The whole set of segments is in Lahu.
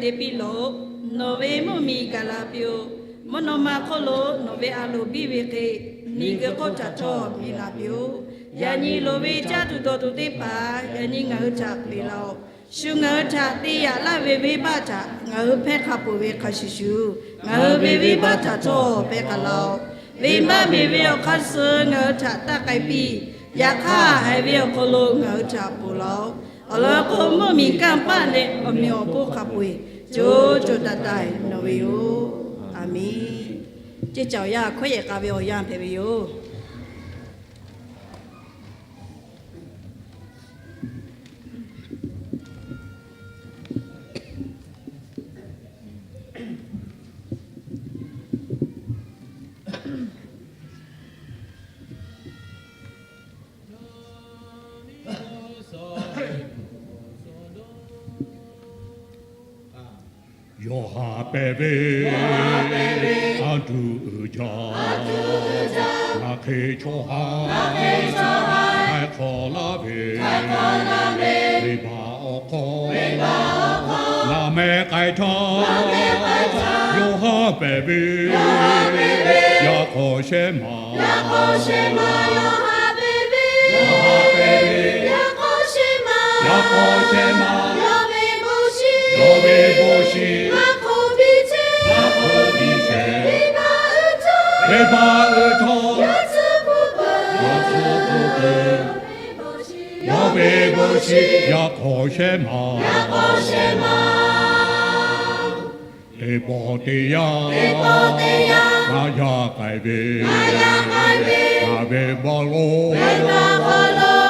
te piˇ lawˬ-oꞈ. Nawˬ ve mvuhˇ miˬ gaˬ la piˇ-oˆ. Mvuhˇ naw ma hk'oˆ lo nawˬ ve a loˍ biˇ ve hk'e, miˬguiˬ hk'oˆ htaꞈ htawˇ miˬ la piˇ-oˆ. Yaꞈ nyi loˍ ve caˇ tuˬ dawˬ tuˬ teˇ hpaˍ yaꞈ nyi ngaˬ hui htaꞈ peꞈ laˇ-oˆ. Shu ngaˬ hui htaꞈ te yaꞈ laˇ ve venˇbaˆ htaꞈ ngaˬ hui hpehˇ hk'a peuˬ ve hk'a shuˍ shuˍ, ngaˬ hui ve venˇbaˆ htaꞈ htawˇ hpehˇ k'ai laˇ-oˆ. Venˇbaˆ miˬ ve awˬ hk'aˇ suh ngaˬ hui htaꞈ taˇ k'ai piˇ. Yaꞈ hk'aˇ, haiˬ ve awˬ hk'aw lo ngaˬ hui htaꞈ ponˬ laˇ-oˆ. Awˬ lawn k'o, mvuhˇ miˬ kanˇ paˆ leh awˬ meꞈ awˬ hponˇ hk'a peu-eˬ co co taiˍ taiˍ nawˬ ve yoˬ. Aˬ miˍ. Ceˇ caˬ awˬ yanˇ hkawˉ yehˬ k'a ve awˬ yanˇ hpehꞈ ve yoˬ. Yawˇ haꞈ pehˍ ve, a tuˬ uiˍ jaˇ, ngaˬ hk'e chaw haˉ, k'ai hk'awꞈ laˇ ve, venˇbaˆ awˬ hk'aw, naˬ meh k'ai htaˇ, yawˇ haˉ pehˍ ve, yaꞈ k'aw shehˇ ma, yaꞈ k'aw shehˇ ma, yaꞈ k'aw shehˇ ma, yawˇ ve bon shiˍ, venˇbaˆ uiˍ htawˇ, yawˇ tcuh peuˬ, yawˇ ve bon shiˍ yaꞈ k'aw shehˇ ma. Teˇ pawˆ teˇ yanˇ, ngaˬ yaˇ k'ai ve, ngaˬ ve baˆ lo,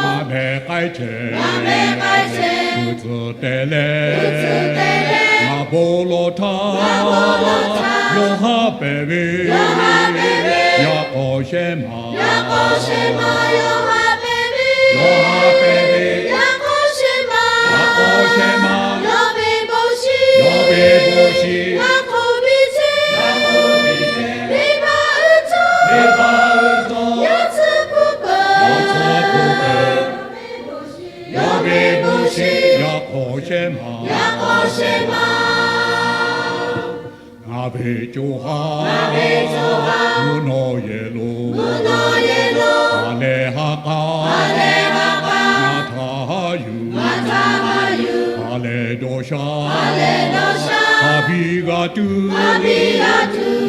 ngaˬ meh k'ai chehˇ, kuˬ tcuhˍ teh leh, ngaˬ bon lawˬ htaˇ, yawˇ haˉ pehˍ ve, yaꞈ k'aw shehˇ ma, yawˇ haˉ pehˍ ve, yaꞈ k'aw shehˇ ma, yawˇ ve bon shiˍ, venˇbaˆ uiˍ htawˇ, yawˇ tcuh peuˬ, yawˇ ve bon shiˍ yaꞈ k'aw shehˇ ma, yaꞈ k'aw shehˇ ma. Ngaˬ ve co ha, mvuhˇ naw yehˬ lo, ha lehˬ ha k'a, ngaˬ htaꞈ haˉ yuˬ, ha lehˬ dawˇ sha, ha biˇ g'a tuˬ,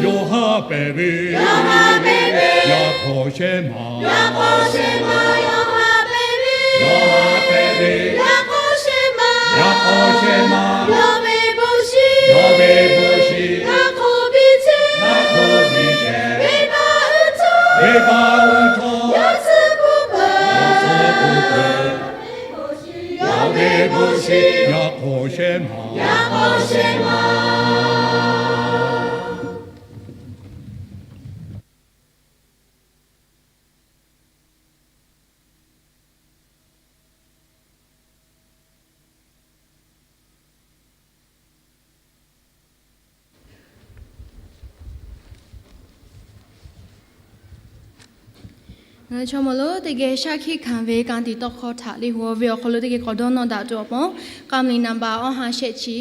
yawˇ haˉ pehˍ ve, yaꞈ k'aw shehˇ ma, yawˇ haˉ pehˍ ve, yaꞈ k'aw shehˇ ma, yawˇ ve bon shiˍ, venˇbaˆ uiˍ htawˇ, yawˇ tcuh peuˬ, yawˇ ve bon shiˍ yaꞈ k'aw shehˇ ma, yaꞈ k'aw shehˇ ma. Ngaˬ hui chaw mawˬ lo teˇ geh shaˉ hkiˆ hkanˍ ve ka tiꞈ tawˇ hkawˇ htaꞈ liꞈ hu ve awˬ hk'aw lo teˇ geh k'awꞈ dawˇ nawˇ daꞈ tuˬ awˬ pon, k'a mliˍ naˍ baꞈ awˬ ha shehˆ chi,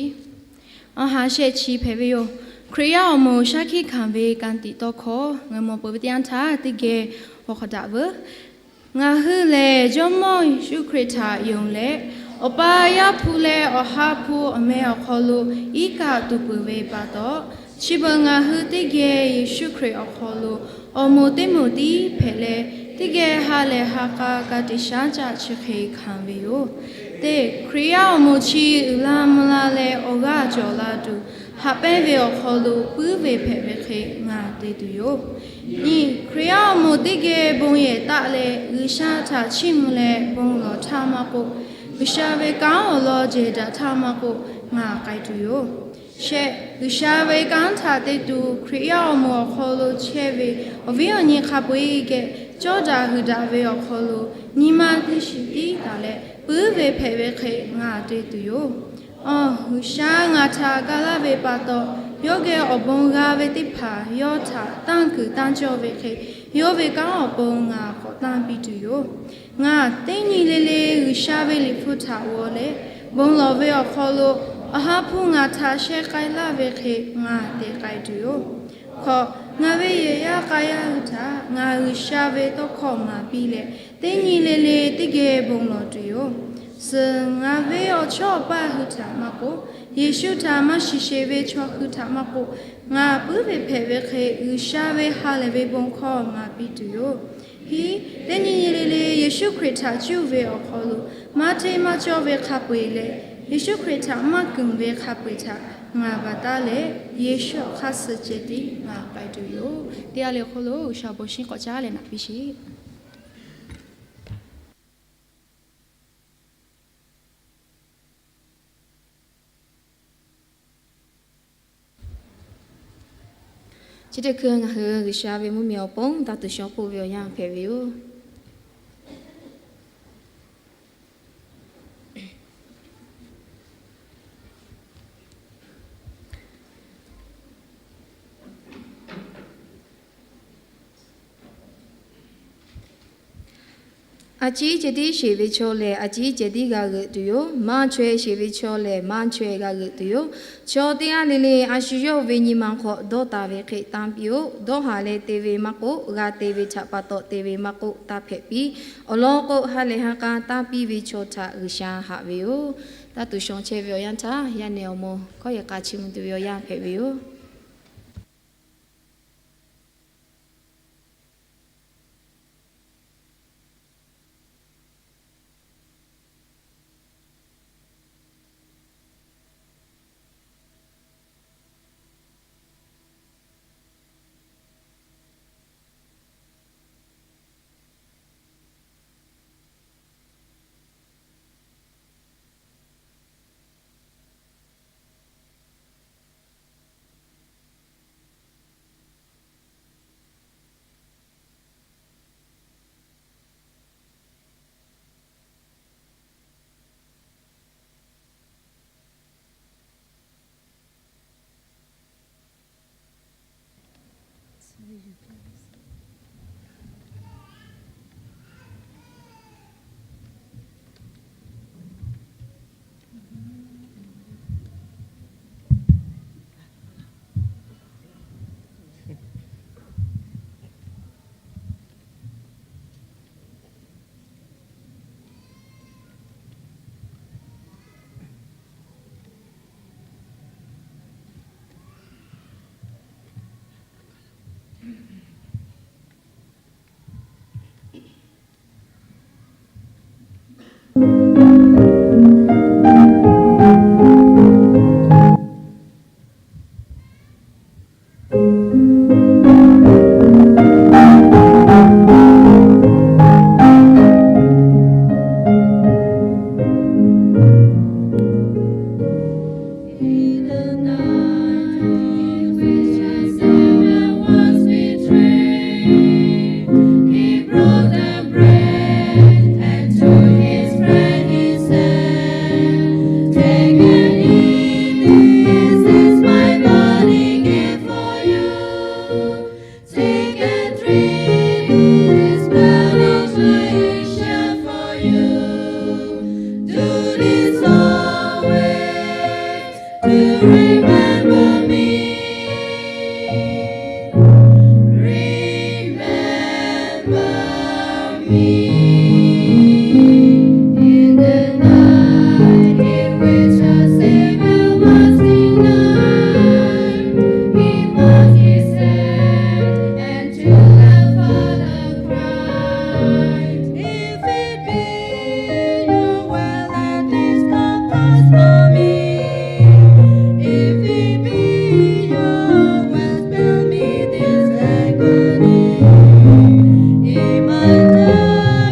awˬ ha shehˆ chi hpehꞈ ve yoˬ. Hkriꞈ yaˇ awˬ moˍ shaˉ hkiˆ hkanˍ ve ka tiꞈ tawˇ hkawˇ ngaˬ hui mawˬ peuˬ ve teˇ yanˇ htaˇ teˇ geh k'awꞈ hk'awꞈ daꞈ veuˬ. Ngaˬ hui lehˬ Jawˇmawˇ Yeˍsuˆ Hkriꞈ htaꞈ yonˍ leh, Awˬ pa Yaˇ hpu leh Awˬ ha hpu awˬ meh awˬ hk'aw lo iˉ kaˆ tuˬ peuˬ ve pa taw, chi beuꞈ ngaˬ hui teˇ geh Yeˍsuˆ Hkriꞈ awˬ hk'aw lo awˬ moˍ teˇ moˍ tiˉ hpehꞈ leh, teˇ geh ha lehˬ ha k'a ka tiꞈ shaˉ caˆ chi hk'e hkanˍ ve yoˬ. Teˇ, Hkriꞈ yaˇ awˬ moˍ chi uiˍ la mvuh la leh awˬ g'aˇ cawˬ la tuˬ, haꞈ pehnˇ ve awˬ hk'aw lo puiˉ ve hpehꞈ ve hk'e ngaˬ te tuˬ yoˬ. Nyi, Hkriꞈ yaˇ awˬ moˍ teˇ geh bon yehˬ taˆ leh G'uiˬsha htaꞈ chiˇ mvuh leh bon lawˬ htaˇ maˇ k'oˆ, G'uiˬsha ve kanˉ awˬ lawn jehˬ daꞈ htaˇ maˇ k'oˆ, ngaˬ k'ai tuˬ yoˬ. Shehˆ, G'uiˬsha ve kanˉ htaꞈ te tuˬ Hkriꞈ yaˇ awˬ moˍ awˬ hk'aw lo chehˇ ve awˬ viˉ awˬ nyi hk'a peu-eˬ geh, cawˇ daꞈ hui daꞈ ve awˬ hk'aw lo nyi ma teˇ shiˍ tiˉ taˍ leh puiˉ ve hpehꞈ ve hk'e ngaˬ te tuˬ yoˬ. Awˬ, G'uiˬsha ngaˬ htaꞈ ga laˇ ve pa taw, yawˇ geh awˬ bon g'a ve teˇ hpaˍ yawˇ htaꞈ tanˇ kuiˬ tanˇ cawˇ ve hk'e, yawˇ ve kanˉ awˬ pon ngaˬ k'awꞈ tanˇ piˇ tuˬ yoˬ. Ngaˬ teˇ nyi le le G'uiˬsha ve Liꞈ hpu htaꞈ g'aw leh, bon lawˬ ve awˬ hk'aw lo Awˬ ha hpu ngaˬ htaꞈ sheh k'ai laˇ ve hk'e ngaˬ te k'ai tuˬ yoˬ. Hkawꞈ, ngaˬ ve yehˬ yaˇ k'a yaˇ hui htaꞈ ngaˬ G'uiˬsha ve tawˇ hkawˇ maˍ piˇ leh, teˇ nyi le le teˇ geh bon lawˬ tuˬ yoˬ. Suhˍ ngaˬ ve awˬ chawˇ awˬ paˇ hui htaꞈ maˇ k'oˆ, Yeˍsuˆ htaꞈ maˇ shiˍ sheˍ ve chaw hui htaꞈ maˇ k'oˆ, ngaˬ puiˉ ve hpehꞈ ve hk'e G'uiˬsha ve ha lehˬ ve bon hkawˇ maˍ piˇ tuˬ yoˬ. Hiˉ, teˇ nyi nyi le le Yeˍsuˆ Hkriꞈ htaꞈ cuˇ ve awˬ hk'aw lo maˇ hteˇ maˇ cawˇ ve hk'a peu-eˬ leh, Yeˍsuˆ Hkriꞈ htaꞈ maˇ keunˍ ve hk'a peu-eˬ htaꞈ ngaˬ baˬ taˉ leh, Yeˍsuˆ awˬ hk'aˇ suh ceh tiˉ ngaˬ k'ai tuˬ yoˬ. Teˇ g'aˇ le awˬ hk'aw lo G'uiˬsha bon shinˉ k'awꞈ caˉ leh naꞈ piˇ sheˍ. Chi teˇ hkui ngaˬ hui G'uiˬsha ve mvuhˇmiˬ awˬ pon taˇ tuˬ shaw hpoˆ ve awˬ yanˇ hpehꞈ ve yoˬ. A ciˉ ceh tiˉ sheˍ ve chaw lehˬ, a ciˉ ceh tiˉ g'a g'euꞈ tuˬ yoˬ. Maˇ chaweh sheˍ ve chaw lehˬ, maˇ chaweh g'a g'euꞈ tuˬ yoˬ. Chaw teˇ g'aˇ le le a shu yawˇ ve nyi ma hk'aw dawˇ taˍ ve hk'e tanˇ piˇ-oˆ. Dawˇ haˍ leh te ve maˇ k'oˆ, g'a te ve htaꞈ pa taw te ve maˇ k'oˆ, taˇ hpehꞈ piˇ. Awˬ lawn k'o, ha lehˬ ha k'a tanˇ piˇ ve chaw htaꞈ G'uiˬsha haꞈ ve yoˬ. Taˇ tuˬ shaw chehˇ ve awˬ yanˇ htaˇ, yaˇ nehˬ awˬ moˍ hkawˇ yehˬ k'a chiˇ mvuh tuˬ ve awˬ yanˇ hpehꞈ ve yoˬ. In the night in which our Savior was betrayed, he broke the bread and to his friend he said, "Take and eat, this is my body given for you." Take and drink, this blood of mine is shed for you. Do this always to remember me. Remember me. In the night in which our Savior was denied, he bowed his head and to the Father cried, "If it be your will, let this cup pass from me. If it be your will, spare me this agony. In my turn,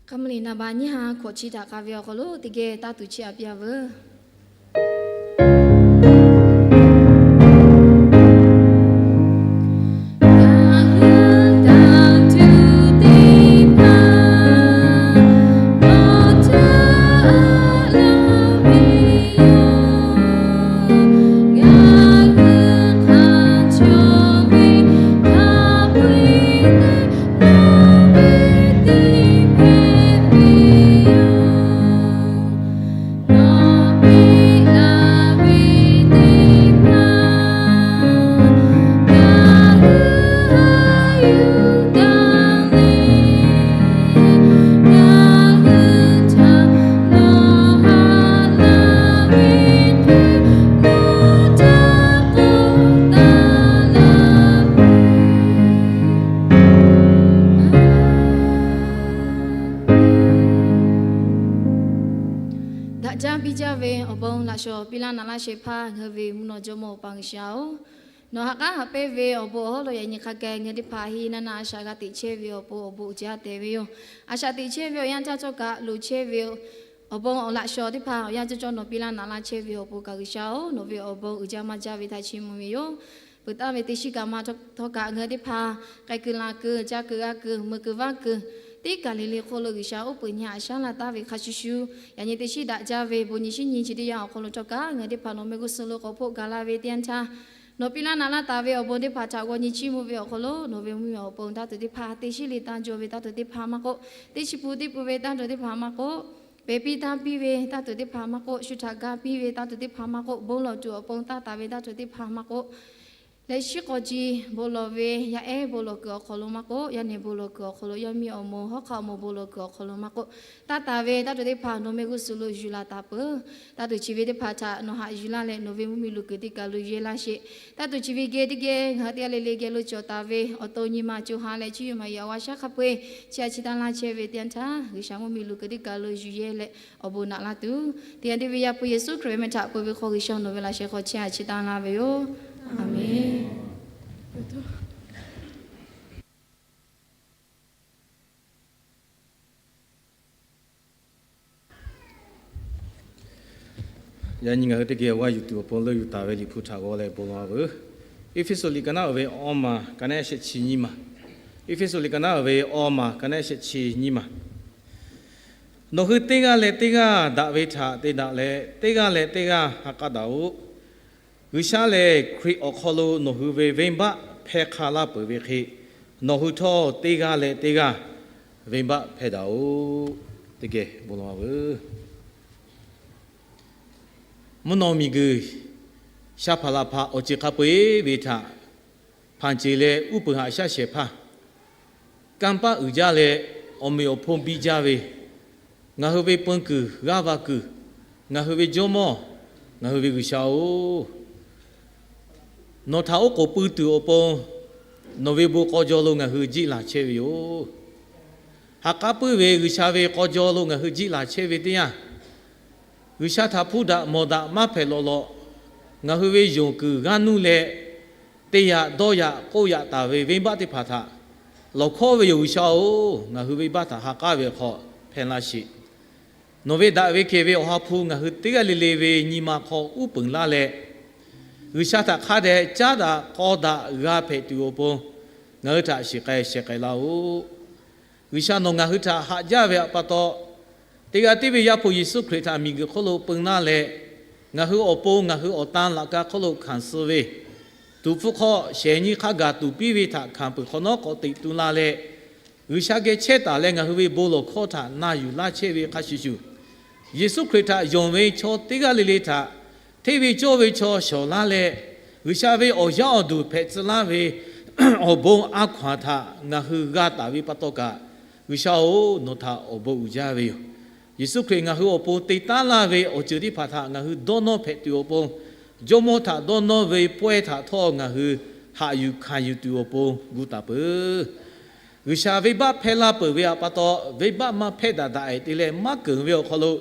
K'a ma liꞈ naˍ baꞈ nyiˇ ha hkawꞈ chi htaꞈ k'ai ve awˬ hk'aw lo teˇ geh taˇ tuˬ chiˇ aꞈ piˇ a veuˬ. Daꞈ jaˇ biˇ jaˇ ve awˬ bon laꞈ shawnˍ piˇ laˇ naꞈ laˇ shehˍ hpaˇ ngaˬ hui ve mvuhˇ naw jawˇ mawˇ Awˬ pa G'uiˬsha-oˬ, nawˬ ha k'aˉ haꞈ pehnˇ ve awˬ bon awˬ hawˉ lo yaꞈ nyi hk'a gaˬ ngaˬ hui teˇ hpaˍ henˇ naˇ naˆ a shaꞈ g'a teꞈ chehˇ ve awˬ pon awˬ bon uiˍ jaˇ te ve yoˬ. A shaꞈ teꞈ chehˇ ve awˬ yanˇ htaˇ cawˇ kaꞈ loˍ chehˇ ve awˬ bon awˬ laꞈ shawnˍ teˇ hpaˍ awˬ yanˇ cawˇ cawˇ nawˬ piˇ laˇ naꞈ laˇ chehˇ ve awˬ pon kaꞈ G'uiˬsha-oˬ, nawˬ ve awˬ bon uiˍ jaˇ maˇ jaˇ ve htaꞈ chiˇ mvuh ve yoˬ. Peuˬ taˍ ve teˇ shiˉ kaꞈ maˇ htawˇ kaꞈ ngaˬ hui teˇ hpaˍ k'ai kuiˬ laˬ kuiˬ, ca kuiˬ g'a kuiˬ, meuꞈ kuiˬ vaˇ kuiˬ, teˇ kaˬ le le hk'oˆ lo G'uiˬsha uˉ peunˍ nyi haꞈ shaˉ laˇ taˍ ve hk'a shuˍ shuˍ, yaꞈ nyi teˇ shiˉ daꞈ jaˇ ve bon nyi shinˉ nyi chi teˇ yanˇ awˬ hk'aw lo htawˇ kaꞈ ngaˬ hui teˇ hpaˍ nawˬ mehˆ g'uˇ suhˍ lo k'awꞈ hpoˆ gaˬ la ve teˇ yanˇ htaˇ, nawˬ piˇ laˇ naꞈ laˇ taˍ ve awˬ bon teˇ hpaˍ htaꞈ g'aw nyi chiˇ mvuh ve awˬ hk'aw lo nawˬ ve mvuhˇmiˬ awˬ pon taˇ tuˬ teˇ hpaˍ, teˇ shiˉ le taˇ jaw ve taˇ tuˬ teˇ hpaˍ maˇ k'oˆ, teˇ chi pun teˇ pun ve taˇ tuˬ teˇ hpaˍ maˇ k'oˆ, pehˬ piˇ taˇ piˇ ve taˇ tuˬ teˇ hpaˍ maˇ k'oˆ, shu htaꞈ ga piˇ ve taˇ tuˬ teˇ hpaˍ maˇ k'oˆ, bon lawˬ tuˬ awˬ pon taˇ taˍ ve taˇ tuˬ teˇ hpaˍ maˇ k'oˆ, leh shiˉ k'aw ji bon lawˬ ve yaˇ ehˉ bon lawˬ kuiˬ awˬ hk'aw lo maˇ k'oˆ, yaˇ nehˬ bon lawˬ kuiˬ awˬ hk'aw lo, yawˇ miˇ awˬ moˍ hawˉ hk'aˆ awˬ moˍ bon lawˬ kuiˬ awˬ hk'aw lo maˇ k'oˆ, taˇ taˍ ve taˇ tuˬ teˇ hpaˍ nawˬ mehˆ g'uˇ suhˍ lo yuˬ laˬ taˍ peuˬ. Taˇ tuˬ chi ve teˇ hpaˍ htaꞈ nawˬ haꞈ yuˬ laˇ leh nawˬ ve mvuhˇmiˬ luˬ kuiˬ teˇ kaˬ lo yehˇ laˇ sheˍ. Taˇ tuˬ chi ve geh teˇ geh ngaˬ hui teˇ g'aˇ le le geh lo cawˬ taˍ ve awˬ to nyi ma co ha leh chiˇ yuˬ maˍ yeˬ awˬ g'a shaˉ hk'a peu-eˬ chi a chi taˇ laˇ chehˇ ve teˇ yanˇ htaˇ, G'uiˬsha mvuhˇmiˬ luˬ kuiˬ teˇ kaˬ lo yuˬ yehˇ leh awˬ bon naꞈ laˇ tuˬ, teˇ yanˇ teˇ ve Yaˇ hpu Yeˍsuˆ Hkriꞈ ve meh htaꞈ peu ve hk'aw G'uiˬsha nawˬ ve laꞈ sheh hk'aw chehˇ a chi taˇ laˇ ve yoˬ. Aˬmenˍ. Yaꞈ nyi ngaˬ hui teˇ geh awˬ g'aˇ yuˬ tuˬ awˬ pon leuˆ yuˬ taˍ ve Liꞈ hpu htaꞈ g'aw leh bon lawˬ a veuˬ. Eˇfeˇsuꞈ liꞈ ka naˉ uiˍ ve awˇ maˬ ka naˉ shehˆ chi nyiˇ maˬ. Eˇfeˇsuꞈ liꞈ ka naˉ uiˍ ve awˇ maˬ ka naˉ shehˆ chi nyiˇ maˬ. Nawˬ hui teˇ g'aˇ leh teˇ g'aˇ daꞈ ve htaꞈ te daꞈ leh, teˇ g'aˇ leh teˇ g'aˇ ha k'aˉ daꞈ-oꞈ. G'uiˬsha lehˬ Hkriꞈ awˬ hk'aw lo nawˬ hui ve venˇbaˆ hpehˇ hk'a laˇ peuˬ ve hk'e, nawˬ hui htawˇ teˇ g'aˇ leh teˇ g'aˇ venˇbaˆ hpehˇ daꞈ-oꞈ. Teˇ geh bon lawˬ a veuˬ. Mvuhˇ naw miˬguiˬ sha hpaˍ laˬ hpaˍ awˬ ceuˬ hk'a peu-eˬ ve htaꞈ hpanˍ ceˬ leh uˉ peunˍ haꞈ shaˉ shehˍ hpaˇ kanˇ paˆ uiˍ jaˇ leh awˬ meꞈ awˬ hponˇ biˇ jaˇ ve, ngaˬ hui ve peun kuiˬ g'aˇ va kuiˬ, ngaˬ hui ve jawˇmawˇ, ngaˬ hui ve G'uiˬsha-oˬ, nawˬ htaꞈ oˉ k'oˍ pui tuˬ awˬ pon nawˬ ve bon k'aw jaw lo ngaˬ hui jiˆ laˬ chehˇ ve yoˬ. Ha k'aˉ puiˉ ve G'uiˬsha ve k'aw jaw lo ngaˬ hui jiˆ laˬ chehˇ ve teˇ yanˇ, G'uiˬsha htaꞈ hpuˇ daꞈ mawˬ daꞈ maˇ hpehꞈ lawꞈ lawꞈ, ngaˬ hui ve yonˍ kuiˬ g'aˇ nuˇ leh te yaꞈ dawˇ yaꞈ k'oˆ yaꞈ taˍ ve venˇbaˆ teˇ hpaˍ htaꞈ lawˬ hkawˉ ve yoˬ. G'uiˬsha-oˬ, ngaˬ hui venˇbaˆ htaꞈ ha k'aˉ ve awˬ hk'aw hpehˇ laˇ sheˍ. Nawˬ ve daꞈ ve kehˬ ve Awˬ ha hpu ngaˬ hui teˇ g'aˇ le le ve nyi ma hk'aw uˉ peunˍ laˇ leh, G'uiˬsha htaꞈ hk'a dehꞈ caˉ daꞈ k'aw daꞈ g'a hpehꞈ tuˬ awˬ pon ngaˬ hui htaꞈ shiˍ k'ai shehˍ k'ai laˇ-oˆ. G'uiˬsha nawˬ ngaˬ hui htaꞈ haꞈ jaˇ ve htaꞈ pa taw, teˇ g'aˇ tiˉ ve Yaˇ hpu Yeˍsuˆ Hkriꞈ htaꞈ miˬguiˬ hk'oˆ lo peun laˇ leh, ngaˬ hui awˬ pon ngaˬ hui awˬ tan laꞈ ka hk'oˆ lo hkanˍ suh ve, tuˍ hpfuh hk'aw shehˍ nyi hk'a gaˬ tuˍ piˇ ve htaꞈ hkanˍ peuˬ hk'awꞈ nawˉ k'awꞈ teꞈ tu la leh, G'uiˬsha geh chehˇ taˍ leh ngaˬ hui ve bon lawˬ hkawˇ htaꞈ na yuˬ laˇ chehˇ ve hk'a shuˍ shuˍ, Yeˍsuˆ Hkriꞈ htaꞈ yonˍ ve chaw teˇ g'aˇ le le htaꞈ hteˇ ve cawˇ ve chaw shawˍ laˇ leh, G'uiˬsha ve awˬ yaˇ awˬ duˬ hpehꞈ tcuh laˇ ve awˬ bon a hkaw-anˬ htaꞈ ngaˬ hui g'a taˍ ve pa taw kaꞈ, G'uiˬsha-oˬ, nawˬ htaꞈ awˬ bon uiˍ jaˇ ve yoˬ. Yeˍsuˆ Hkriꞈ ngaˬ hui awˬ pon te taˉ laˇ ve awˬ ceuˬ teˇ hpaˍ htaꞈ ngaˬ hui dawˇ nawˇ hpehꞈ tuˬ awˬ pon, Jawˇmawˇ htaꞈ dawˇ nawˇ ve pawehˇ htaꞈ htawˇ ngaˬ hui haꞈ yuˬ hkanˍ yuˬ tuˬ awˬ pon gu taˍ peuˬ. G'uiˬsha venˇbaˆ hpehˇ laˇ peuˬ ve htaꞈ pa taw, venˇbaˆ maˇ hpehˇ daꞈ daꞈ-e te leh maˇ keunˍ ve awˬ hk'aw lo,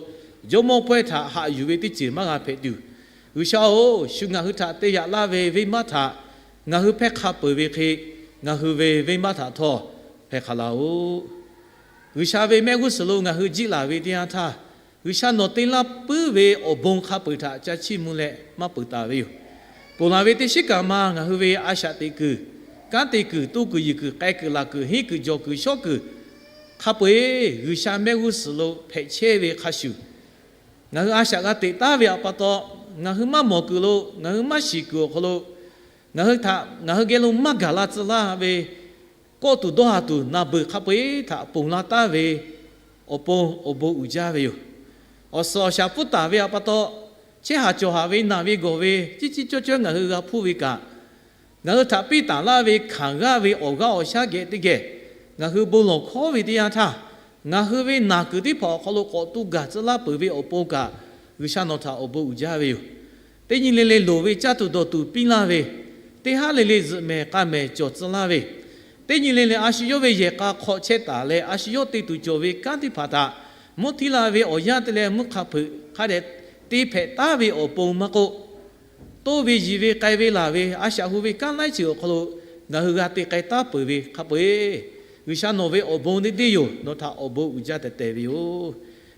Jawˇmawˇ pawehˇ htaꞈ haꞈ yuˬ ve teˇ ceuˬ maˇ g'a hpehꞈ tuˬ, G'uiˬsha-oˬ, shu ngaˬ hui htaꞈ te yaꞈ laˇ ve venˇbaˆ htaꞈ ngaˬ hui hpehˇ hk'a peuˬ ve hk'e, ngaˬ hui ve venˇbaˆ htaꞈ htawˇ hpehˇ hk'a laˇ-oˆ. G'uiˬsha ve mehˆ g'uˇ suhˍ lo ngaˬ hui jiˆ laˬ ve teˇ yanˇ htaˇ, G'uiˬsha nawˬ te laˇ puiˉ ve awˬ bon hk'a peu-eˬ htaꞈ ca chiˇ mvuh leh maˇ peuˬ taˍ ve yoˬ. Ponˬ laˬ ve teˇ shiˉ kaꞈ ma ngaˬ hui ve a shaꞈ teꞈ kuiˬ, kanˉ te kuiˬ, to kuiˬ, yuˬ kuiˬ, k'ai kuiˬ, laˬ kuiˬ, henˇ kuiˬ, jawˬ kuiˬ, shawˉ kuiˬ hk'a peu-eˬ G'uiˬsha mehˆ g'uˇ suhˍ lo hpehꞈ chehˇ ve hk'a shuˍ, ngaˬ hui a shaꞈ g'a teꞈ taˉ ve htaꞈ pa taw, ngaˬ hui maˇ mawˬ kuiˬ lo, ngaˬ hui maˇ shiˍ kuiˬ awˬ hk'aw lo, ngaˬ hui htaꞈ ngaˬ hui geh lo maˇ gaˬ la tcuh laˇ ve kawˆ tuˬ dawˇ ha tuˬ naˬ beuˬ hk'a peu-eˬ htaꞈ ponˬ la taˉ ve awˬ pon awˬ bon uiˍ jaˇ ve yoˬ. Awˬ suhˍ awˬ shaˍ pfuhˇ taˍ ve htaꞈ pa taw, chehˇ haˍ cawˬ haˍ ve naˬ ve gawˬ ve ciˉ ciˉ cawˇ cawˇ ngaˬ hui g'a hpuˇ ve kaꞈ, ngaˬ hui htaꞈ piˇ taˍ laˇ ve hkanˍ g'aˇ ve awˬ g'aˇ awˬ shaˉ geh teˇ geh ngaˬ hui bon lawˬ hkawˉ ve teˇ yanˇ htaˇ, ngaˬ hui ve naˬ kuiˬ teˇ hpaˍ awˬ hk'aw lo k'awꞈ tu gaˬ tcuh laˇ peuˬ ve awˬ pon kaꞈ, G'uiˬsha nawˬ htaꞈ awˬ bon uiˍ jaˇ ve yoˬ. Teˇ nyi le le loˍ ve caˇ tuˬ dawˬ tuˬ piˇ laˇ ve, teˇ haˉ le le zuhꞈ mehˍ k'a mehˍ cawˬ tcuh laˇ ve, teˇ nyi le le a shu yawˇ ve yehˬ k'a hk'aw chehˇ taˍ leh a shu yawˇ te tuˬ cawˬ ve kanˉ teˇ hpaˍ htaꞈ mvuhˇ htiˇ la ve awˬ yanˇ te leh mvuhˇ hk'a hpeuꞈ hk'a dehꞈ te hpehꞈ taˉ ve awˬ pon maˇ k'oˆ, toˇ ve yiˬ ve k'ai ve laˬ ve a shaꞈ hu ve kanˉ laiˉ ceuˬ awˬ hk'aw lo ngaˬ hui g'a te k'ai taˉ peuˬ ve hk'a peu-eˬ, G'uiˬsha nawˬ ve awˬ bon deˇ deˇ yoˬ. Nawˬ htaꞈ awˬ bon uiˍ jaˇ tehꞈ tehꞈ ve yoˬ.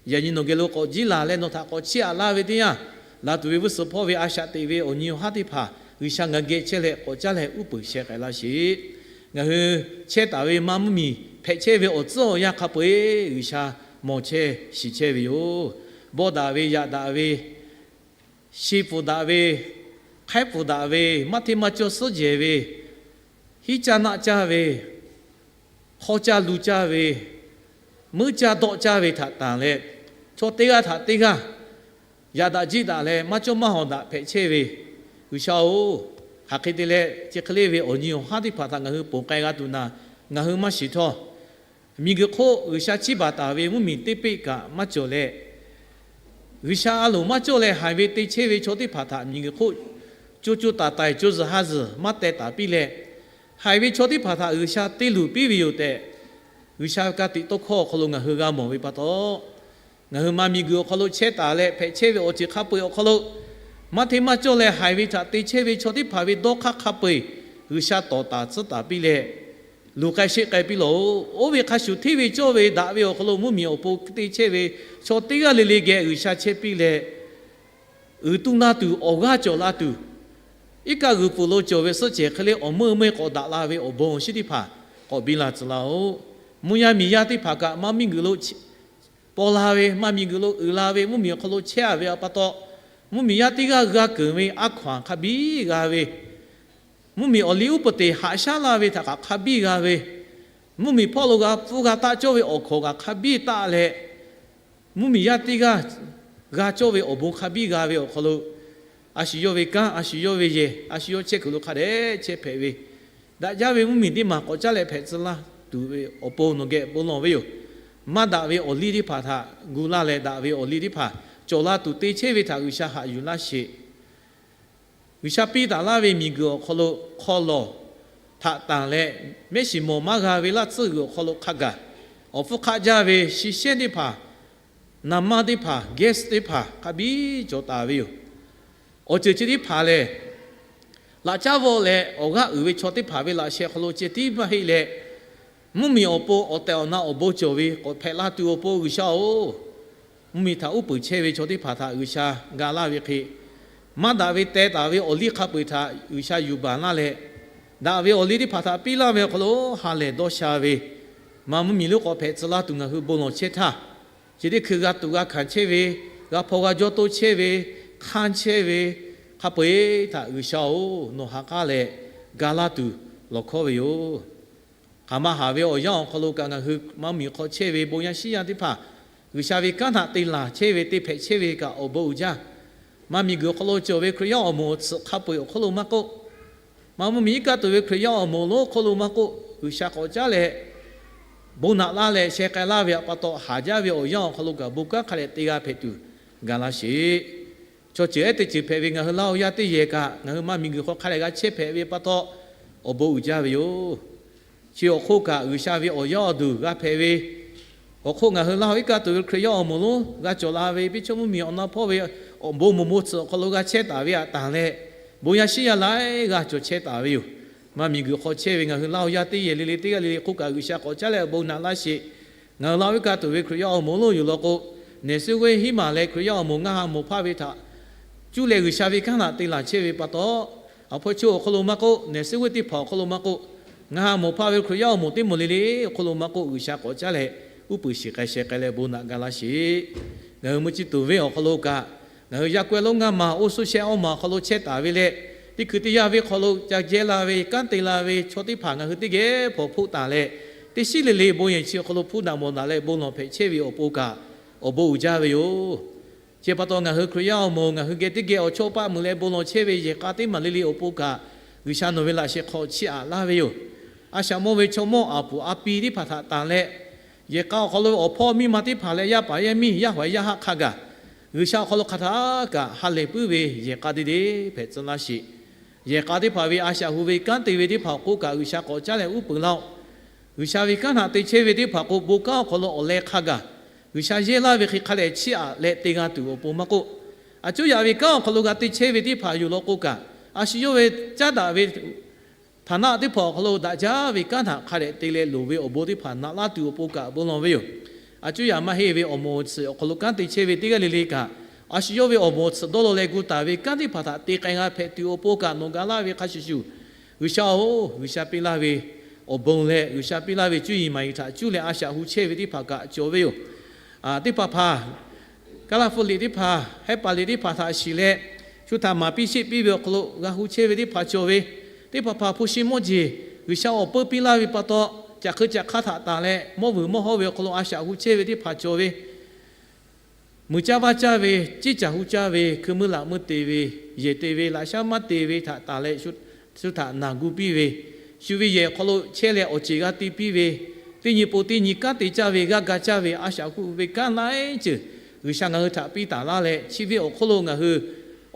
Yaꞈ nyi nawˬ geh lo k'awꞈ jiˇ laˬ leh nawˬ htaꞈ k'awꞈ chiˇ aꞈ laˇ ve teˇ yanˇ, laˬ tuˬ ve g'uˇ suhˍ hpawˇ ve a shaꞈ teꞈ ve awˬ nyi awˬ haˉ teˇ hpaˍ G'uiˬsha ngaˬ geh chehˇ leh k'awꞈ caˉ leh uˉ peunˍ sheh k'ai laˇ sheˍ. Ngaˬ hui chehˇ taˍ ve maˇ mvuhˇmiˬ hpehꞈ chehˇ ve awˬ tcuhˉ awˬ yanˇ hk'a peu-eˬ G'uiˬsha mawˬ chehˇ shiˍ chehˇ ve yoˬ. Bawˆ daꞈ ve, yaꞈ daꞈ ve, shi pfuhˍ daꞈ ve, hk'aiˉ pfuhˍ daꞈ ve, maˇ hteˇ maˇ cawˇ suhˉ jehˬ ve, hiˉ caˇ naˆ caˇ ve, hk'awˇ caˇ lu caˇ ve, meuˇ caˇ dawˆ caˇ ve htaꞈ tanˬ leh, chaw teˇ g'aˇ htaꞈ teˇ g'aˇ yaꞈ daꞈ jiˆ daꞈ leh maˇ cawˇ maˇ hawˍ daꞈ hpehꞈ chehˇ ve, G'uiˬsha-oˬ, hk'aˬ hk'e te leh chi hk'e le ve awˬ nyi awˬ haˉ teˇ hpaˍ htaꞈ ngaˬ hui ponˬ k'ai g'a tuˬ naˬ, ngaˬ hui maˇ shiˍ htawˇ, miˬguiˬ hk'oˆ G'uiˬsha chiˇ baˬ taˍ ve mvuhˇmiˬ teˇ peˆ kaꞈ maˇ cawˬ leh, G'uiˬsha a loˍ maˇ cawˇ leh haiˬ ve te chehˇ ve chaw teˇ hpaˍ htaꞈ miˬguiˬ hk'oˆ co co taiˍ taiˍ co zuhˬ ha zuhˬ maˇ teh taˍ piˇ leh, haiˬ ve chaw teˇ hpaˍ htaꞈ G'uiˬsha te luˬ piˇ ve yoˬ tehꞈ, G'uiˬsha ve ka tiꞈ tawˇ hkawˇ awˬ hk'aw lo ngaˬ hui g'a mawˬ ve pa taw, ngaˬ hui maˇ miˬguiˬ awˬ hk'aw lo chehˇ taˍ leh hpehꞈ chehˇ ve awˬ ceuˬ hk'a peu-eˬ awˬ hk'aw lo, maˇ hteˇ maˇ cawˇ leh haiˬ ve htaꞈ te chehˇ ve chaw teˇ hpaˍ ve dawˇ hk'aˇ hk'a peu-eˬ G'uiˬsha tawˍ taˍ tcuhˉ taˍ piˇ leh, luˬ k'ai sheˆ k'ai piˇ lawˬ-oˬ. Oˇ ve hk'a shuˍ hteˇ ve cawˇ ve daꞈ ve awˬ hk'aw lo mvuhˇmiˬ awˬ pon te chehˇ ve chaw teˇ g'aˇ le le geh G'uiˬsha chehˇ piˇ leh, uiˍ tuˇ na tuˬ awˬ g'aˇ cawˬ la tuˬ, iˉ kaˆ g'uiˬ pfuhˍ lo cawˬ ve suhˆ cehˬ hk'e le awˬ meuˇ meuˇ k'awꞈ daꞈ la ve awˬ bon awˬ shinˉ teˇ hpaˍ k'awꞈ biˇ la tcuh laˇ-oˬ. Mvuhˇ yaˇ miˬ yaˇ teˇ hpaˍ kaꞈ maˇ miˬguiˬ lo paw la ve, maˇ miˬguiˬ lo uiˍ la ve mvuhˇmiˬ awˬ hk'aw lo chehˇ-a ve pa taw, mvuhˇmiˬ yaˇ teˇ g'aˇ g'a keunˍ ve a hkaw-anˬ hk'a biˇ g'a ve, mvuhˇmiˬ awˬ liˇ uˉ peunˍ teꞈ haꞈ shaˉ la ve htaꞈ kaꞈ hk'a biˇ g'a ve, mvuhˇmiˬ hpawˇ lo g'a pfuhˇ g'a taˆ cawˇ ve awˬ hkawnˍ kaꞈ hk'a biˇ taˆ leh, mvuhˇmiˬ yaˇ teˇ g'aˇ g'a cawˇ ve awˬ bon hk'a biˇ g'a ve awˬ hk'aw lo, a shu yawˇ ve kanˉ, a shu yawˇ ve yehˬ, a shu yawˇ chehˇ kuiˬ lo hk'a dehꞈ chehˇ hpehꞈ ve, daꞈ jaˇ ve mvuhˇmiˬ teˇ maˬ k'awꞈ caˉ leh hpehꞈ tcuh laˇ tuˬ ve awˬ pon nawˬ geh bon lawˬ ve yoˬ. Maˇ daꞈ ve awˬ liˇ teˇ hpaˍ htaꞈ gu laˇ leh, daꞈ ve awˬ liˇ teˇ hpaˍ cawˬ la tuˬ te chehˇ ve htaꞈ G'uiˬsha haꞈ yuˬ laˇ sheˍ. G'uiˬsha piˇ taˍ laˇ ve miˬguiˬ awˬ hk'aw lo hk'aw lawˬ htaꞈ tanˬ leh, mehˆ shiˍ mawˬ maˇ g'a ve laˇ tsuhˇ g'uiˬ awˬ hk'aw lo hk'a gaˬ, awˬ hpfuhˇ hk'aˆ jaˇ ve shi shehnˉ teˇ hpaˍ, naˍ manˇ teˇ hpaˍ, gas teˇ hpaˍ hk'a biˇ cawˬ taˍ ve yoˬ. Awˬ ceuˬ chi teˇ hpaˍ lehˬ, laꞈ caˉ vawˆ leh awˬ g'aˇ uiˍ ve chaw teˇ hpaˍ ve laꞈ sheh hk'aw lo ceh tiˉ maˇ heˆ leh, mvuhˇmiˬ awˬ pon awˬ tehˬ awˬ na awˬ bon cawˬ ve k'awꞈ hpehꞈ la tuˬ awˬ pon G'uiˬsha-oˬ, mvuhˇmiˬ htaꞈ uˉ peunˍ chehˇ ve chaw teˇ hpaˍ htaꞈ G'uiˬsha ga laˇ ve hk'e, maˇ daꞈ ve teh taˍ ve awˬ liˇ hk'a peu-eˬ htaꞈ G'uiˬsha yuˬ baˬ laˇ leh, daꞈ ve awˬ liˇ teˇ hpaˍ htaꞈ piˇ laˇ ve awˬ hk'aw lo ha lehˬ dawˇ sha ve, maˇ mvuhˇmiˬ lonˉ k'awꞈ hpehꞈ tcuh laˇ tuˬ ngaˬ hui bon lawˬ chehˇ htaˇ, chi teˇ hkui g'a tuꞈ g'a hkanˍ chehˇ ve, g'a hpaw g'a jawˇ toˇ chehˇ ve, hk'anˇ chehˇ ve hk'a peu-eˬ htaꞈ G'uiˬsha-oˬ, nawˬ ha k'aˉ leh ga laˇ tuˬ lawˬ hkawˉ ve yoˬ. Hk'aˬ ma haˍ ve awˬ yanˇ awˬ hk'aw lo kaꞈ ngaˬ hui maˇ mvuhˇmiˬ hk'aw chehˇ ve bon yaˇ shiˉ yaˇ teˇ hpaˍ, G'uiˬsha ve kanˉ htaꞈ te laˬ chehˇ ve te hpehꞈ chehˇ ve kaꞈ awˬ bon uiˍ jaˇ. Maˇ miˬguiˬ awˬ hk'aw lo cawˬ ve Hkriꞈ yaˇ awˬ moˍ awˬ tsuhꞈ hk'a peu-eˬ awˬ hk'oˆ lo maˇ k'oˆ, maˇ mvuhˇmiˬ iˉ kaˆ tuˬ ve Hkriꞈ yaˇ awˬ moˍ lonˉ hk'oˆ lo maˇ k'oˆ, G'uiˬsha k'awꞈ caˉ leh bon naꞈ laˇ leh sheh k'ai laˇ ve pa taw, haˍ jaˇ ve awˬ yanˇ awˬ hk'aw lo kaꞈ bon kanˉ hk'a dehꞈ te g'a hpehꞈ tuˬ ga laˇ sheˍ. Chaw ceuˬ ehˉ teˇ ceuˬ hpehꞈ ve ngaˬ hui Laˇ huˍ yaˇ teˇ yehˬ kaꞈ, ngaˬ hui maˇ miˬguiˬ hk'aw hk'a dehꞈ g'a chehˇ hpehꞈ ve pa taw, awˬ bon uiˍ jaˇ ve yoˬ. Chi awˬ hk'oˆ kaꞈ, G'uiˬsha ve awˬ yaˇ awˬ duˬ g'a hpehꞈ ve awˬ hk'oˆ, ngaˬ hui Laˇ huˍ iˉ kaˆ tuˬ ve Hkriꞈ yaˇ awˬ moˍ lonˉ g'a cawˬ la ve, Peˇtruˆ mvuhˇmiˬ awˬ na hpawˇ ve awˬ bon moˍ moˍ tsuhꞈ awˬ hk'aw lo g'a chehˇ taˍ ve htaꞈ tanˬ leh, bon yaˇ shiˉ yaˇ laiˉ g'a cawˬ chehˇ taˍ ve yoˬ. Maˇ miˬguiˬ hk'aw chehˇ ve ngaˬ hui Laˇ huˍ yaˇ teˇ yehˬ le le teˇ g'aˇ le le hk'oˆ kaꞈ, G'uiˬsha k'awꞈ caˉ leh awˬ bon naꞈ laˇ sheˍ. Ngaˬ hui la ve ka tuˬ ve Hkriꞈ yaˇ awˬ moˍ lonˉ yuˬ law k'o, nehˬ suhˉ g'uˇ hiˉ maˬ leh Hkriꞈ yaˇ awˬ moˍ ngaˇ ha mawˬ hpaˇ ve htaꞈ cuˇ leh G'uiˬsha ve kanˉ htaꞈ te laˬ chehˇ ve pa taw, awˬ hpawˇ chaw awˬ hk'aw lo maˇ k'oˆ, nehˬ suhˉ g'uˇ teˇ hpaˍ awˬ hk'aw lo maˇ k'oˆ, ngaˇ ha mawˬ hpaˇ ve Hkriꞈ yaˇ awˬ moˍ teˇ moˍ le le awˬ hk'aw lo maˇ k'oˆ, G'uiˬsha k'awꞈ caˉ leh uˉ peunˍ shiˍ k'ai sheh k'ai leh bon naꞈ ga laˇ sheˍ. Ngaˬ hui mvuhˇ ciˇ tuˬ venˇ awˬ hk'aw lo kaꞈ, ngaˬ hui yaˇ k'awehˇ lonˉ ngaˇ maˬ oˇ suhˉ shehˆ awˇ maˬ awˬ hk'aw lo chehˇ taˍ ve leh, teˇ hkui teˇ yanˇ venˇ hk'aw lo ca jehˇ la ve kanˉ te la ve chaw teˇ hpaˍ ngaˬ hui teˇ geh hpawnˬ hpoˆ taˍ leh, teˇ shiˉ le le bon yehˬ chi awˬ hk'aw lo hpuˇ daꞈ mawˬ daꞈ leh bon lawˬ hpehꞈ chehˇ ve awˬ pon kaꞈ, awˬ bon uiˍ jaˇ ve yoˬ. Chi pa taw ngaˬ hui Hkriꞈ yaˇ awˬ moˍ ngaˬ hui geh teˇ geh awˬ chawˇ paˆ meuꞈ leh bon lawˬ chehˇ ve yehˬ k'a teˇ maˬ le le awˬ pon kaꞈ, G'uiˬsha nawˬ ve laꞈ sheh hk'aw chiˇ aꞈ laˇ ve yoˬ. A shaꞈ mawˇ ve chaw mawˇ aˬ puˍ a pi teˇ hpaˍ htaꞈ tanˬ leh, yehˬ k'a awˬ hk'aw lo awˬ hpawˇ miˇ ma teˇ hpaˍ leh yaˇ paˍ yaˇ miˇ yaˇ hawˍ yaˇ haˆ hk'a gaˬ, G'uiˬsha awˬ hk'aw lo hk'aˬ htaˆ kaꞈ ha lehˬ puiˉ ve yehˬ k'a te te hpehꞈ tcuh laˇ sheˍ. Yehˬ k'a teˇ hpaˍ ve a shaꞈ hu ve kanˉ te ve teˇ hpaˍ awˬ hk'oˆ kaꞈ G'uiˬsha k'awꞈ caˉ leh uˉ peunˍ laˇ-oˆ. G'uiˬsha ve kanˉ htaꞈ te chehˇ ve teˇ hpaˍ k'o, bon kanˉ awˬ hk'aw lo awˬ leh hk'a gaˬ, G'uiˬsha yehˇ laˇ ve hk'e hk'a dehꞈ chiˇ aꞈ leh te g'a tuˬ awˬ pon maˇ k'oˆ, a cuˇ yaꞈ ve kanˉ awˬ hk'aw lo g'a te chehˇ ve teˇ hpaˍ yuˬ law k'o kaꞈ, a shu yawˇ ve caˉ daꞈ ve htaˍ naˆ teˇ hpaˍ awˬ hk'aw lo daꞈ jaˇ ve kanˉ htaꞈ hk'a dehꞈ te leh loˍ ve awˬ bon teˇ hpaˍ naꞈ laˇ tuˬ awˬ pon kaꞈ bon lawˬ ve yoˬ. A cuˇ yaꞈ maˇ heˆ ve awˬ moˍ awˬ tsuhꞈ awˬ hk'aw lo kanˉ te chehˇ ve teˇ g'aˇ le le kaꞈ, a shu yawˇ ve awˬ moˍ awˬ tsuhꞈ dawˇ law leh gu taˍ ve kanˉ teˇ hpaˍ htaꞈ te k'ai g'a hpehꞈ tuˬ awˬ pon kaꞈ nawˬ ga laˇ ve hk'a shuˍ shuˍ, G'uiˬsha-oˬ, G'uiˬsha piˇ laˇ ve awˬ bon leh G'uiˬsha piˇ laˇ ve cuˇ yiˍ maˍ yiˍ htaꞈ cuˇ leh a shaꞈ hu chehˇ ve teˇ hpaˍ kaꞈ cawˬ ve yoˬ. Teˇ hpaˍ hpaˍ Kaˇlaˇ hpu liꞈ teˇ hpaˍ, Hehˉ paˍ liꞈ teˇ hpaˍ htaꞈ shiˍ leh, shu htaꞈ maˍ piˇ sheˆ piˇ ve awˬ hk'aw lo g'a hu chehˇ ve teˇ hpaˍ cawˬ ve, teˇ hpaˍ hpaˍ hpu shi mawˇ jeˬ G'uiˬsha awˬ peu piˇ laˇ ve pa taw, caꞈ hk'eu caꞈ hk'aˇ htaꞈ tanˬ leh mawˇ vuiˬ mawˇ hawˇ ve awˬ hk'aw lo a shaꞈ hu chehˇ ve teˇ hpaˍ cawˬ ve, muiˬ caˇ vaˇ caˇ ve, ciˇ caˬ hu caˇ ve, hkui meuˇ laꞈ meuˇ te ve, yehˬ te ve, laꞈ shaˉ maˇ te ve htaꞈ tanˬ leh shu htaꞈ naˬ gu piˇ ve, shu ve yehˬ awˬ hk'aw lo chehˇ leh awˬ ceˬ g'a te piˇ ve, teˇ nyi po teˇ nyi kanˉ te caˇ ve, g'aˇ ga caˇ ve, a shaꞈ hu ve kanˉ laiˉ ceuˬ G'uiˬsha ngaˬ hui htaꞈ piˇ taˍ laˇ leh, chi ve awˬ hk'oˆ lo ngaˬ hui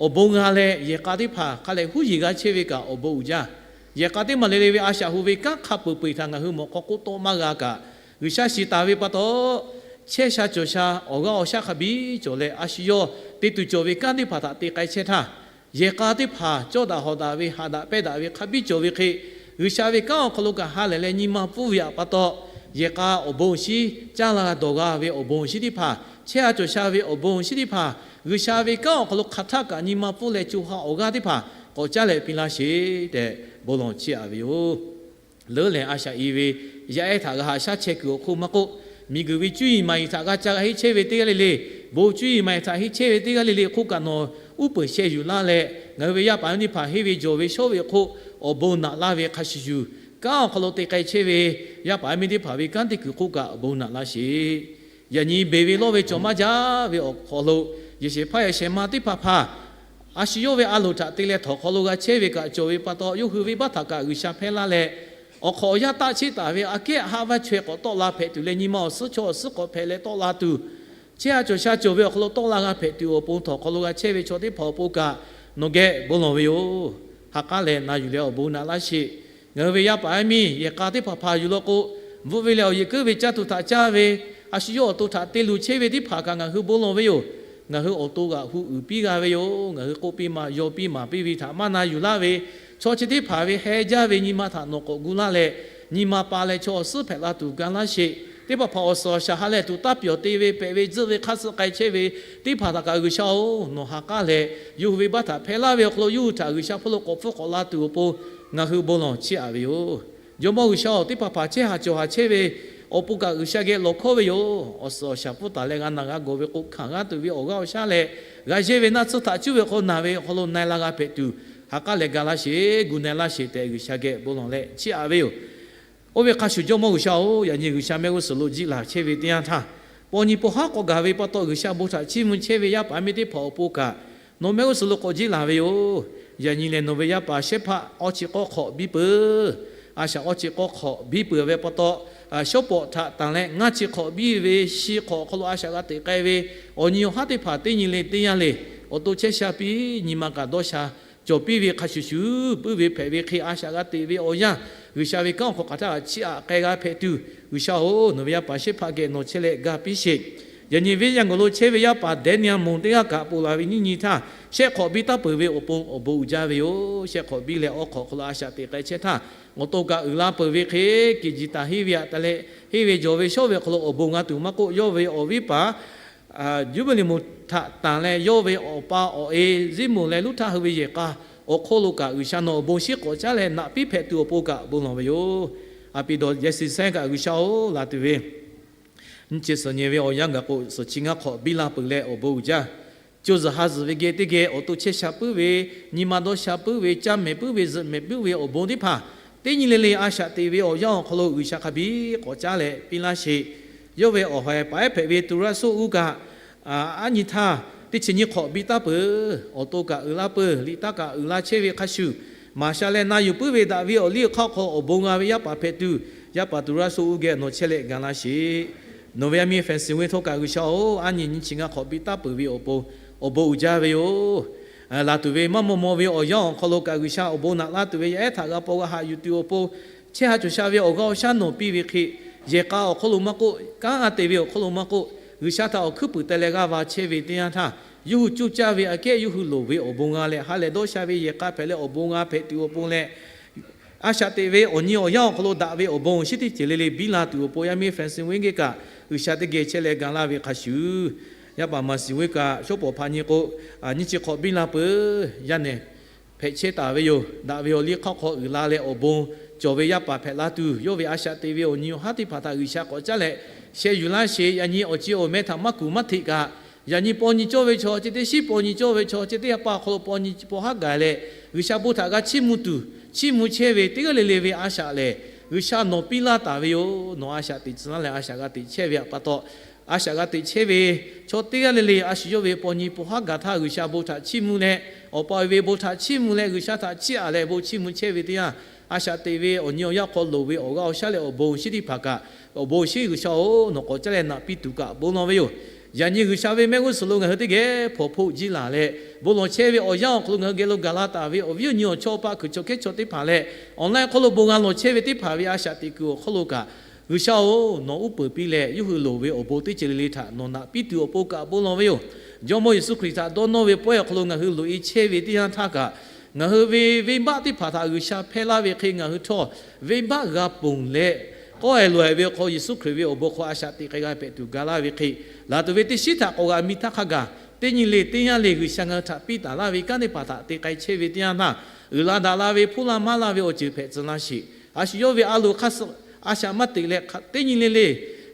awˬ bon g'a leh yehˬ k'a teˇ hpaˍ hk'a lehˬ huˉ yeˬ g'a chehˇ ve kaꞈ awˬ bon uiˍ jaˇ. Yehˬ k'a teˇ maˬ le le ve a shaꞈ hu ve kanˉ hk'a peu-eˬ peu-eˬ htaꞈ ngaˬ hui mawꞈ k'aw k'oˆ tawˆ maˇ g'a kaꞈ, G'uiˬsha shiˍ taˍ ve pa taw, chehˇ sha cawˬ sha awˬ g'aˇ awˬ shaˉ hk'a biˇ cawˬ leh, a shu yawˇ te tuˬ cawˬ ve kanˉ teˇ hpaˍ htaꞈ te k'ai chehˇ htaˇ, yehˬ k'a teˇ hpaˍ cawˇ daꞈ hawꞈ daꞈ ve, haꞈ daꞈ pehnˇ daꞈ ve hk'a biˇ cawˬ ve hk'e, G'uiˬsha ve kanˉ awˬ hk'aw lo kaꞈ ha lehˬ leh nyi ma pfuhˇ ve pa taw, yehˬ k'a awˬ bon shinˉ, caˇ la dawˬ g'a ve awˬ bon shinˉ teˇ hpaˍ, chehˇ sha cawˬ sha ve awˬ bon shinˉ teˇ hpaˍ, G'uiˬsha ve kanˉ awˬ hk'aw lo hk'aˬ htaˆ kaꞈ nyi ma pfuhˇ leh co ha awˬ g'aˇ teˇ hpaˍ k'awꞈ caˉ leh piˇ laˇ sheˍ tehꞈ bon lawˬ chiˇ aꞈ ve yoˬ. Leuˉ lehˬ a shaꞈ i ve yaˇ ehˉ htaꞈ g'a haꞈ shaˉ chehˇ kuiˬ awˬ hk'oˆ maˇ k'oˆ, miˬguiˬ ve cuˇ yiˍ maˍ yiˍ htaꞈ g'a ca g'a henˇ chehˇ ve teˇ g'aˇ le le, bon cuˇ yiˍ maˍ yiˍ htaꞈ henˇ chehˇ ve teˇ g'aˇ le le hk'oˆ kaꞈ nawˬ uˉ peunˍ sheh yuˬ laˇ leh, ngaˬ hui ve yaˇ paˍ yaˇ miˇ teˇ hpaˍ henˇ ve jawˬ ve shawˉ ve hk'oˆ awˬ bon naꞈ laˇ ve hk'a shuˍ shuˍ, kanˉ awˬ hk'aw lo te k'ai chehˇ ve yaˇ paˍ yaˇ miˇ teˇ hpaˍ ve kanˉ te kuiˬ hk'oˆ kaꞈ awˬ bon naꞈ laˇ sheˍ. Yaꞈ nyi beˬ ve lawˇ ve cawˬ maˇ jaˇ ve awˬ hk'aw lo, yehˬ shehˍ hpaˇ yehˬ shehˍ ma teˇ hpaˍ hpaˍ a shu yawˇ ve a loˍ htaꞈ te leh htawnˍ hk'aw lo g'a chehˇ ve kaꞈ cawˬ ve pa taw, yawˇ hui venˇbaˆ htaꞈ kaꞈ G'uiˬsha hpehˇ laˇ leh, awˬ hk'awꞈ awˬ yanˇ taˆ cheˆ taˍ ve aꞈ kehˉ haˆ vaˇ chaweh k'awꞈ tawˆ la hpehꞈ tuˬ leh, nyi ma awˬ suhˉ chaw awˬ suhˉ k'awꞈ hpehꞈ leh tawˆ la tuˬ, chehˇ sha cawˬ sha cawˬ ve awˬ hk'aw lo tawˆ la g'a hpehꞈ tuˬ awˬ pon htawnˍ hk'aw lo g'a chehˇ ve chaw teˇ hpaˍ awˬ pon kaꞈ nawˬ geh bon lawˬ ve yoˬ. Ha k'aˉ leh na yuˬ leh awˬ bon naꞈ laˇ sheˍ. Ngaˬ hui ve yaˇ paˍ yaˇ miˇ yehˬ k'a teˇ hpaˍ hpaˍ yuˬ law k'o, bvuhꞈ ve leh awˬ yeˬ keuˉ ve caˇ tuˬ htaꞈ caˇ ve, a shu yawˇ awˬ to htaꞈ te luˬ chehˇ ve teˇ hpaˍ kaꞈ ngaˬ hui bon lawˬ ve yoˬ. Ngaˬ hui awˬ to g'aꞈ hu uiˍ piˇ g'a ve yoˬ. Ngaˬ hui k'oˆ piˇ maˍ yaw piˇ maˍ piˇ ve htaꞈ maˇ na yuˬ laˇ ve, chaw chi teˇ hpaˍ ve heh jaˇ ve nyi ma htaꞈ nawˬ k'awꞈ gu laˇ leh, nyi ma pa leh chaw awˬ suhˉ hpehꞈ la tuˬ ga laˇ sheˍ. Teˇ hpaˍ hpaˍ awˬ suhˍ awˬ shaˍ ha lehˬ tuˬ taˇ pyawˬ te ve pehꞈ ve tzuhˆ ve hk'aˇ suh k'ai chehˇ ve teˇ hpaˍ htaꞈ kaꞈ G'uiˬsha-oˬ, nawˬ ha k'aˉ leh yawˇ hui ve baˆ htaꞈ hpehˇ laˇ ve awˬ hk'aw lo yawˇ hui htaꞈ G'uiˬsha hpawˇ lo k'awꞈ hpfuhˆ k'awꞈ la tuˬ awˬ pon ngaˬ hui bon lawˬ chiˇ aꞈ ve yoˬ. Jawˇmawˇ G'uiˬsha-oˬ, teˇ hpaˍ hpaˍ chehˇ haˍ cawˬ haˍ chehˇ ve awˬ pon kaꞈ G'uiˬsha geh lawˬ hkawˇ ve yoˬ. Awˬ suhˍ awˬ shaˍ pfuhˇ taˍ leh g'a naˬ g'a gawˬ ve k'o, hkanˍ g'aˇ tuˬ ve awˬ g'aˇ awˬ shaˉ leh g'a yehˇ ve naˆ tsuhˇ htaꞈ cuˇ ve awˬ hk'aw lo naˬ ve awˬ hk'aw lo na-e la g'a hpehꞈ tuˬ, ha k'aˉ leh ga laˇ sheˍ, gu na-e laˇ sheˍ tehꞈ G'uiˬsha geh bon lawˬ leh chiˇ aꞈ ve yoˬ. Oˇ ve hk'a shuˍ Jawˇmawˇ G'uiˬsha-oˬ, yaꞈ nyi G'uiˬsha mehˆ g'uˇ suhˍ lo jiˆ laˬ chehˇ ve teˇ yanˇ htaˇ, paw nyi paw haˉ k'awꞈ gaˬ ve pa taw G'uiˬsha bon htaꞈ chiˇ mvuh chehˇ ve yaˇ paˍ yaˇ miˇ teˇ hpaˍ awˬ pon kaꞈ nawˬ mehˆ g'uˇ suhˍ lo k'awꞈ jiˆ laˬ ve yoˬ. Yaꞈ nyi lehˬ nawˬ ve yaˇ paˍ shehˉ hpaˇ awˇ chi k'awˇ hk'awꞈ biˇ peuˬ. A shaꞈ awˇ chi k'awˇ hk'awꞈ biˇ peuˬ ve pa taw, shawˉ pawˍ htaꞈ tanˬ leh ngaˇ chi hk'awꞈ biˇ ve shi hk'awꞈ awˬ hk'aw lo a shaꞈ g'a teꞈ k'ai ve awˬ nyi awˬ haˉ teˇ hpaˍ teˇ nyi le teˇ yanˇ le, awˬ to chehˇ sha piˇ nyi ma kaꞈ dawˇ sha cawˬ piˇ ve hk'a shuˍ shuˍ, puiˉ ve hpehꞈ ve hk'e a shaꞈ g'a teꞈ ve awˬ yanˇ, G'uiˬsha ve kanˉ awˬ hk'aw hk'aˬ htaˇ kaꞈ chiˇ aꞈ k'ai g'a hpehꞈ tuˬ, G'uiˬsha-oˬ, nawˬ ve yaˇ paˍ shehˉ hpaˇ geh nawˬ chehˇ leh ga piˇ sheˍ. Yaꞈ nyi venˇ yaˇ g'uiˬ lo chehˇ ve yaˇ paˍ Daniel Mong teˇ g'aˇ kaꞈ ponˬ laˬ ve nyiˇ nyi htaˇ, shehˆ hk'awꞈ biˇ taˇ peuˬ ve awˬ pon awˬ bon uiˍ jaˇ ve yoˬ. Shehˆ hk'awꞈ biˇ leh awˇ hk'awꞈ hk'aw lo a shaꞈ teꞈ k'ai chehˇ htaˇ, awˬ to kaꞈ uiˍ la peuˬ ve hk'e, kiˬ jiˬ taˍ henˇ ve aꞈ taˍ leh, henˇ ve jawˬ ve shawˉ ve awˬ hk'aw lo awˬ bon g'a tuˬ maˇ k'oˆ, yawˇ ve awˬ viˉ paˍ Juˇbiˍliˍ moˍ htaꞈ tanˬ leh yawˇ ve awˬ pa awˬ e Ziˉmonˍ leh Luˉhtaˆ hui ve yehˬ k'a awˬ hk'oˆ lo kaꞈ G'uiˬsha nawˬ awˬ bon shiˉ k'awꞈ caˉ leh naꞈ piˉ hpehꞈ tuˬ awˬ pon kaꞈ bon lawˬ ve yoˬ. A pi dawˬ yehˬ siˍ sehˉ kaꞈ G'uiˬsha-oˬ, laˬ tuˬ ve nyiˇ chi suhˍ nyi ve awˬ yanˇ gaˬ k'o, suhˍ chi ngaˇ hk'awꞈ biˇ laˇ peuˬ leh awˬ bon uiˍ jaˇ. Co zuhˬ ha zuhˬ ve geh teˇ geh awˬ to chehˇ sha puiˉ ve, nyi ma dawˇ sha puiˉ ve, caˇ mehˍ puiˉ ve, zuhꞈ mehˍ puiˉ ve awˬ bon teˇ hpaˍ, teˇ nyi le le a shaꞈ teꞈ ve awˬ yanˇ awˬ hk'aw lo G'uiˬsha hk'a biˇ k'awꞈ caˉ leh piˇ laˇ sheˍ. Yawˇ ve awˬ haweh paˍ ehˉ hpehꞈ ve Toˇraˇsoˆ uˉ kaꞈ, aˉ nyi htaˇ teˇ chi nyi hk'awꞈ biˇ taˉ peuˬ. Awˬ to kaꞈ uiˍ la peuˬ, liꞈ taˇ kaꞈ uiˍ la chehˇ ve hk'a shuˍ, maˍ sha leh na yuˬ puiˉ ve daꞈ ve awˬ liˇ awˬ hk'aˇ awˬ hk'aw awˬ bon g'a ve yaˇ paˍ hpehꞈ tuˬ, yaˇ paˍ Toˇraˇsoˆ uˉ geh nawˬ chehˇ leh gaˬ laˇ sheˍ. Nawˬ ve yaˇ miˇ Fenˍ siˍ venˇ htawˇ kaꞈ G'uiˬsha-oˬ, aˉ nyi nyiˇ chi ngaˇ hk'awꞈ biˇ taˉ peuˬ ve awˬ pon awˬ bon uiˍ jaˇ ve yoˬ. Laˬ tuˬ ve maˇ maw maw ve awˬ yanˇ awˬ hk'aw lo kaꞈ G'uiˬsha awˬ bon naꞈ laˇ tuˬ ve yaˇ ehˉ htaꞈ g'a paw g'a haꞈ yuˬ tuˬ awˬ pon, chehˇ ha cawˬ sha ve awˬ g'aˇ awˬ shaˉ nawˬ piˇ ve hk'e, yehˬ k'a awˬ hk'oˆ lo maˇ k'oˆ, kanˉ a te ve awˬ hk'oˆ lo maˇ k'oˆ, G'uiˬsha htaꞈ awˬ hkuiˉ puiˍ te leh g'aˇ va chehˇ ve teˇ yanˇ htaˇ, yawˇ hui coˇ caˇ ve aꞈ kehˉ yawˇ hui loˍ ve awˬ bon g'a leh ha lehˬ dawˇ sha ve yehˬ k'a hpehꞈ leh awˬ bon g'a hpehꞈ tuˬ awˬ pon leh, a shaꞈ teꞈ ve awˬ nyi awˬ yanˇ awˬ hk'aw lo daꞈ ve awˬ bon shiˉ teˇ ceuˬ le le biˇ la tuˬ awˬ pon yaˇ miˇ Fenˍ siˍ venˇ geh kaꞈ G'uiˬsha teˇ geh chehˇ leh gaˬ laˇ ve hk'a shuˍ, yaˇ paˍ maˍ siˍ venˇ kaꞈ shawˉ pawˍ hpaꞈ nyi k'o, nyiˇ chi hk'awꞈ biˇ la peuˬ. Yaˇ nehˬ hpehꞈ chehˇ taˍ ve yoˬ. Daꞈ ve awˬ liˇ hk'aˇ hk'aw uiˍ la leh awˬ bon cawˬ ve yaˇ paˍ hpehꞈ la tuˬ, yawˇ ve a shaꞈ teꞈ ve awˬ nyi awˬ haˉ teˇ hpaˍ htaꞈ G'uiˬsha k'awꞈ caˉ leh sheh yuˬ laˇ sheˍ. Yaꞈ nyi awˬ ci awˬ meh htaꞈ maˇ kuˬ maˇ hteꞈ kaꞈ, yaꞈ nyi paw nyi cawˇ ve chaw, chi teˇ shiˉ paw nyi cawˇ ve chaw, chi teˇ ha pa awˬ hk'aw lo paw nyi paw haˉ gaˬ leh, G'uiˬsha bon htaꞈ g'a chiˇ mvuh tuˬ, chiˇ mvuh chehˇ ve teˇ g'aˇ le le ve a shaꞈ lehˬ, G'uiˬsha nawˬ piˇ laˇ taˍ ve yoˬ. Nawˬ a shaꞈ teꞈ tcuh laˇ leh a shaꞈ g'a teꞈ chehˇ ve pa taw, a shaꞈ g'a teꞈ chehˇ ve chaw teˇ g'aˇ le le a shu yawˇ ve paw nyi paw haˉ gaˬ htaˇ G'uiˬsha bon htaꞈ chiˇ mvuh leh, awˬ pa ve bon htaꞈ chiˇ mvuh leh G'uiˬsha htaꞈ chiˇ aꞈ leh bon chiˇ mvuh chehˇ ve teˇ yanˇ, a shaꞈ teꞈ ve awˬ nyi awˬ yanˇ hk'aw loˍ ve awˬ g'aˇ awˬ shaˉ leh awˬ bon shiˉ teˇ hpaˍ kaꞈ, awˬ bon shiˉ G'uiˬsha-oˬ, nawˬ k'awꞈ caˉ leh naꞈ piˇ tuˬ kaꞈ bon lawˬ ve yoˬ. Yaꞈ nyi G'uiˬsha ve mehˆ g'uˇ suhˍ lo ngaˬ hui teˇ geh hpawnˬ hpoˆ jiˇ laˬ leh bon lawˬ chehˇ ve awˬ yanˇ awˬ hk'aw lo ngaˬ hui geh lo gaˬ la taˍ ve awˬ viˉ awˬ nyi awˬ chawˇ awˬ paˆ kuiˬ chaw hkehˉ chaw teˇ hpaˍ leh, online hk'aw lo bon g'a lawˬ chehˇ ve teˇ hpaˍ ve a shaꞈ teꞈ kuiˬ awˬ hk'aw lo kaꞈ, G'uiˬsha-oˬ, nawˬ uˉ peunˍ piˇ leh yawˇ hui loˍ ve awˬ bon teˇ ceuˬ le le htaꞈ nawˬ naꞈ piˇ tuˬ awˬ pon kaꞈ bon lawˬ ve yoˬ. Jawˇmawˇ Yeˍsuˆ Hkriꞈ htaꞈ dawˇ nawˇ ve pawehˇ awˬ hk'aw lo ngaˬ hui loꞈ e chehˇ ve teˇ yanˇ htaˇ kaꞈ, ngaˬ hui ve venˇbaˆ teˇ hpaˍ htaꞈ G'uiˬsha hpehˇ laˇ ve hk'e ngaˬ hui htawˇ venˇbaˆ g'a ponˬ leh, k'awˇ e loꞈ e ve awˬ hk'aw Yeˍsuˆ Hkriꞈ ve awˬ bon hk'aw a shaꞈ teꞈ k'ai g'a hpehꞈ tuˬ ga laˇ ve hk'e, laˬ tuˬ ve teˇ shiˉ htaꞈ k'awꞈ g'a mi htaˇ hk'a gaˬ, teˇ nyi le teˇ yanˇ le G'uiˬsha ngaˬ hui htaꞈ piˇ taˍ laˇ ve kanˉ teˇ hpaˍ htaꞈ te k'ai chehˇ ve teˇ yanˇ htaˇ, uiˍ la daꞈ la ve hpuˇ laˇ maˇ laˇ ve awˬ ceuˬ hpehꞈ tcuh laˇ sheˍ. A shu yawˇ ve a loˍ hk'aˇ suh a shaꞈ maˇ teꞈ leh, teˇ nyi le le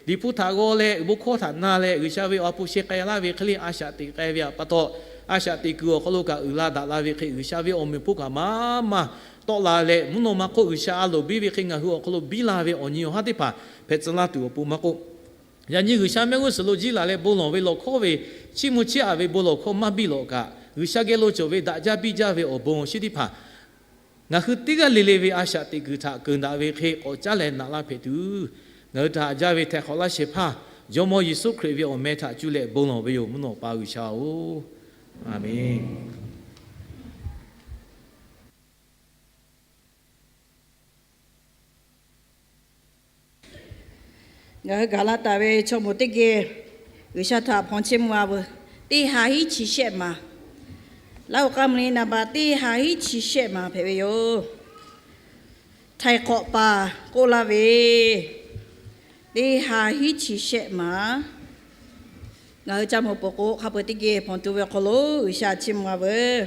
Liꞈ hpu htaꞈ g'aw leh bon hkawˇ htaꞈ na leh G'uiˬsha ve awˬ ha hpu sheh k'ai laˇ ve hk'e le a shaꞈ teꞈ k'ai ve pa taw, a shaꞈ teꞈ kuiˬ awˬ hk'aw lo kaꞈ uiˍ la daꞈ la ve hk'e G'uiˬsha ve awˬ meꞈ awˬ hponˇ kaꞈ maˇ maˇ tawˆ la leh, mvuhˇ naw ma hk'oˆ G'uiˬsha a loˍ biˇ ve hk'e ngaˬ hui awˬ hk'aw lo biˇ la ve awˬ nyi awˬ haˉ teˇ hpaˍ hpehꞈ tcuh laˇ tuˬ awˬ pon maˇ k'oˆ, yaꞈ nyi G'uiˬsha mehˆ g'uˇ suhˍ lo jiˇ laˬ leh bon lawˬ ve lawˬ hkawˇ ve chiˇ mvuh chiˇ aꞈ ve bon lawˬ hkawˇ maˇ biˇ lawꞈ kaꞈ, G'uiˬsha geh lo cawˬ ve daꞈ jaˇ biˇ jaˇ ve awˬ bon awˬ shiˉ teˇ hpaˍ ngaˬ hui teˇ g'aˇ le le ve a shaꞈ teꞈ kuiˬ htaꞈ keunˍ daꞈ ve hk'e k'awꞈ caˉ leh naꞈ laˇ hpehꞈ tuˬ, ngaˬ hui htaꞈ haꞈ jaˇ ve htaiˍ hk'awꞈ laˇ shehˍ hpaˇ Jawˇmawˇ Yeˍsuˆ Hkriꞈ ve awˬ meh htaꞈ cuˇ leh bon lawˬ ve yoˬ. Mvuhˇ naw pa G'uiˬsha-oˬ, Aˍmenˍ. Ngaˬ hui gaˬ la taˍ ve chaw moˍ teˇ geh G'uiˬsha htaꞈ hpawnˬ chehˇ mvuh-a veuˬ. Teˇ ha hiˉ chi shehˆ maˍ, laˇ hoꞈ k'aˇ mvuh ni naˍ baꞈ teˇ ha hiˉ chi shehˆ maˍ hpehꞈ ve yoˬ. Htaiˍ hk'awꞈ paˍ k'oˆ laˇ ve, teˇ ha hiˉ chi shehˆ maˍ. Ngaˬ hui ca mawˬ peuˬ k'o, hk'a peu-eˬ teˇ geh hpawnˬ tuˬ ve awˬ hk'aw lo G'uiˬsha chiˇ mvuh-a veuˬ.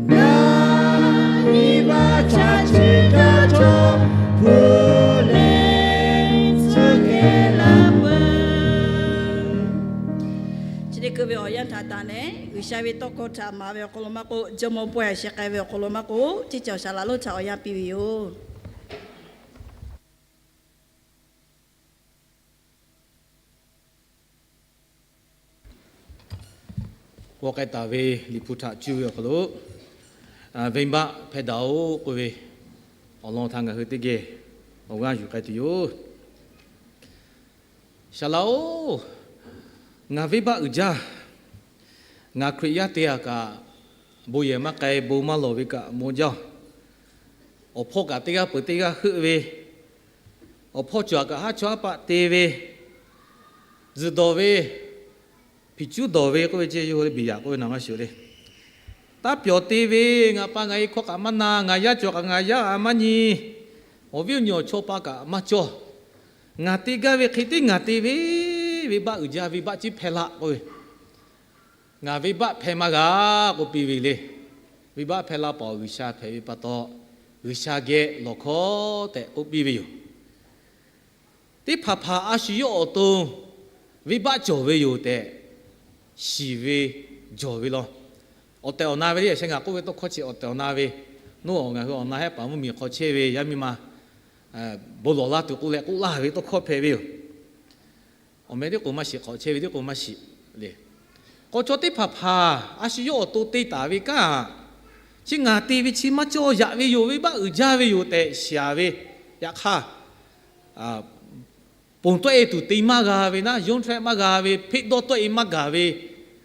Ngaˬ nyi ma chaꞈ chiˆ kaˇ chaw hpu leh tcuhˉ kehˬ laˇ peuˬ. Chi teˇ hkui ve awˬ yanˇ htaꞈ tanˬ leh, G'uiˬsha ve tawˇ hkawˇ htaꞈ maˍ ve awˬ hk'aw lo maˇ k'oˆ, jawˇmawˇ pawehˇ a sheh k'ai ve awˬ hk'aw lo maˇ k'oˆ, teˇ cawˬ saˍ laꞈ lonˉ htaꞈ awˬ yanˇ piˇ ve yoˬ. G'awˬ k'ai taˍ ve Liꞈ hpu htaꞈ cuˇ ve awˬ hk'aw lo, venˇbaˆ hpehˇ daꞈ-oꞈ k'oˆ ve awˬ lawn htaꞈ ngaˬ hui teˇ geh awˬ g'aˇ yuˬ k'ai tuˬ yoˬ. Saˍ laꞈ-oˬ, ngaˬ venˇbaˆ uiˍ jaˇ. Ngaˬ Hkriꞈ yaˇ te-a kaꞈ, bon yehˬ maˇ k'ai, bon maˇ lawˬ ve kaꞈ maw jaˇ. Awˬ hpawˇ kaꞈ teˇ g'aˇ peuˬ teˇ g'aˇ heuˆ ve, awˬ hpawˇ cawˬ kaꞈ haˉ chawˇ haˉ paˆ te ve, tzuhˬ dawˬ ve, hpiˍ cuˉ dawˬ ve k'oˆ ve ceh yoˬ le, biˬ yaꞈ k'oˆ ve naˬ maˇ shiˍ le. Taˇ pyawˬ te ve, ngaˬ pa ngaˬ e hkawˇ kaꞈ maˇ na, ngaˬ yaˇ cawˬ kaꞈ ngaˬ yaˇ a maˇ nyi, awˬ viˉ awˬ nyi awˬ chawˇ pa kaꞈ maˇ cawˇ. Ngaˬ te gaˇ ve hk'e tiˉ ngaˬ te ve, venˇbaˆ uiˍ jaˇ, venˇbaˆ ciˉ hpehˇ laˆ k'oˆ ve, ngaˬ venˇbaˆ hpehˇ maˇ g'a k'oˆ piˇ ve le. Venˇbaˆ hpehˇ laˇ paˍ G'uiˬsha hpehꞈ ve pa taw, G'uiˬsha geh lawˬ hkawˇ tehꞈ k'oˆ piˇ ve yoˬ. Teˇ hpaˍ hpaˍ a shu yawˇ awˬ to venˇbaˆ cawˬ ve yoˬ tehꞈ shiˍ ve, jawˬ ve law. Awˬ tehˬ awˬ na ve le, yaꞈ sheh ngaˬ k'oˆ ve tawˇ hkawˇ chi awˬ tehˬ awˬ na ve, nawˬ ngaˬ hui awˬ na hehˉ paˍ mvuhˇmiˬ hk'aw chehˇ ve yaˇ miˇ ma bon lawˬ laˇ tuˬ k'oˆ leh k'oˆ laˇ ve tawˇ hkawˇ hpehꞈ ve yoˬ. Awˬ meh tiˉ k'o maˇ shiˍ, hk'awꞈ chehˇ ve tiˉ k'o maˇ shiˍ le. K'awꞈ chaw teˇ hpaˍ hpaˍ a shu yawˇ awˬ to te taˍ ve kanˉ, chi ngaˬ te ve chi maˇ cawˇ, yaꞈ ve yoˬ, venˇbaˆ uiˍ jaˇ ve yoˬ tehꞈ shiˍ-a ve, yaꞈ hk'aˇ, ponˬ tawˆ-e tuˬ te maˇ g'a ve naˉ, yonˇ htawehˇ maˇ g'a ve, hpeˆ dawˇ tawˆ-e maˇ gaˬ ve,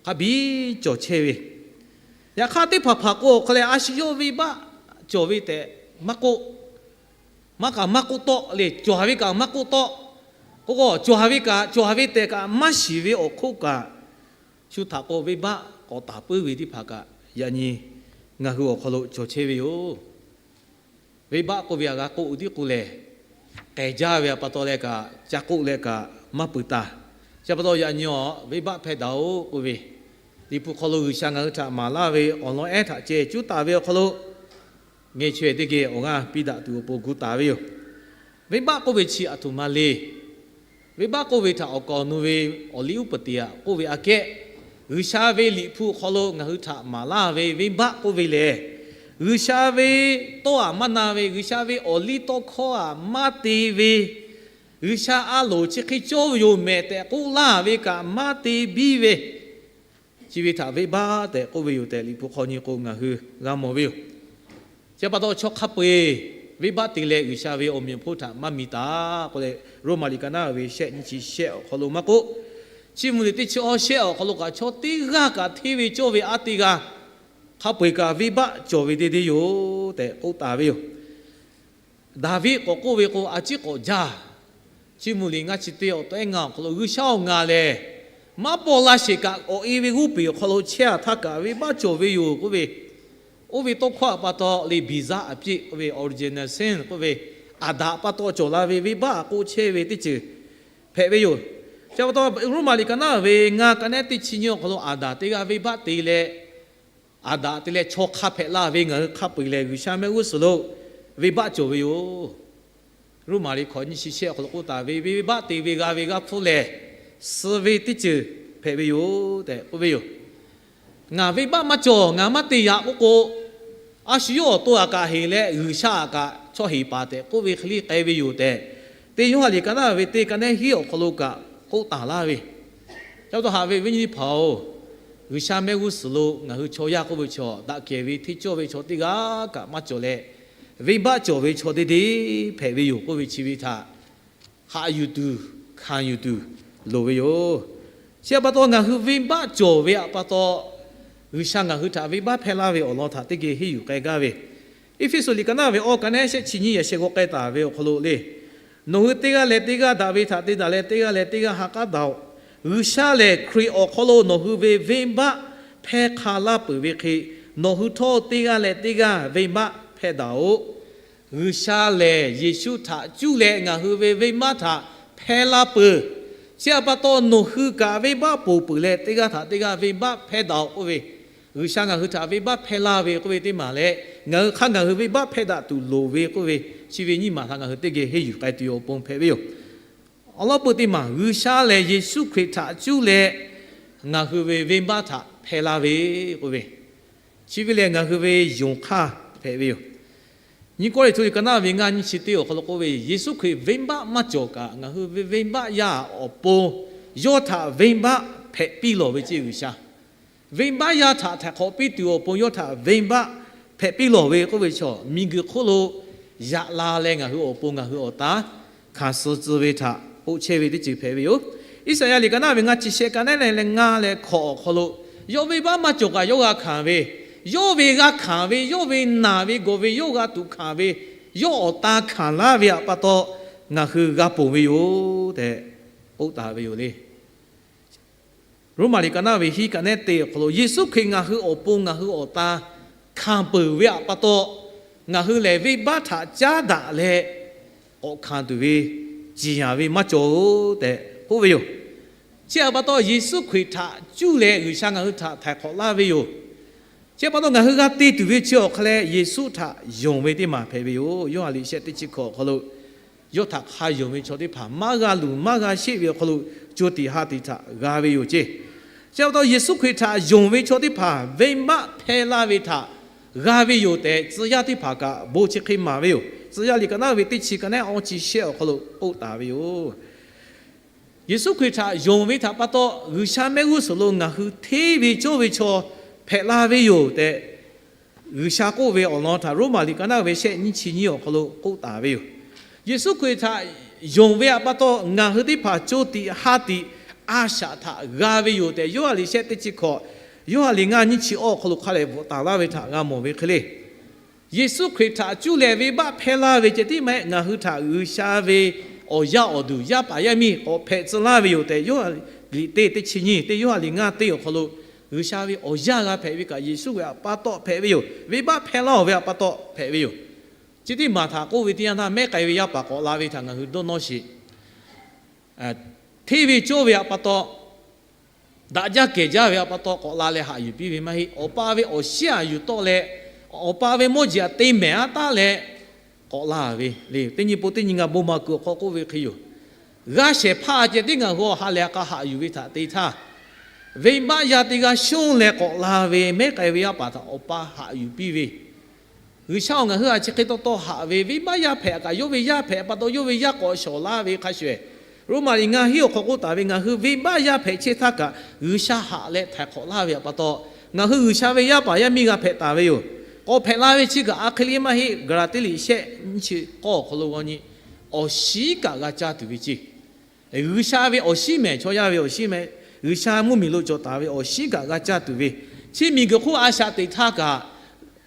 hk'a biˇ cawˬ chehˇ ve. Yaꞈ hk'aˇ teˇ hpaˍ hpaˍ k'o awˬ hk'aw leh a shu yawˇ venˇbaˆ cawˬ ve tehꞈ maˇ k'oˆ, maˇ kaꞈ maˇ k'oˆ tawˆ le, cawˬ-a ve kaꞈ maˇ k'oˆ tawˆ. K'o k'o cawˬ-a ve kaꞈ, cawˬ-a ve tehꞈ kaꞈ maˇ shiˍ ve awˬ hk'oˆ kaꞈ, shu htaꞈ k'o venˇbaˆ k'awꞈ taˍ puiˉ ve teˇ hpaˍ kaꞈ yaꞈ nyi ngaˬ hui awˬ hk'aw lo cawˬ chehˇ ve yoˬ. Venˇbaˆ k'oˆ ve a g'a k'oˆ uiˍ tiˉ k'o lehˬ, k'ehˬ jaˇ ve a pa taw leh kaꞈ, ca k'oˆ leh kaꞈ maˇ peuˬ taˍ. Chi pa taw yaꞈ nyi awˬ venˇbaˆ hpehˇ daꞈ-oꞈ k'oˆ ve, Liꞈ hpu hk'aw lo G'uiˬsha ngaˬ hui htaꞈ maˍ laˇ ve awˬ lawn ehˉ htaꞈ ceh cuˉ taˍ ve awˬ hk'aw lo, ngeh chaweh teˇ geh awˬ g'aˇ piˇ daꞈ tuˬ awˬ pon gu taˍ ve yoˬ. Venˇbaˆ k'oˆ ve chi aˬ htoꞈ ma le. Venˇbaˆ k'oˆ ve htaꞈ awˬ kaˍ awˬ nu ve awˬ liˇ uˉ peˍ teˍ aꞈ k'oˆ ve aꞈ kehˉ, G'uiˬsha ve Liꞈ hpu awˬ hk'aw lo ngaˬ hui htaꞈ maˍ laˇ ve venˇbaˆ k'oˆ ve lehˬ, G'uiˬsha ve tawˇ aꞈ maˇ na ve, G'uiˬsha ve awˬ liˇ tawˇ hkawˇ aꞈ maˇ te ve, G'uiˬsha a loˍ chi hk'e cawˇ ve yoˬ mehˍ tehꞈ k'oˆ laˇ ve kaꞈ maˇ te biˇ ve, chi ve htaꞈ venˇbaˆ tehꞈ k'oˆ ve yoˬ tehꞈ Liꞈ hpu hk'aw nyi k'o ngaˬ hui g'a mawˬ ve yoˬ. Chi pa taw chaw hk'a peu-eˬ venˇbaˆ te leh G'uiˬsha ve awˬ meꞈ awˬ hponˇ htaꞈ maˇ mi taˍ k'oˆ leh, Roˉmaꞈ liꞈ ka naˉ ve shehˆ nyiˇ chi shehˆ awˬ hk'aw lo maˇ k'oˆ, Chiˇ mvuh liꞈ teˇ chi awˇ shehˆ awˬ hk'aw lo kaꞈ chaw teˇ g'aˇ kaꞈ hteˇ ve cawˇ ve aˉ teˇ g'aˇ hk'a peu-eˬ kaꞈ venˇbaˆ cawˬ ve te te yoˬ tehꞈ k'oˆ taˍ ve yoˬ. Daˍviˆ k'awꞈ k'oˆ ve k'o a ciˉ k'awꞈ jaˇ. Chiˇ mvuh liꞈ ngaˇ chi teˇ awˬ tawehˉ ngaˇ awˬ hk'aw lo G'uiˬsha-oˬ, ngaˬ lehˬ maˇ paw la sheˍ kaꞈ awˬ e ve g'oˇ peˬ awˬ hk'aw lo chehˇ-a htaˇ kaꞈ venˇbaˆ cawˬ ve yoˬ k'oˆ ve, oˇ ve tawˇ hkawˇ a pa taw le, ဗီဇ အပြည့် k'oˆ ve, original sin k'oˆ ve, Aˍdanˍ pa taw cawˬ la ve venˇbaˆ k'oˆ chehˇ ve teˇ ceuˬ hpehꞈ ve yoˬ. Chi pa taw Roˉmaꞈ liꞈ ka naˉ ve ngaˇ ka nehˉ teˇ chi nyiˇ awˬ hk'aw lo Aˍdanˍ teˇ g'aˇ venˇbaˆ te leh, Aˍdanˍ te leh chaw hk'a hpehꞈ la ve ngaˬ hui hk'a peu-eˬ lehˬ G'uiˬsha mehˆ g'uˇ suhˍ lo venˇbaˆ cawˬ ve yoˬ. Roˉmaꞈ liꞈ hkawꞈ nyiˇ chi shehˆ awˬ hk'aw lo k'oˆ taˍ ve, venˇbaˆ te ve g'a ve g'aˇ hpfuhˇ lehˬ, suh ve teˇ ceuˬ hpehꞈ ve yoˬ tehꞈ k'oˆ ve yoˬ. Ngaˬ venˇbaˆ maˇ cawˬ, ngaˬ maˇ te yaꞈ k'oˆ k'o, a shu yawˇ awˬ to aꞈ kaꞈ heˍ leh G'uiˬsha aꞈ kaꞈ chaw heˍ paˍ tehꞈ k'oˆ ve hk'e le k'ai ve yoˬ tehꞈ, teˇ Yoˇhanˬ liꞈ ka naˉ ve teˇ ka nehˉ hiˉ awˬ hk'aw lo kaꞈ k'oˆ taˍ laˇ ve. Ca taw haꞈ ve viˉ nyi teˇ hpaˍ-oˬ, G'uiˬsha mehˆ g'uˇ suhˍ lo ngaˬ hui chaw yaˇ k'oˆ ve chaw daꞈ kehˬ ve hteˇ cawˇ ve chaw teˇ g'aˇ kaꞈ maˇ cawˬ leh, venˇbaˆ cawˬ ve chaw deˇ deˇ hpehꞈ ve yoˬ k'oˆ ve chi ve htaꞈ haꞈ yuˬ tuˬ, hkanˍ yuˬ tuˬ loˍ ve yoˬ. Chi a pa taw ngaˬ hui venˇbaˆ cawˬ ve a pa taw, G'uiˬsha ngaˬ hui htaꞈ venˇbaˆ hpehˇ laˇ ve awˬ lawn htaꞈ teˇ geh henˇ yuˬ k'ai gaˇ ve, Eˇfeˇsuꞈ liꞈ ka naˉ ve awˇ ka nehˉ shehˆ chi nyiˇ yaꞈ sheh g'aw k'ai taˍ ve awˬ hk'aw lo le, Nawˬ hui teˇ g'aˇ leh teˇ g'aˇ daꞈ ve htaꞈ te daꞈ leh, teˇ g'aˇ leh teˇ g'aˇ ha k'aˉ daꞈ-oꞈ. G'uiˬsha lehˬ Hkriꞈ awˬ hk'aw lo nawˬ hui ve venˇbaˆ hpehˇ hk'a laˇ peuˬ ve hk'e, nawˬ hui htawˇ teˇ g'aˇ leh teˇ g'aˇ venˇbaˆ hpehˇ daꞈ-oꞈ. G'uiˬsha lehˬ Yeˍsuˆ htaꞈ cuˇ leh ngaˬ hui ve venˇbaˆ htaꞈ hpehˇ laˇ peuˬ. Chi a pa taw nawˬ hui kaꞈ venˇbaˆ ponˬ peuˬ leh, teˇ g'aˇ htaꞈ teˇ g'aˇ venˇbaˆ hpehˇ daꞈ-oꞈ k'oˆ ve, G'uiˬsha ngaˬ hui htaꞈ venˇbaˆ hpehˇ laˇ ve k'oˆ ve teˇ maˬ leh, ngaˬ hui hk'aˇ ngaˬ hui venˇbaˆ hpehˇ daꞈ tuˬ loˍ ve k'oˆ ve, chi ve nyiˇ maˬ htaꞈ ngaˬ hui teˇ geh henˇ yuˬ k'ai tuˬ awˬ pon hpehꞈ ve yoˬ. Awˬ lawn peuˬ teˇ maˬ, G'uiˬsha lehˬ Yeˍsuˆ Hkriꞈ htaꞈ cuˇ leh ngaˬ hui ve venˇbaˆ htaꞈ hpehˇ laˇ ve k'oˆ ve, chi ve lehˬ ngaˬ hui ve yonˍ hk'aˇ hpehꞈ ve yoˬ. Nyiˇ Kawˇrenˍhtuˆ liꞈ ka naˆ ve ngaˇ nyiˇ chi teˇ awˬ hk'aw lo k'oˆ ve, Yeˍsuˆ Hkriꞈ venˇbaˆ maˇ cawˬ kaꞈ ngaˬ hui ve venˇbaˆ yaˇ awˬ pon yawˇ htaꞈ venˇbaˆ hpehꞈ piˇ lawˬ ve ceˇ G'uiˬsha. Venˇbaˆ yaˇ htaꞈ htaiˍ hk'awꞈ piˇ tuˬ awˬ pon yawˇ htaꞈ venˇbaˆ hpehꞈ piˇ lawˬ ve k'oˆ ve chaw, miˬguiˬ hk'oˆ lo yaꞈ la leh ngaˬ hui awˬ pon ngaˬ hui awˬ taˉ hkanˍ suh tcuh ve htaꞈ k'oˆ chehˇ ve teˇ ceuˬ hpehꞈ ve yoˬ. Iˉsaˍyaˆ liꞈ ka naˆ ve ngaˇ chi shehˆ ka naˆ leh ngaˇ leh hkawꞈ awˬ hk'aw lo, yawˇ venˇbaˆ maˇ cawˬ kaꞈ yawˇ g'a hkanˍ ve, yawˇ ve g'a hkanˍ ve, yawˇ ve naˬ ve gawˬ ve yawˇ g'a tuꞈ hkanˍ ve, yawˇ awˬ tan hkanˍ laˇ ve htaꞈ pa taw ngaˬ hui g'a ponˬ ve yoˬ tehꞈ k'oˆ taˍ ve yoˬ le. Roˉmaꞈ liꞈ ka naˆ ve hiˉ ka naˆ teˇ awˬ hk'aw lo, Yeˍsuˆ Hkriꞈ ngaˬ hui awˬ pon ngaˬ hui awˬ tan hkanˍ peuˬ ve htaꞈ pa taw, ngaˬ hui lehˬ venˇbaˆ htaꞈ caˉ daꞈ leh k'awꞈ hkanˍ tuˬ ve ciˍ yanˍ ve maˇ cawˬ-oˬ tehꞈ k'oˆ ve yoˬ. Chi htaꞈ pa taw Yeˍsuˆ Hkriꞈ htaꞈ cuˇ leh G'uiˬsha ngaˬ hui htaꞈ htaiˍ hk'awꞈ laˇ ve yoˬ. Chi htaꞈ pa taw ngaˬ hui g'a te tuˬ ve chi awˬ hk'aw leh Yeˍsuˆ htaꞈ yonˍ ve teˇ maˬ hpehꞈ ve yoˬ. Yoˇhanˬ liꞈ shehˆ teˇ chi hkawꞈ awˬ hk'aw lo, yawˇ htaꞈ hk'a yonˍ ve chaw teˇ hpaˍ maˇ g'a luˬ maˇ g'a sheˆ ve awˬ hk'aw lo co tiꞈ ha tiꞈ htaꞈ g'a ve yoˬ ceˇ. Chi htaꞈ pa taw Yeˍsuˆ Hkriꞈ htaꞈ yonˍ ve chaw teˇ hpaˍ venˇbaˆ hpehˇ laˇ ve htaꞈ g'a ve yoˬ tehꞈ, tcuh yaˇ teˇ hpaˍ kaꞈ bon chi hk'e maˍ ve yoˬ. Tcuh yaˇ liꞈ ka naˆ ve teˇ chi ka naˆ awˇ chi shehˆ awˬ hk'aw lo k'oˆ taˍ ve yoˬ. Yeˍsuˆ Hkriꞈ htaꞈ yonˍ ve htaꞈ pa taw, G'uiˬsha mehˆ g'uˇ suhˍ lo ngaˬ hui hteˇ ve cawˇ ve chaw hpehꞈ la ve yoˬ tehꞈ, G'uiˬsha k'oˆ ve awˬ lawn htaꞈ Roˉmaꞈ liꞈ ka naˆ ve shehˆ nyiˇ chi nyiˇ awˬ hk'aw lo k'oˆ taˍ ve yoˬ. Yeˍsuˆ Hkriꞈ htaꞈ yonˍ ve htaꞈ pa taw, ngaˬ hui teˇ hpaˍ co tiꞈ ha tiꞈ a shaꞈ htaꞈ g'a ve yoˬ tehꞈ, Yoˇhanˬ liꞈ shehˆ teˇ chi hkawꞈ, Yoˇhanˬ liꞈ ngaˇ nyiˇ chi awˇ awˬ hk'aw lo hk'a lehꞈ bvuhꞈ taˍ laˇ ve htaꞈ g'a mawˬ ve hk'e le. Yeˍsuˆ Hkriꞈ htaꞈ cuˇ leh venˇbaˆ hpehˇ laˇ ve ceh tiˉ maˇ heˆ, ngaˬ hui htaꞈ G'uiˬsha ve awˬ yaˇ awˬ duˬ yaˇ paˍ yaˇ miˇ k'awꞈ hpehꞈ tcuh laˇ ve yoˬ tehꞈ, Yoˇhanˬ liꞈ teˇ teˇ chi nyiˇ, teˇ Yoˇhanˬ liꞈ ngaˇ teˇ awˬ hk'aw lo, G'uiˬsha ve awˬ yaˇ g'a hpehꞈ ve kaꞈ Yeˍsuˆ ve htaꞈ pa taw hpehꞈ ve yoˬ. Venˇbaˆ hpehˇ laˇ-oˬ ve htaꞈ pa taw hpehꞈ ve yoˬ. Chi teˇ maˬ htaꞈ k'oˆ ve teˇ yanˇ htaˇ, mehˉ k'ai ve yaˇ paˍ k'awꞈ la ve htaꞈ ngaˬ hui dawˇ nawˇ sheˍ. Hteˇ ve cawˇ ve htaꞈ pa taw, daꞈ jaˇ kehˬ jaˇ ve htaꞈ pa taw k'awꞈ la leh haꞈ yuˬ piˇ ve maˇ heˆ. Awˬ pa ve awˬ shiˉ aꞈ yuˬ tawˆ leh, awˬ pa ve mawˇ jeˬ aꞈ te mehˍ aˉ taˉ leh k'awꞈ la ve le. Teˇ nyi po teˇ nyi ngaˬ bon maˍ kuiˬ awˬ hk'aw k'oˆ ve hk'e yoˬ. G'aˇ shehˍ hpaˇ ceh tiˉ ngaˬ hui ha lehˬ a k'a haꞈ yuˬ ve htaꞈ te htaˇ, venˇbaˆ yaˇ teˇ g'aˇ shonˇ leh k'awꞈ la ve mehˉ k'ai ve yaˇ paˍ htaꞈ awˬ pa haꞈ yuˬ piˇ ve, G'uiˬsha-oˬ, ngaˬ hui a chi hk'e taw taw haꞈ ve, venˇbaˆ yaˇ hpehꞈ kaꞈ yawˇ ve yaˇ hpehꞈ pa taw yawˇ ve yaˇ k'awꞈ shawˍ laˇ ve hk'a shuˍ, Roˉmaꞈ liꞈ ngaˇ hinˉ awˬ hk'aw k'oˆ taˍ ve, ngaˬ hui venˇbaˆ yaˇ hpehꞈ chehˇ htaˇ kaꞈ G'uiˬsha haꞈ leh htaiˍ hk'awꞈ laˇ ve htaꞈ pa taw, ngaˬ hui G'uiˬsha ve yaˇ paˍ yaˇ miˇ g'a hpehꞈ taˍ ve yoˬ. K'awꞈ hpehꞈ la ve chi kaꞈ a hk'e le maˇ heˆ. Gaˍlaˍtiˆ liꞈ shehˆ nyiˇ chi k'awˇ awˬ hk'aw lo g'aw nyi, awˬ shiˉ kaꞈ g'a caˇ tuˬ ve ceˇ. G'uiˬsha ve awˬ shiˉ mehˍ, chaw yaˇ ve awˬ shiˉ mehˍ, G'uiˬsha mvuhˇmiˬ lo cawˬ taˍ ve awˬ shiˉ kaꞈ g'a caˇ tuˬ ve, chi miˬguiˬ hk'oˆ a shaꞈ teꞈ htaˇ kaꞈ,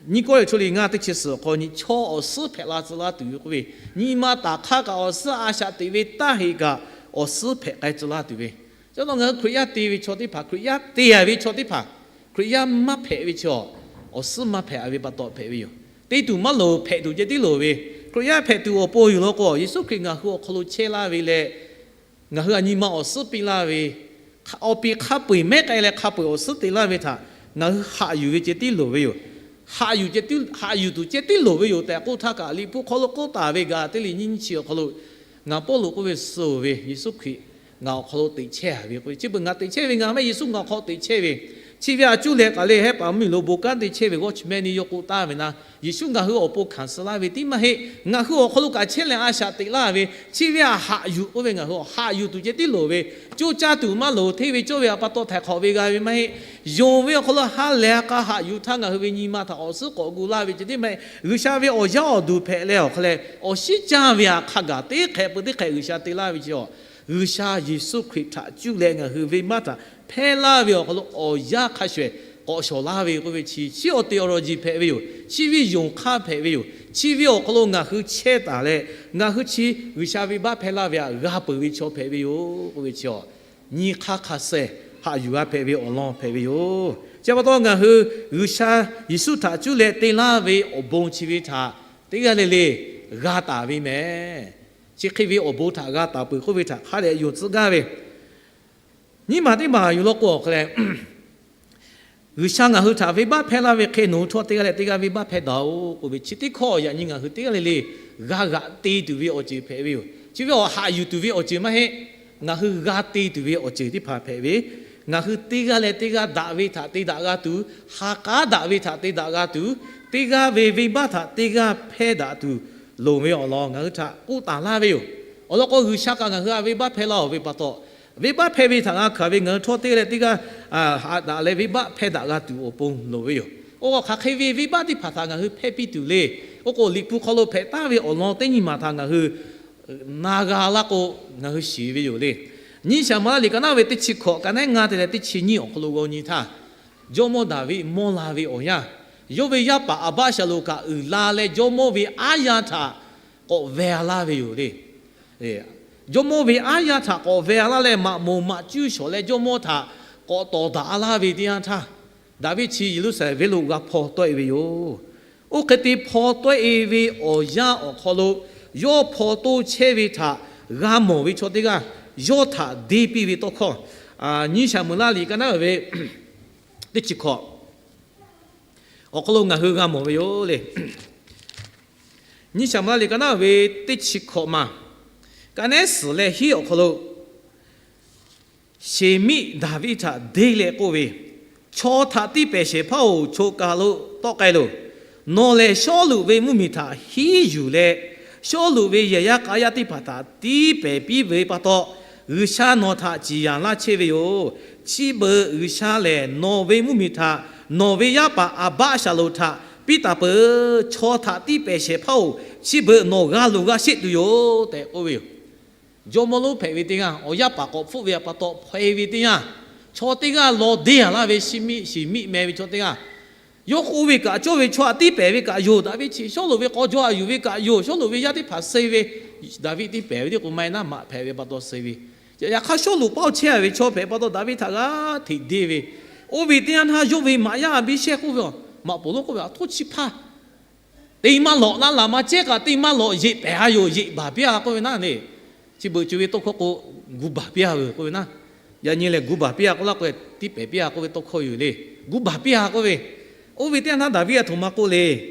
nyiˇ kawˇ leh chaw liꞈ ngaˇ teˇ chi suhˍ awˬ hk'aw nyi, chaw awˬ suhˉ hpehꞈ la tcuh laˇ tuˬ ve k'oˆ ve, nyi ma taˍ hk'aˇ kaꞈ awˬ suhˉ a shaꞈ teꞈ ve taˇ heꞈ kaꞈ awˬ suhˉ hpehꞈ k'ai tcuh laˇ tuˬ ve, chi pa taw ngaˬ hui Hkriꞈ yaˇ te ve chaw teˇ hpaˍ, Hkriꞈ yaˇ te a ve chaw teˇ hpaˍ, Hkriꞈ yaˇ maˇ hpehꞈ ve chaw, awˬ suhˉ maˇ hpehꞈ a ve pa taw hpehꞈ ve yoˬ. Te tuˬ maˇ loˍ, hpehꞈ tuˬ ceh tiˉ loˍ ve, Hkriꞈ yaˇ hpehꞈ tuˬ awˬ pon yoˬ law k'o, Yeˍsuˆ Hkriꞈ ngaˬ hui awˬ hk'aw lo chehˇ laˇ ve leh, ngaˬ hui a nyi ma awˬ suhˉ piˇ laˇ ve, awˬ pi hk'a peu-eˬ mehˉ k'ai leh hk'a peu-eˬ awˬ suhˉ te laˇ ve htaꞈ ngaˬ hui haꞈ yuˬ ve ceh tiˉ loˍ ve yoˬ. Haꞈ yuˬ ceh tiˉ, haꞈ yuˬ tuˬ ceh tiˉ loˍ ve yoˬ tehꞈ k'oˆ htaˇ kaꞈ, Liꞈ hpu hk'aw lo k'oˆ taˍ ve Gaˍlaˍtiˆ liꞈ nyiˇ nyiˇ chi awˬ hk'aw lo, ngaˬ Pawˇluꞈ k'oˆ ve suh ve, Yeˍsuˆ Hkriꞈ ngaˬ awˬ hk'aw lo teꞈ chehˇ a ve k'o, chi beuꞈ ngaˬ teꞈ chehˇ ve, ngaˬ mehˆ Yeˍsuˆ ngaˬ awˬ hk'aw teꞈ chehˇ ve, chi ve a cuˇ leh kaꞈ le hehˉ paˍ mvuhˇmiˬ lo bon kanˉ te chehˇ ve g'awˇ chi mehˆ ni yawˇ k'oˆ taˍ ve na, Yeˍsuˆ ngaˬ hui awˬ pon hkanˍ suh laˇ ve tiˉ maˇ heˆ. Ngaˬ hui awˬ hk'aw lo kaꞈ chehˇ leh a shaꞈ teꞈ laˇ ve, chi ve a haꞈ yuˬ k'oˆ ve, ngaˬ hui haꞈ yuˬ tuˬ ceh tiˉ loˍ ve, coˇ caˇ tuˬ maˇ loˍ, hteˇ ve cawˇ ve htaꞈ pa taw htaiˍ hk'awꞈ ve g'a ve maˇ heˆ. Yonˍ ve awˬ hk'aw lo ha lehˬ a k'a haꞈ yuˬ htaˇ ngaˬ hui ve nyi ma htaꞈ awˬ suhˉ k'awꞈ gu laˇ ve ceh tiˉ maˇ heˆ. G'uiˬsha ve awˬ yaˇ awˬ duˬ hpehꞈ leh awˬ hk'a leh awˬ shiˉ caˇ ve htaꞈ hk'a gaˬ teˇ hk'ehꞈ peu teˇ hk'ehꞈ G'uiˬsha te laˇ ve chi a, G'uiˬsha Yeˍsuˆ Hkriꞈ htaꞈ cuˇ leh ngaˬ hui venˇbaˆ htaꞈ hpehˇ laˇ ve awˬ hk'aw lo awˬ yaˇ hk'a shuˍ k'awꞈ shawˍ laˇ ve k'oˆ ve chi, chi awˬ teꞈ awˬ rawˬ jeˬ hpehꞈ ve yoˬ. Chi ve yonˍ hk'aˇ hpehꞈ ve yoˬ. Chi ve awˬ hk'aw lo ngaˬ hui chehˇ taˍ leh, ngaˬ hui chi G'uiˬsha venˇbaˆ hpehˇ laˇ ve htaꞈ g'a peuˬ ve chaw hpehꞈ ve yoˬ k'oˆ ve chi a, nyi hk'aˇ hk'a suh haꞈ yuˬ g'a hpehꞈ ve awˬ lawn hpehꞈ ve yoˬ. Chi pa taw ngaˬ hui G'uiˬsha Yeˍsuˆ htaꞈ cuˇ leh te laˇ ve awˬ bon chi ve htaꞈ teˇ g'aˇ le le g'a taˍ ve mehˍ. Chi hk'e ve awˬ bon htaꞈ g'a taˍ peuˬ k'oˆ ve htaꞈ hk'a dehꞈ yonˍ tcuh gaˇ ve, nyiˇ maˬ teˇ maˬ yuˬ law k'o awˬ hk'a leh, G'uiˬsha ngaˬ hui htaꞈ venˇbaˆ hpehˇ laˇ ve hk'e, nawˬ hui htawˇ teˇ g'aˇ leh teˇ g'aˇ venˇbaˆ hpehˇ daꞈ-oꞈ k'oˆ ve chi teˇ hkawˇ yaꞈ nyi ngaˬ hui teˇ g'aˇ le le g'a g'aꞈ te tuˬ ve awˬ ceuˬ hpehꞈ ve yoˬ. Chi ve awˬ haꞈ yuˬ tuˬ ve awˬ ceuˬ maˇ heˆ. Ngaˬ hui g'a te tuˬ ve awˬ ceuˬ teˇ hpaˍ hpehꞈ ve, ngaˬ hui teˇ g'aˇ leh teˇ g'aˇ daꞈ ve htaꞈ te daꞈ g'a tuˬ, ha k'aˉ daꞈ ve htaꞈ te daꞈ g'a tuˬ, teˇ g'aˇ ve venˇbaˆ htaꞈ teˇ g'aˇ hpehˇ daꞈ tuˬ loˍ ve awˬ lawn ngaˬ hui htaꞈ k'oˆ taˍ laˇ ve yoˬ. Awˬ lawn k'o, G'uiˬsha kaꞈ ngaˬ hui htaꞈ venˇbaˆ hpehˇ laˇ-oˬ ve pa taw, venˇbaˆ hpehˇ ve htaꞈ g'a hkanˍ ve ngaˬ hui htawˇ teˇ g'aˇ leh teˇ g'aˇ haꞈ daꞈ leh venˇbaˆ hpehˇ daꞈ g'a tuˬ awˬ pon loˍ ve yoˬ. Oˇ hk'aˬ hk'e ve venˇbaˆ teˇ hpaˍ htaꞈ ngaˬ hui hpehˇ piˇ tuˬ le. Oˇ k'o, Liꞈ hpu hk'aw lo hpehꞈ taˍ ve awˬ lawn teˇ nyi maˬ htaꞈ ngaˬ hui na g'a laˇ k'o, ngaˬ hui shiˍ ve yoˬ le. Nyiˇ Saˍmo-eˍlaˆ liꞈ ka naˉ ve teˇ chi hkawꞈ ka nehˉ ngaˇ te leh teˇ chi nyiˇ awˬ hk'aw lo g'aw nyi htaˇ, jawˇmawˇ Daˍviˆ mawˇ la ve awˬ yanˇ, yawˇ ve yaˇ paˍ Aˍbaˆshaˍlonˍ kaꞈ uiˍ la leh jawˇmawˇ ve aˉ yanˇ htaꞈ k'awꞈ veh-a laˇ ve yoˬ le. Jawˇmawˇ ve aˉ yanˇ htaꞈ k'awꞈ veh-a laˇ leh, maꞈ moˍ maꞈ cuˇ shawˍ leh jawˇmawˇ htaꞈ k'awꞈ tawˍ daꞈ-a laˇ ve teˇ yanˇ htaˇ, Daˍviˆ chi Yeˍruˆsaˍlehnˍ venˇ lo g'a hpaw tawˆ-e ve yoˬ. Oˇ hk'e te hpaw tawˆ-e ve awˬ yanˇ awˬ hk'aw lo, yawˇ hpaw toˇ chehˇ ve htaꞈ g'a mawˬ ve chaw teˇ g'aˇ yawˇ htaꞈ deˇ piˇ ve tawˇ hkawˇ, Nyiˇ Saˍmo-eˍlaˆ liꞈ ka naˉ ve teˇ chi hkawꞈ awˬ hk'aw lo ngaˬ hui g'a mawˬ ve yoˬ le. Nyiˇ Saˍmo-eˍlaˆ liꞈ ka naˉ ve teˇ chi hkawꞈ maˬ ka nehˉ suhˍ leh hiˉ awˬ hk'aw lo, Sheˍmiˆ Daˍviˆ htaꞈ deˇ leh k'oˆ ve, Chaw htaꞈ tiˇ pehˍ shehˍ hpaˇ-oˬ, choˬ kaˬ lo tawˆ k'ai loˬ. Nawˬ lehˬ Sawˉluꞈ ve mvuhˇmiˬ htaꞈ hiˉ yuˬ leh, Sawˉluꞈ ve yehˬ yaˇ k'a yaˇ teˇ hpaˍ htaꞈ tiˇ pehˍ piˇ ve pa taw, G'uiˬsha nawˬ htaꞈ ciˍ yanˍ laˇ chehˇ ve yoˬ. Chi beuꞈ G'uiˬsha lehˬ nawˬ ve mvuhˇmiˬ htaꞈ nawˬ ve yaˇ paˍ Aˍbaˆshaˍlonˍ htaꞈ piˇ taˍ peuˬ. Chaw htaꞈ tiˇ pehˍ shehˍ hpaˇ-oˬ, chi beuꞈ nawˬ g'a luˬ g'a sheˆ tuˬ yoˬ tehꞈ k'oˆ ve yoˬ. Jawˇmawˇ lonˉ hpehꞈ ve teˇ g'aˇ, awˬ yaˇ paˍ k'awꞈ hpfuhˆ ve pa taw hpaw-e ve teˇ yanˇ, chaw teˇ g'aˇ law deˇ-a laˇ ve Sheˍmiˆ, Sheˍmiˆ meh ve chaw teˇ g'aˇ, yawˇ k'oˆ ve kaꞈ cawˇ ve, chaw htaꞈ tiˇ pehˍ ve kaꞈ yoˬ, Daˍviˆ chi Sawˉluꞈ ve k'aw jaw htaꞈ yuˬ ve kaꞈ yoˬ, Sawˉluꞈ ve yaˇ teˇ hpaˍ suh ve, Daˍviˆ tiˇ pehˍ ve teˇ k'o maˇ heˆ naˉ, maꞈ hpehꞈ ve pa taw suh ve. Yaꞈ hk'aˇ Sawˉluꞈ paˇ-oˬ chehˇ-a ve chaw hpehꞈ pa taw Daˍviˆ htaꞈ g'a hteꞈ deˇ ve. Oˇ ve teˇ yanˇ htaˇ yawˇ ve maꞈ yaˇ Aˍbiˇshehˇ k'oˆ ve, maꞈ poˍ lonˉ k'oˆ ve, Aˬ htoˇ chi hpaˇ te maˇ lawꞈ naˉ, laꞈ ma cehˉ kaꞈ te maˇ lawꞈ, yeꞈ pehˍ-a yoˬ, yeꞈ baˬ piˇ-a k'oˆ ve naˉ le. Chi beuꞈ co ve tawˇ hkawˇ k'o, gu baˬ piˇ-a ve k'oˆ ve naˉ. Yaꞈ nyi lehˬ gu baˬ piˇ-a k'oˆ laˇ k'o, tiˇ pehˍ piˇ-a k'oˆ ve tawˇ hkawˇ yoˬ le. Gu baˬ piˇ-a k'oˆ ve, oˇ ve teˇ yanˇ htaˇ Daˍviˆ aˬ htoꞈ ma k'oˆ le.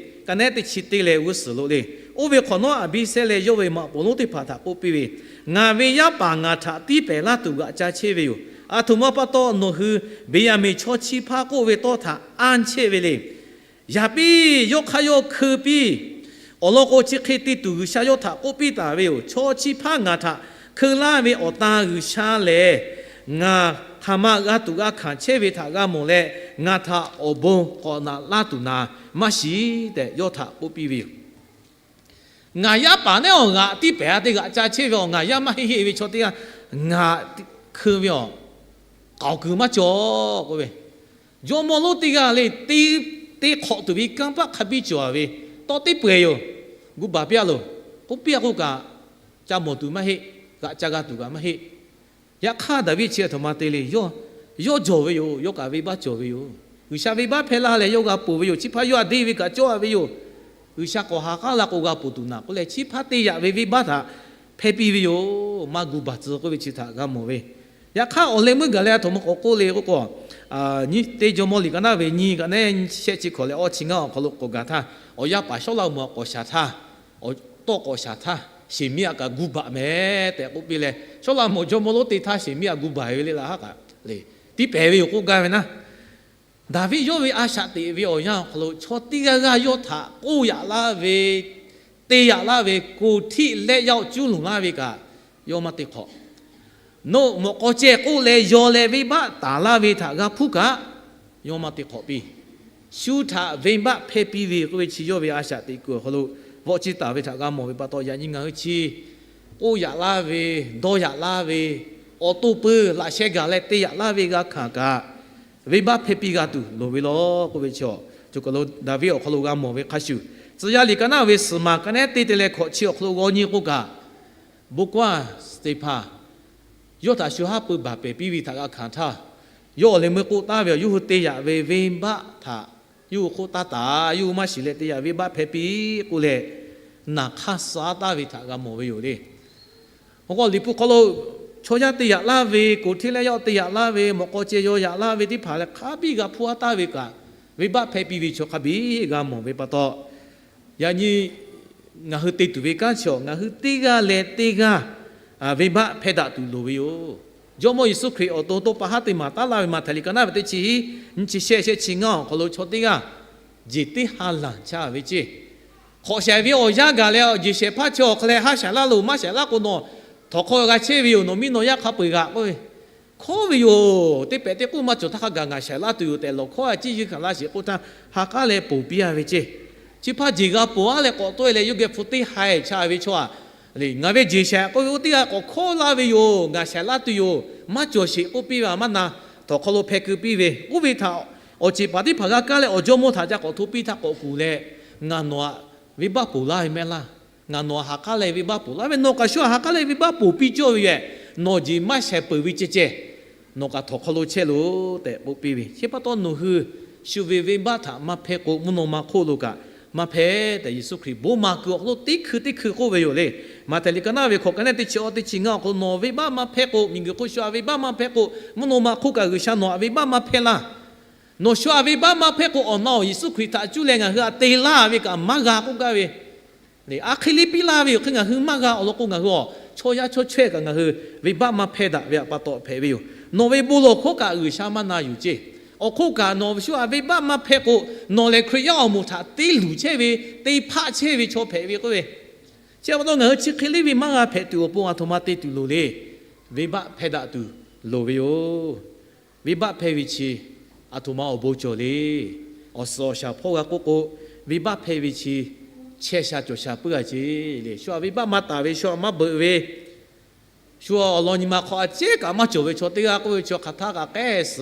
Ka nehˉ teˇ chi teˇ leh g'uˇ suhˍ lo le. Oˇ ve hk'awꞈ nawˉ Aˍbiˇshehˇ leh yawˇ ve maꞈ poˍ lonˉ teˇ hpaˍ htaꞈ k'oˆ piˇ ve, Ngaˬ ve yaˇ paˍ ngaˬ htaꞈ tiˇ pehˍ laˇ tuˬ g'aꞈ ca chehˇ ve yoˬ. Aˬ htoꞈ ma pa taw nawˬ hui Beˍyaˍmenˍ chaw chi hpaˇ k'oˆ ve tawˇ htaꞈ anˇ chehˇ ve le. Yaꞈ piˇ yawˇ hk'aˇ yawˇ hkeu piˇ. Awˬ lawn k'o, chi hk'e te tuˬ G'uiˬsha yawˇ htaꞈ k'oˆ piˇ taˍ ve yoˬ. Chaw chi hpaˇ ngaˬ htaꞈ hkeu laˇ ve awˬ tan G'uiˬsha lehˬ, ngaˬ hk'aˬ ma g'a tuˬ g'a hkanˍ chehˇ ve htaꞈ g'a mawˬ leh, ngaˬ htaꞈ awˬ bon k'awꞈ naꞈ laˇ tuˬ naˍ maˇ shiˍ tehꞈ yawˇ htaꞈ k'oˆ piˇ ve yoˬ. Ngaˬ yaˇ paˍ nehˉ awˬ g'aꞈ tiˇ pehˍ-a te g'aꞈ ca chehˇ ve awˬ, ngaˬ yaˇ maˇ heˆ heˆ ve chaw teˇ g'aˇ ngaˬ hkeu ve awˬ, k'aoˍ kuiˬ maˇ cawˬ k'oˆ ve, jawˇmawˇ lonˉ teˇ g'aˇ le, teˇ hk'awꞈ tuˬ ve kanˇ paˆ hk'a biˇ cawˬ-a ve, tawˇ teˇ peu-eˬ yoˬ. Gu baˬ piˇ-a loˬ. K'oˆ piˇ-a k'oˆ kaꞈ, ca mawˬ tuˬ maˇ heˆ. G'aꞈ ca g'a tuˬ kaꞈ maˇ heˆ. Yaꞈ hk'aˇ Daˍviˆ chi aˬ htoꞈ ma te le. Yawˇ jawˬ ve yoˬ. Yawˇ kaꞈ venˇbaˆ cawˬ ve yoˬ. G'uiˬsha venˇbaˆ hpehˇ laˇ leh yawˇ g'a ponˬ ve yoˬ. Chi hpaˇ yawˇ htaꞈ deˇ ve kaꞈ cawˇ-a ve yoˬ. G'uiˬsha k'awꞈ ha k'aˉ la k'o g'a ponˬ tuˬ naˍ k'oˆ leh, chi hpaˇ te yaꞈ ve venˇbaˆ htaꞈ hpehˇ piˇ ve yoˬ. Maˇ gu baˬ tcuh k'oˆ ve chi htaꞈ g'a mawˬ ve. Yaꞈ hk'aˇ awˬ leh meuˇ gaˬ leh aˬ htoꞈ ma k'awꞈ k'oˆ le k'oˆ k'o, nyiˇ teˇ Jawˇmawˇ liꞈ ka naˉ ve nyiˇ ka nehˉ shehˆ chi hkawꞈ leh awˇ chi ngaˇ awˬ hk'aw lo k'awꞈ gaˬ htaˇ, awˬ yaˇ paˍ Sawˉlaꞈmonˍ k'awꞈ shaˍ htaˇ, awˬ tawˇ k'awꞈ shaˍ htaˇ, Sheˍmiˆ aꞈ kaꞈ gu baˬ mehˍ tehꞈ k'oˆ piˇ leh, Sawˉlaꞈmonˍ jawˇmawˇ lonˉ te htaˇ Sheˍmiˆ aꞈ gu baˬ ve le laˇ haˉ kaꞈ le, tiˇ pehˍ ve yoˬ k'oˆ gaˇ ve naˉ. Daˍviˆ yawˇ ve a shaꞈ teꞈ ve awˬ yanˇ awˬ hk'aw lo chaw teˇ g'aˇ g'aˇ yawˇ htaꞈ k'oˆ yaꞈ laˇ ve, te yaꞈ laˇ ve, โกรธแค้น leh yaˇ-oˆ cuˉ luˬ laˇ ve kaꞈ, yawˇ maˇ te hk'awꞈ. Nawˬ mawꞈ k'aw ceh k'oˆ leh yaw leh venˇbaˆ taˍ laˇ ve htaꞈ g'a hpuˇ kaꞈ, yawˇ maˇ te hk'awꞈ piˇ. Shu htaꞈ venˇbaˆ hpehˇ piˇ ve k'oˆ ve chi yawˇ ve a shaꞈ teꞈ kuiˬ awˬ hk'aw lo vawˆ ciˇ taˍ ve htaꞈ g'a mawˬ ve pa taw, yaꞈ nyi ngaˬ hui chi k'oˆ yaꞈ laˇ ve, dawˇ yaꞈ laˇ ve, awˬ to peuˬ laꞈ sheh gaˬ leh te yaꞈ laˇ ve g'a hkanˍ kaꞈ, venˇbaˆ hpehˇ piˇ g'a tuˬ loˍ ve law k'oˆ ve chi, cawˬ kaˬ lo Daˍviˆ awˬ hk'aw lo g'a mawˬ ve hk'a shuˍ, Tcuh yaˇ liꞈ ka naˉ ve suhˍ maˬ ka nehˉ teˇ te leh hkawꞈ chi awˬ hk'aw lo g'aw nyi k'oˆ kaꞈ, bon g'aˇ Steˍhpaˍ yawˇ htaꞈ shu haˉ pui baˬ pehˍ piˇ ve htaꞈ g'a hkanˍ htaˇ, yawˇ awˬ leh meuˇ k'oˆ taˍ ve awˬ, yawˇ hui te yaꞈ ve venˇbaˆ htaꞈ yawˇ hui k'oˆ taˍ taˍ, yawˇ hui maˇ shiˍ leh te yaꞈ venˇbaˆ hpehˇ piˇ k'oˆ leh, naˬ hk'aˇ suh taˍ ve htaꞈ g'a mawˬ ve yoˬ le. Awˬ k'o Liꞈ hpu hk'aw lo chaw yaˇ te yaꞈ laˇ ve, koˬ hteˇ leh yaˇ te yaꞈ laˇ ve, mawꞈ k'aw ceh yaw yaꞈ laˇ ve teˇ hpaˍ leh hk'a biˇ g'a hpuˇ a taˍ ve kaꞈ, venˇbaˆ hpehˇ piˇ ve chaw hk'a biˇ g'a mawˬ ve pa taw, yaꞈ nyi ngaˬ hui te tuˬ ve kanˉ chi awˬ, ngaˬ hui teˇ g'aˇ leh teˇ g'aˇ venˇbaˆ hpehˇ daꞈ tuˬ loˍ ve yoˬ. Jawˇmawˇ Yeˍsuˆ Hkriꞈ awˬ to to pa haˉ te maˍ taˉ laˇ ve Maꞈhtehˍ liꞈ ka naˉ ve teˇ chi hiˉ, nyiˇ chi shehˆ shehˆ chi ngaˇ awˬ hk'aw lo chaw teˇ g'aˇ jeˬ teˇ ha lanˬ chaˇ ve ceˇ. Hk'awꞈ shaiˍ ve awˬ yanˇ gaˬ leh, jeˬ shehˍ hpaˇ chi awˬ hk'a leh ha shaiˍ laˇ loˬ, maˇ shaiˍ laˇ k'o, nawˬ htawnˍ hk'aw g'a chehˇ ve yoˬ, nawˬ miˇ nawˬ yaˇ hk'a peu-eˬ g'aꞈ k'oˆ ve, hkawˉ ve yoˬ. Teˇ pehꞈ teˇ k'oˆ maˇ cawˬ htaˇ hk'a gaˬ ngaˬ shaiˍ laˇ tuˬ yoˬ tehꞈ lawˬ hkawˉ a ciˇ yeunˇ hkanˍ laˇ sheˍ k'oˆ htaˇ, ha k'aˉ leh ponˬ piˇ a ve ceˇ. Chi hpaˇ jeˬ g'a ponˬ a leh k'awꞈ tawˆ e leh yawˇ geh hpu teˇ ha e chaˇ ve chaw a, ngaˬ ve jeˬ shaiˍ k'oˆ ve oˇ teˇ g'aˇ k'awꞈ hkawˉ laˇ ve yoˬ, ngaˬ shaiˍ laˇ tuˬ yoˬ, maˇ cawˬ sheˍ k'oˆ piˇ ve a maˇ na, htawnˍ hk'aw lo hpeh keu piˇ ve. Oˇ ve htaꞈ awˬ ceˬ paˍ teˇ hpaˍ g'a kaˇ leh awˬ jawˇmawˇ htaꞈ ca k'awꞈ hto piˇ htaˇ k'awꞈ kuˬ leh, ngaˬ nawˬ aꞈ venˇbaˆ ponˬ laˇ ve mehˆ laˇ. Ngaˬ nawˬ aꞈ ha k'aˉ leh venˇbaˆ ponˬ laˇ ve, nawˬ kaꞈ shu aꞈ ha k'aˉ leh venˇbaˆ ponˬ piˇ cawˇ ve yoˬ. Nawˬ jeˬ maˇ shaiˍ peuˬ ve ceh ceh, nawˬ kaꞈ htawnˍ hk'aw lo chehˇ loˬ tehꞈ k'oˆ piˇ ve. Chi pa taw nawˬ hui shu ve venˇbaˆ htaꞈ maˇ hpehˇ k'o, mvuhˇ naw ma hk'oˆ lo kaꞈ maˇ hpehˇ tehꞈ Yeˍsuˆ Hkriꞈ bon maˍ kuiˬ awˬ hk'aw lo teˇ hkui teˇ hkui k'oˆ ve yoˬ le. Maꞈhtehˍ liꞈ ka naˉ ve hkawꞈ ka neˉ teˇ chi awˇ teˇ chi ngaˇ awˬ hk'aw lo, nawˬ venˇbaˆ maˇ hpehˇ k'o, miˬguiˬ hk'oˆ shu aꞈ venˇbaˆ maˇ hpehˇ k'o, mvuhˇ naw ma hk'oˆ kaꞈ G'uiˬsha nawˬ aꞈ venˇbaˆ maˇ hpehˇ laˇ. Nawˬ shu aꞈ venˇbaˆ maˇ hpehˇ k'o, awˬ na awˬ Yeˍsuˆ Hkriꞈ htaꞈ cuˇ leh ngaˬ hui aꞈ te laˇ ve kaꞈ maˇ g'a k'oˆ gaˇ ve. A hk'e le piˇ laˇ ve yoˬ hk'e ngaˬ hui maˇ g'a awˬ lawn k'o, ngaˬ hui awˬ chaw yaˇ chaw chaweh kaꞈ ngaˬ hui venˇbaˆ maˇ hpehˇ daꞈ ve pa taw hpehꞈ ve yoˬ. Nawˬ ve bon lawˬ hkawˉ kaꞈ G'uiˬsha maˇ na yuˬ ceˇ. Awˬ hk'oˆ kaꞈ nawˬ shu aꞈ venˇbaˆ maˇ hpehˇ k'o, nawˬ lehˬ Hkriꞈ yaˇ awˬ moˍ htaꞈ te luˬ chehˇ ve, te hpaˆ chehˇ ve chaw hpehꞈ ve k'oˆ ve. Chi pa taw ngaˬ hui chi hk'e le ve maˇ g'a hpehꞈ tuˬ awˬ pon aˬ htoꞈ ma te tuˬ loˍ le. Venˇbaˆ hpehˇ daꞈ tuˬ loˍ ve yoˬ. Venˇbaˆ hpehˇ ve chi aˬ htoꞈ ma awˬ bon cawˬ le. Awˬ suhˍ awˬ shaˍ hpawˇ g'a k'oˆ k'o, venˇbaˆ hpehˇ ve chi chehˇ sha cawˬ sha puiˉ a ceˇ le. Shu aꞈ venˇbaˆ maˇ taˍ ve, shu aꞈ maˇ beuꞈ ve, shu awˬ lawn nyi ma hk'aw a ceˉ kaꞈ maˇ cawˬ ve chaw teˇ g'aˇ k'oˆ ve chaw hk'aˬ htaˇ kaꞈ k'ehˉ suh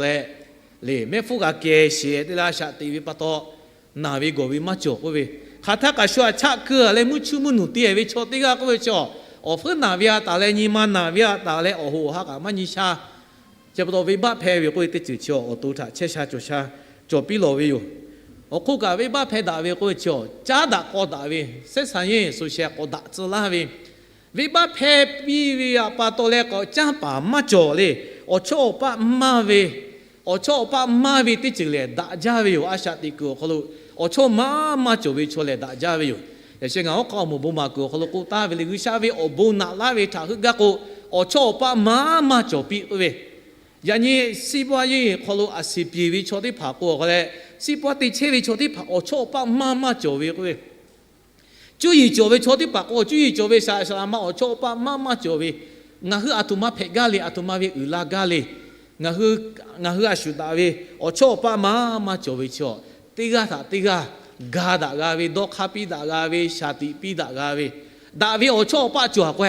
leh mehˆ hpfuhˇ kaꞈ kehˬ sheˍ te leh a shaꞈ teꞈ ve pa taw, naˬ ve gawˬ ve maˇ cawˬ k'oˆ ve. Hk'aˬ htaˇ kaꞈ shu aꞈ chaˆ keu leh mvuhˇ chuˇ mvuhˇ nuˬ te ve chaw teˇ g'aˇ k'oˆ ve chi, awˬ hpfuhˇ naˬ ve a taˍ leh nyi ma naˬ ve a taˍ leh awˬ hoꞈ awˬ ha kaꞈ maˇ nyi sha. Chi pa taw venˇbaˆ hpehˇ ve k'oˆ ve teˇ ceuˬ chi awˬ to htaꞈ chehˇ sha cawˬ sha cawˬ piˇ lawˬ ve yoˬ. Awˬ hk'oˆ kaꞈ venˇbaˆ hpehˇ daꞈ ve k'oˆ ve chi, caˉ daꞈ k'aw daꞈ ve, ဆက်ဆံရေး soˍ shehˍ k'awꞈ daꞈ tcuh laˇ ve, venˇbaˆ hpehˇ piˇ ve pa taw leh k'awꞈ caˉ paˍ maˇ cawˬ le. Awˬ chawˇ awˬ paˆ maˇ ve, awˬ chawˇ awˬ paˆ maˇ ve teˇ ceuˬ lehˬ daꞈ jaˇ ve yoˬ. A shaꞈ teꞈ kuiˬ awˬ hk'aw lo awˬ chawˇ maˇ maˇ cawˬ ve chaw lehˬ daꞈ jaˇ ve yoˬ. Yaꞈ sheh ngaˬ oˉ k'aw awˬ moˍ bon maˍ kuiˬ awˬ hk'aw lo k'oˆ taˍ ve le, G'uiˬsha ve awˬ bon naꞈ laˇ ve htaꞈ heuˆ gaˇ k'o, awˬ chawˇ awˬ paˆ maˇ maˇ cawˬ piˇ k'oˆ ve. Yaꞈ nyi စီးပွားရေး hk'aw lo a shiˍ piˍ ve chaw teˇ hpaˍ k'o awˬ hk'aw leh, စီးပွား te chehˇ ve chaw teˇ hpaˍ awˬ chawˇ awˬ paˆ maˇ maˇ cawˬ ve k'oˆ ve. Cuˇ yiˍ cawˬ ve chaw teˇ hpaˍ k'o, cuˇ yiˍ cawˬ ve shaˍ laꞈ ma awˬ chawˇ awˬ paˆ maˇ maˇ cawˬ ve. Ngaˬ hui aˬ htoꞈ ma hpehꞈ gaˇ le, aˬ htoꞈ ma ve uiˍ la gaˇ le. Ngaˬ hui a shuˍ daꞈ ve awˬ chawˇ awˬ paˆ maˇ maˇ cawˬ ve chaw, teˇ g'aˇ htaꞈ teˇ g'aˇ ga daꞈ g'a ve, dawˇ hk'aˇ piˇ daꞈ g'a ve, shaˍ tiꞈ piˇ daꞈ g'a ve, daꞈ ve awˬ chawˇ awˬ paˆ cawˬ a k'o,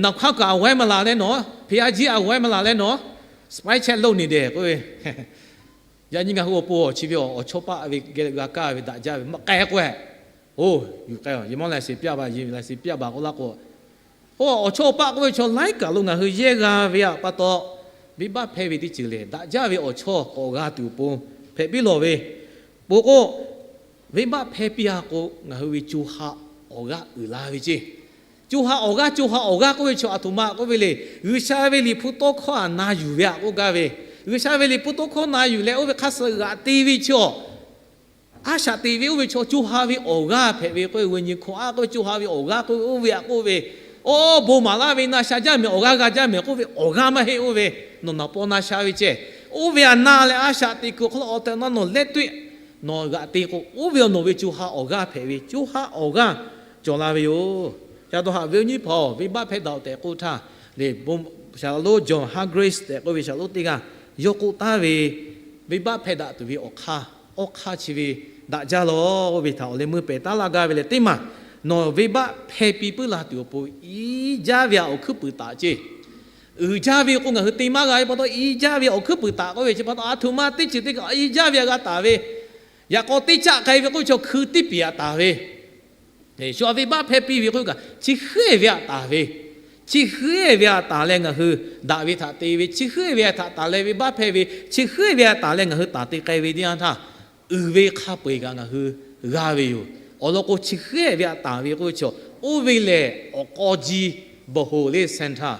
nawˬ hk'aˇ kaꞈ a g'awehˇ maˍ laˬ leh nawˬ, ဘုရားကြီး a g'awehˇ maˍ laˬ leh nawˬ, spy check လုပ်နေတယ် k'oˆ ve. Yaꞈ nyi ngaˬ hui awˬ pon awˬ chi ve awˬ chawˇ paˆ ve geh g'a kaˇ ve daꞈ jaˇ ve maˇ k'ai k'o, oˇ yuˬ k'ai, ရန်ကုန် license ပြပါ, ရန်ကုန် license ပြပါ k'oˆ laˇ k'o, oˇ awˬ chawˇ paˆ k'oˆ ve chaw laiˉ kaꞈ lo ngaˬ hui yehˇ g'a ve pa taw, venˇbaˆ hpehˇ ve teˇ ceuˬ lehˬ daꞈ jaˇ ve awˬ chawˇ k'awꞈ g'a tuˬ awˬ pon hpehꞈ piˇ lawˬ ve. Pon k'o, venˇbaˆ hpehˇ piˇ a k'o, ngaˬ hui ve co ha awˬ g'aˇ uiˍ la ve ceˇ. Co ha awˬ g'aˇ, co ha awˬ g'aˇ k'oˆ ve chaw aˬ htoꞈ ma k'oˆ ve le. G'uiˬsha ve liꞈ hpu tawˇ hkawˇ htaꞈ na yuˬ ve htaꞈ k'oˆ gaˇ ve. G'uiˬsha ve liꞈ hpu tawˇ hkawˇ na yuˬ leh oˇ ve hk'aˇ suh g'aꞈ te ve chaw, a shaꞈ teꞈ ve oˇ ve chaw co ha ve awˬ g'aˇ hpehꞈ ve k'oˆ ve, ဝိညာဉ်ခွန်အား k'oˆ ve, co ha ve awˬ g'aˇ k'oˆ ve oˇ ve htaꞈ k'oˆ ve. Oˇ bon maˍ laˇ ve na sha jaˇ mehˍ, awˬ g'aˇ g'a jaˇ mehˍ k'oˆ ve awˬ g'aˇ maˇ heˆ. Oˇ ve nawˬ naˍ paw na sha ve ceh, oˇ ve htaꞈ na leh a shaꞈ teꞈ kuiˬ awˬ hk'aw lo awˬ tehˬ awˬ na nawˬ lehˇ tuˆ, nawˬ g'aꞈ te k'o, oˇ ve awˬ nawˬ ve co ha awˬ g'aˇ hpehꞈ ve, co ha awˬ g'aˇ cawˬ la ve yoˬ. Ca dawˇ haꞈ ve awˬ nyi hpaˍ-oˬ, venˇbaˆ hpehˇ daꞈ-oˬ tehꞈ k'oˆ htaˇ, le, shaˍlonˍ John Hargrave tehꞈ k'oˆ ve shaˍlonˍ teˇ g'aˇ yawˇ k'oˆ taˍ ve, venˇbaˆ hpehˇ daꞈ tuˬ ve awˬ hk'aˇ, awˬ hk'aˇ chi ve daꞈ jaˇ lawˬ k'oˆ ve htaꞈ awˬ leh meuˇ pehˍ taˉ laˇ gaˇ ve leh teˇ maˬ, nawˬ venˇbaˆ hpehˇ piˇ puiˉ la tuˬ awˬ pon iˉ jaˇ ve htaꞈ awˬ hkuiˉ puiˍ taˍ ceˇ. Uiˍ jaˇ ve k'o ngaˬ hui te maˇ g'a ve pa taw, iˉ jaˇ ve awˬ hkuiˉ puiˍ taˍ k'oˆ ve chi pa taw, aˬ htoꞈ ma teˇ ceuˬ teˇ kaꞈ iˉ jaˇ ve htaꞈ g'a taˍ ve, yaꞈ k'aw teˇ caˆ k'ai ve k'oˆ ve chaw hkui teˇ piˍ htaꞈ taˍ ve, shu aꞈ venˇbaˆ hpehˇ piˇ ve k'oˆ ve kaꞈ, chi hk'e ve htaꞈ taˍ ve, chi hk'e ve htaꞈ taˍ leh ngaˬ hui daꞈ ve htaꞈ te ve, chi hk'e ve htaꞈ taˍ leh venˇbaˆ hpehˇ ve, chi hk'e ve htaꞈ taˍ leh ngaˬ hui taˍ te k'ai ve teˇ yanˇ htaˇ, uiˍ ve hk'a peu-eˬ kaꞈ ngaˬ hui g'a ve yoˬ. Awˬ lawn k'o, chi hk'e ve htaꞈ taˍ ve k'oˆ ve chaw, oˇ ve lehˬ awˬ k'aw ji ဗဟို le စင်တာ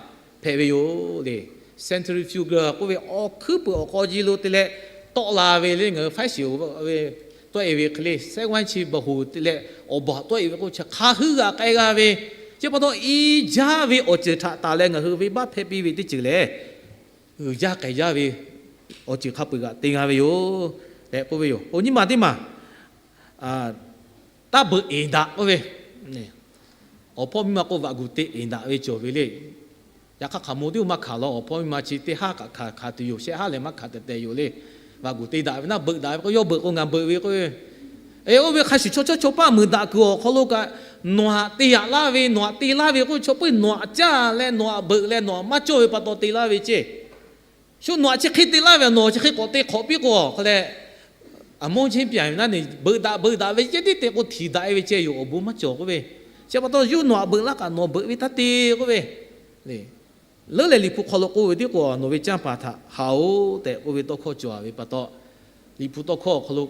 hpehꞈ ve yoˬ le. Centrifugal k'oˆ ve awˬ hkuiˉ puiˍ awˬ k'aw ji lo te leh tawˆ la ve le. Ngaˬ hui faˉ shiˍ-oˬ ve tawˆ e ve hk'e le, sehˉ g'aˇ chi baˬ hoˍ te leh awˬ baˬ tawˆ e ve k'o, chi hk'a huiˉ g'a k'ai g'a ve, chi pa taw i jaˇ ve awˬ ceuˬ htaꞈ tanˬ leh ngaˬ hui venˇbaˆ hpehˇ piˇ ve teˇ ceuˬ lehˬ, uiˍ jaˇ k'ai jaˇ ve awˬ ceuˬ hk'a peu-eˬ g'aꞈ te g'a ve yoˬ tehꞈ k'oˆ ve yoˬ. Awˬ nyi ma teˇ maˬ, taˇ beuꞈ eˍ daꞈ k'oˆ ve, awˬ hpawˇ miˇ ma k'o vaꞈ guˬ te eˍ daꞈ ve cawˬ ve le. Yaꞈ hk'aˇ hk'aˬ mo teˇ oˇ maˇ hkanˍ law, awˬ hpawˇ miˇ ma chi teˇ haˉ kaꞈ hkanˍ hkanˍ tuˬ yoˬ. Shehˆ haˉ lehˬ maˇ hkanˍ tehꞈ tehꞈ yoˬ le. Vaꞈ guˬ te daꞈ ve naˆ beuꞈ daꞈ ve k'o, yawˇ beuꞈ k'o ngaˬ beuꞈ ve k'o, e, oˇ ve hk'a shuˍ chaw chawˇ chaw paˆ muiˬ daꞈ kuiˬ awˬ hk'aw lo kaꞈ, nawˬ htaꞈ te yaꞈ laˇ ve, nawˬ htaꞈ te laˇ ve k'oˆ ve chaw peuˬ nawˬ htaꞈ caˇ leh nawˬ htaꞈ beuꞈ leh nawˬ htaꞈ maˇ cawˇ ve pa taw te laˇ ve ceˇ. Shu nawˬ htaꞈ chi hk'e te laˇ ve, nawˬ chi hk'e k'awꞈ te hk'awꞈ piˇ k'o hk'a leh, aˬ mawˇ chehˇ piˍ ve naˆ neˬ beuꞈ daꞈ beuꞈ daꞈ ve ceh tiˉ te k'o htiˍ daꞈ e ve ceh yoˬ, awˬ bon maˇ cawˬ k'oˆ ve. Chi pa taw yawˇ nawˬ htaꞈ beuꞈ laˇ kaꞈ nawˬ beuꞈ ve taˇ te k'oˆ ve. Leuˉ leh Liꞈ hpu hk'aw lo k'oˆ ve tiˉ k'o, nawˬ ve canˇ paˍ htaꞈ haꞈ-oˬ tehꞈ k'oˆ ve tawˇ hkawˇ cawˬ ve pa taw, Liꞈ hpu tawˇ hkawˇ awˬ hk'aw lo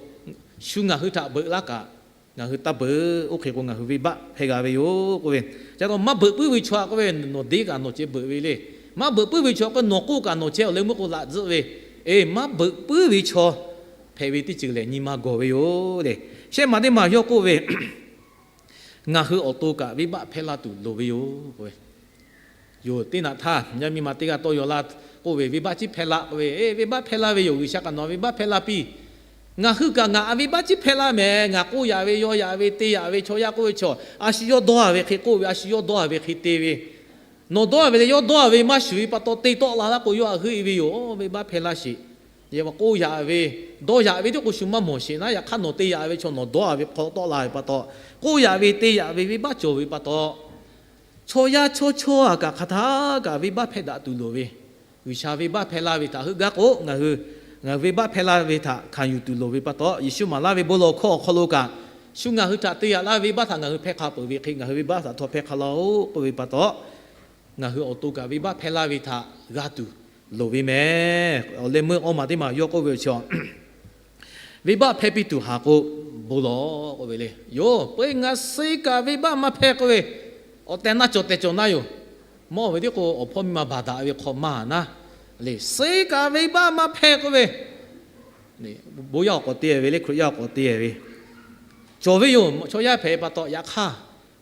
shu ngaˬ hui htaꞈ beuꞈ laˇ kaꞈ, ngaˬ hui taˇ beuꞈ. Oˇ hk'e k'o ngaˬ hui venˇbaˆ hpehˇ g'a ve yoˬ k'oˆ ve. Ca taw maˇ beuꞈ puiˉ ve chaw k'oˆ ve, nawˬ deˇ kaꞈ nawˬ ceh beuꞈ ve le. Maˇ beuꞈ puiˉ ve chaw k'o nawˬ k'oˆ kaꞈ nawˬ ceh awˬ leh meuˇ k'o laꞈ tzuhˆ ve. E, maˇ beuꞈ puiˉ ve chaw hpehꞈ ve teˇ ceuˬ lehˬ nyi ma gawˬ ve yoˬ le. Shehˆ maˬ teˇ maˬ yawˇ k'oˆ ve, ngaˬ hui awˬ to kaꞈ venˇbaˆ hpehˇ laˇ tuˬ loˍ ve yoˬ k'oˆ ve. Yoˬ, teˇ naꞈ htaˇ nyi miˇ ma teˇ g'aˇ tawˇ yaw laˇ k'oˆ ve, venˇbaˆ ciˉ hpehˇ laˇ k'oˆ ve, e, venˇbaˆ hpehˇ laˇ ve yoˬ, G'uiˬsha kaꞈ nawˬ venˇbaˆ hpehˇ laˇ piˇ. Ngaˬ hui kaꞈ ngaˬ venˇbaˆ ciˉ hpehˇ laˇ mehˍ, ngaˬ k'oˆ yaꞈ ve, yaw yaꞈ ve, te yaꞈ ve chaw yaˇ k'oˆ ve chaw, a shu yawˇ dawˇ a ve hk'e k'oˆ ve, a shu yawˇ dawˇ a ve hk'e te ve, nawˬ dawˇ a ve leh yawˇ dawˇ a ve maˇ shuˍ ve pa taw te tawˆ la laˇ k'o, yawˇ htaꞈ heuˆ e ve yoˬ. Venˇbaˆ hpehˇ laˇ sheˍ. Yaꞈ k'oˆ yaꞈ ve, dawˇ yaꞈ ve tiˉ k'o shu maˇ mawˬ sheˍ naˉ, yaꞈ hk'aˇ nawˬ te yaꞈ ve chaw nawˬ dawˇ a ve hk'aw tawˆ la ve pa taw, k'oˆ yaꞈ ve te yaꞈ ve venˇbaˆ cawˬ ve pa taw, chaw yaˇ chaw chaw a kaꞈ hk'aˬ htaˇ kaꞈ venˇbaˆ hpehˇ daꞈ tuˬ loˍ ve, G'uiˬsha venˇbaˆ hpehˇ laˇ ve htaꞈ heuˆ gaˇ k'o, ngaˬ hui, ngaˬ hui venˇbaˆ hpehˇ laˇ ve htaꞈ hkanˍ yuˬ tuˬ loˍ ve pa taw, Yeˍsuˆ maˍ laˇ ve bon lawˬ hkawˇ awˬ hk'aw lo kaꞈ, shu ngaˬ hui htaꞈ te yaꞈ laˇ ve venˇbaˆ htaꞈ ngaˬ hui hpehˇ hk'a peuˬ ve hk'e, ngaˬ hui venˇbaˆ htaꞈ htawˇ hpehˇ hk'a laˇ-oˆ k'oˆ ve pa taw, ngaˬ hui awˬ to kaꞈ venˇbaˆ hpehˇ laˇ ve htaꞈ g'a tuˬ loˍ ve mehˍ. Awˬ leh meuˇ awˇ maˬ teˇ maˬ yawˇ k'oˆ ve awˬ chi-a, venˇbaˆ hpehˇ piˇ tuˬ haˍ k'o, bon lawˬ k'oˆ ve le. Yoˬ, peuˬ ngaˬ suh kaꞈ venˇbaˆ maˇ hpehˇ k'oˆ ve, awˬ tehˬ naˇ cawˬ tehˬ cawˬ naˇ yoˬ. Mawˇ ve tiˉ k'o awˬ hpawˇ miˇ ma baˬ daꞈ ve hk'aw maˇ naˉ le. Suh kaꞈ venˇbaˆ maˇ hpehˇ k'oˆ ve, bon yaˇ awˬ k'awꞈ te ve le, Hkriꞈ yaˇ awˬ k'awꞈ te ve cawˬ ve yoˬ. Chaw yaˇ hpehꞈ pa taw yaꞈ hk'aˇ,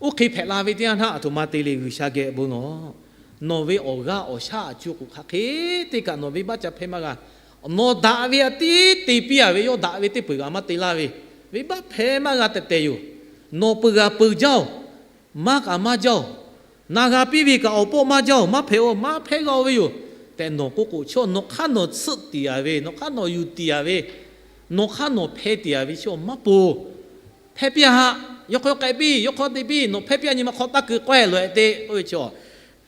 oˇ hk'e hpehꞈ la ve teˇ yanˇ htaˇ aˬ htoꞈ ma te le, G'uiˬsha geh bon lawˬ. Nawˬ ve awˬ g'aˇ awˬ shaˉ a cuˇ k'o hk'aˬ hk'e te kaꞈ nawˬ venˇbaˆ ca hpehˇ maˇ g'a. Nawˬ daꞈ ve a tiˉ te piˇ a ve, yawˇ daꞈ ve teˇ peuˬ g'a maˇ te laˇ ve, venˇbaˆ hpehˇ maˇ g'a tehꞈ tehꞈ yoˬ. Nawˬ peuˬ g'a peuˬ jaˇ-oˬ, maˇ kaꞈ maˇ jaˇ-oˬ, na g'a piˇ ve kaꞈ awˬ pawˆ maˇ jaˇ-oˬ, maˇ hpehꞈ-oˬ, maˇ hpehˇ g'a-oˬ ve yoˬ tehꞈ nawˬ k'oˆ k'o, chi nawˬ hk'aˇ nawˬ tsuhˆ tiˍ a ve, nawˬ hk'aˇ nawˬ yuˬ tiˍ a ve, nawˬ hk'aˇ nawˬ hpehˇ tiˍ a ve chi maˇ poˬ. Hpehˇ piˇ-a haꞈ, yawˇ hk'aw yawˇ k'ai piˇ, yawˇ hk'aw te piˇ, nawˬ hpehˇ piˇ-a nyi ma hk'aw taˇ keu k'awehˇ loꞈ-e te k'oˆ ve chi,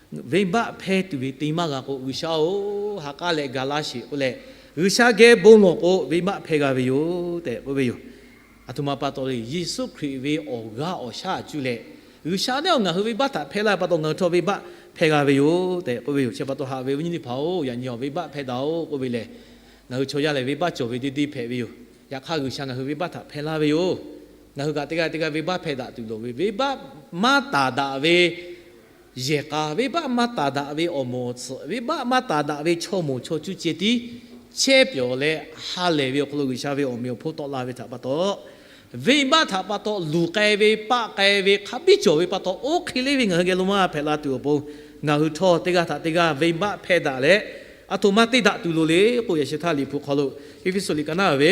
venˇbaˆ hpehˇ tuˬ ve te maˇ g'a k'o, G'uiˬsha-oˬ, ha k'aˉ leh ga laˇ sheˍ k'oˆ leh, G'uiˬsha geh bon lawˬ k'o venˇbaˆ hpehˇ g'a ve yoˬ tehꞈ k'oˆ ve yoˬ. Aˬ htoꞈ ma pa taw le, Yeˍsuˆ Hkriꞈ ve awˬ g'aˇ awˬ shaˉ a cuˇ leh, G'uiˬsha neˉ awˬ ngaˬ hui venˇbaˆ htaꞈ hpehˇ laˇ ve pa taw ngaˬ hui htawˇ venˇbaˆ hpehˇ g'a ve yoˬ tehꞈ k'oˆ ve yoˬ. Chi pa taw haꞈ ve awˬ viˉ awˬ nyi teˇ hpaˍ-oˬ, yaꞈ nyi awˬ venˇbaˆ hpehˇ daꞈ-oˬ k'oˆ ve lehˬ, ngaˬ hui chaw yaˇ lehˬ venˇbaˆ cawˬ ve deˇ deˇ hpehꞈ ve yoˬ. Yaꞈ hk'aˇ G'uiˬsha ngaˬ hui venˇbaˆ htaꞈ hpehˇ laˇ ve yoˬ. Ngaˬ hui kaꞈ teˇ g'aˇ teˇ g'aˇ venˇbaˆ hpehˇ daꞈ tuˬ loˍ ve, venˇbaˆ maˇ taˍ daꞈ ve yehˬ k'a, venˇbaˆ maˇ taˍ daꞈ ve awˬ moˍ awˬ tsuhꞈ, venˇbaˆ maˇ taˍ daꞈ ve chaw moˍ chaw cuˇ ceh tiˉ chehˇ pyawˬ leh ha lehˬ ve awˬ hk'aw lo G'uiˬsha ve awˬ meꞈ awˬ hponˇ tawˆ la ve htaꞈ pa taw, venˇbaˆ htaꞈ pa taw luˬ k'ai ve, paˆ k'ai ve, hk'a biˇ cawˬ ve pa taw, oˇ hk'e le ve ngaˬ hui geh lo maˇ hpehꞈ la tuˬ awˬ pon, ngaˬ hui htawˇ teˇ g'aˇ htaꞈ teˇ g'aˇ venˇbaˆ hpehˇ daꞈ leh, aˬ htoꞈ ma te daꞈ tuˬ loˍ le k'o, yaꞈ sheh htaˇ Liꞈ hpu hk'aw lo Eˇfeˇsuꞈ liꞈ ka naˉ ve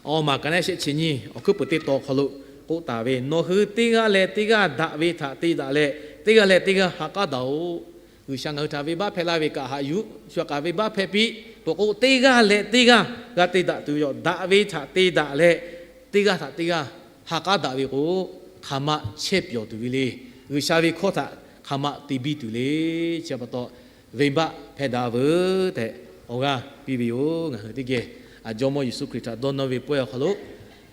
awˬ maˬ ka naˉ shehˆ chi nyiˇ awˬ hkuiˉ peuˬ teˇ taw hk'aw lo k'oˆ taˍ ve, nawˬ hui teˇ g'aˇ leh teˇ g'aˇ daꞈ ve htaꞈ te daꞈ leh, teˇ g'aˇ leh teˇ g'aˇ ha k'aˉ daꞈ-oꞈ. G'uiˬsha ngaˬ hui htaꞈ venˇbaˆ hpehˇ laˇ ve kaꞈ haꞈ yuˬ, shu kaꞈ venˇbaˆ hpehˇ piˇ. Peuˬ k'o teˇ g'aˇ leh teˇ g'aˇ g'a te daꞈ tuˬ ve yoˬ. Daꞈ ve htaꞈ te daꞈ leh, teˇ g'aˇ htaꞈ teˇ g'aˇ ha k'aˉ daꞈ ve k'o, hk'aˬ ma chehˇ pyawˬ tuˬ ve le. G'uiˬsha ve hkawˇ htaꞈ hk'aˬ ma te biˇ tuˬ le. Chi pa taw, venˇbaˆ hpehˇ daꞈ veuˬ tehꞈ awˬ g'aˇ piˇ ve yoˬ. Ngaˬ hui teˇ geh Jawˇmawˇ Yeˍsuˆ Hkriꞈ htaꞈ dawˇ nawˇ ve pawehˇ awˬ hk'aw lo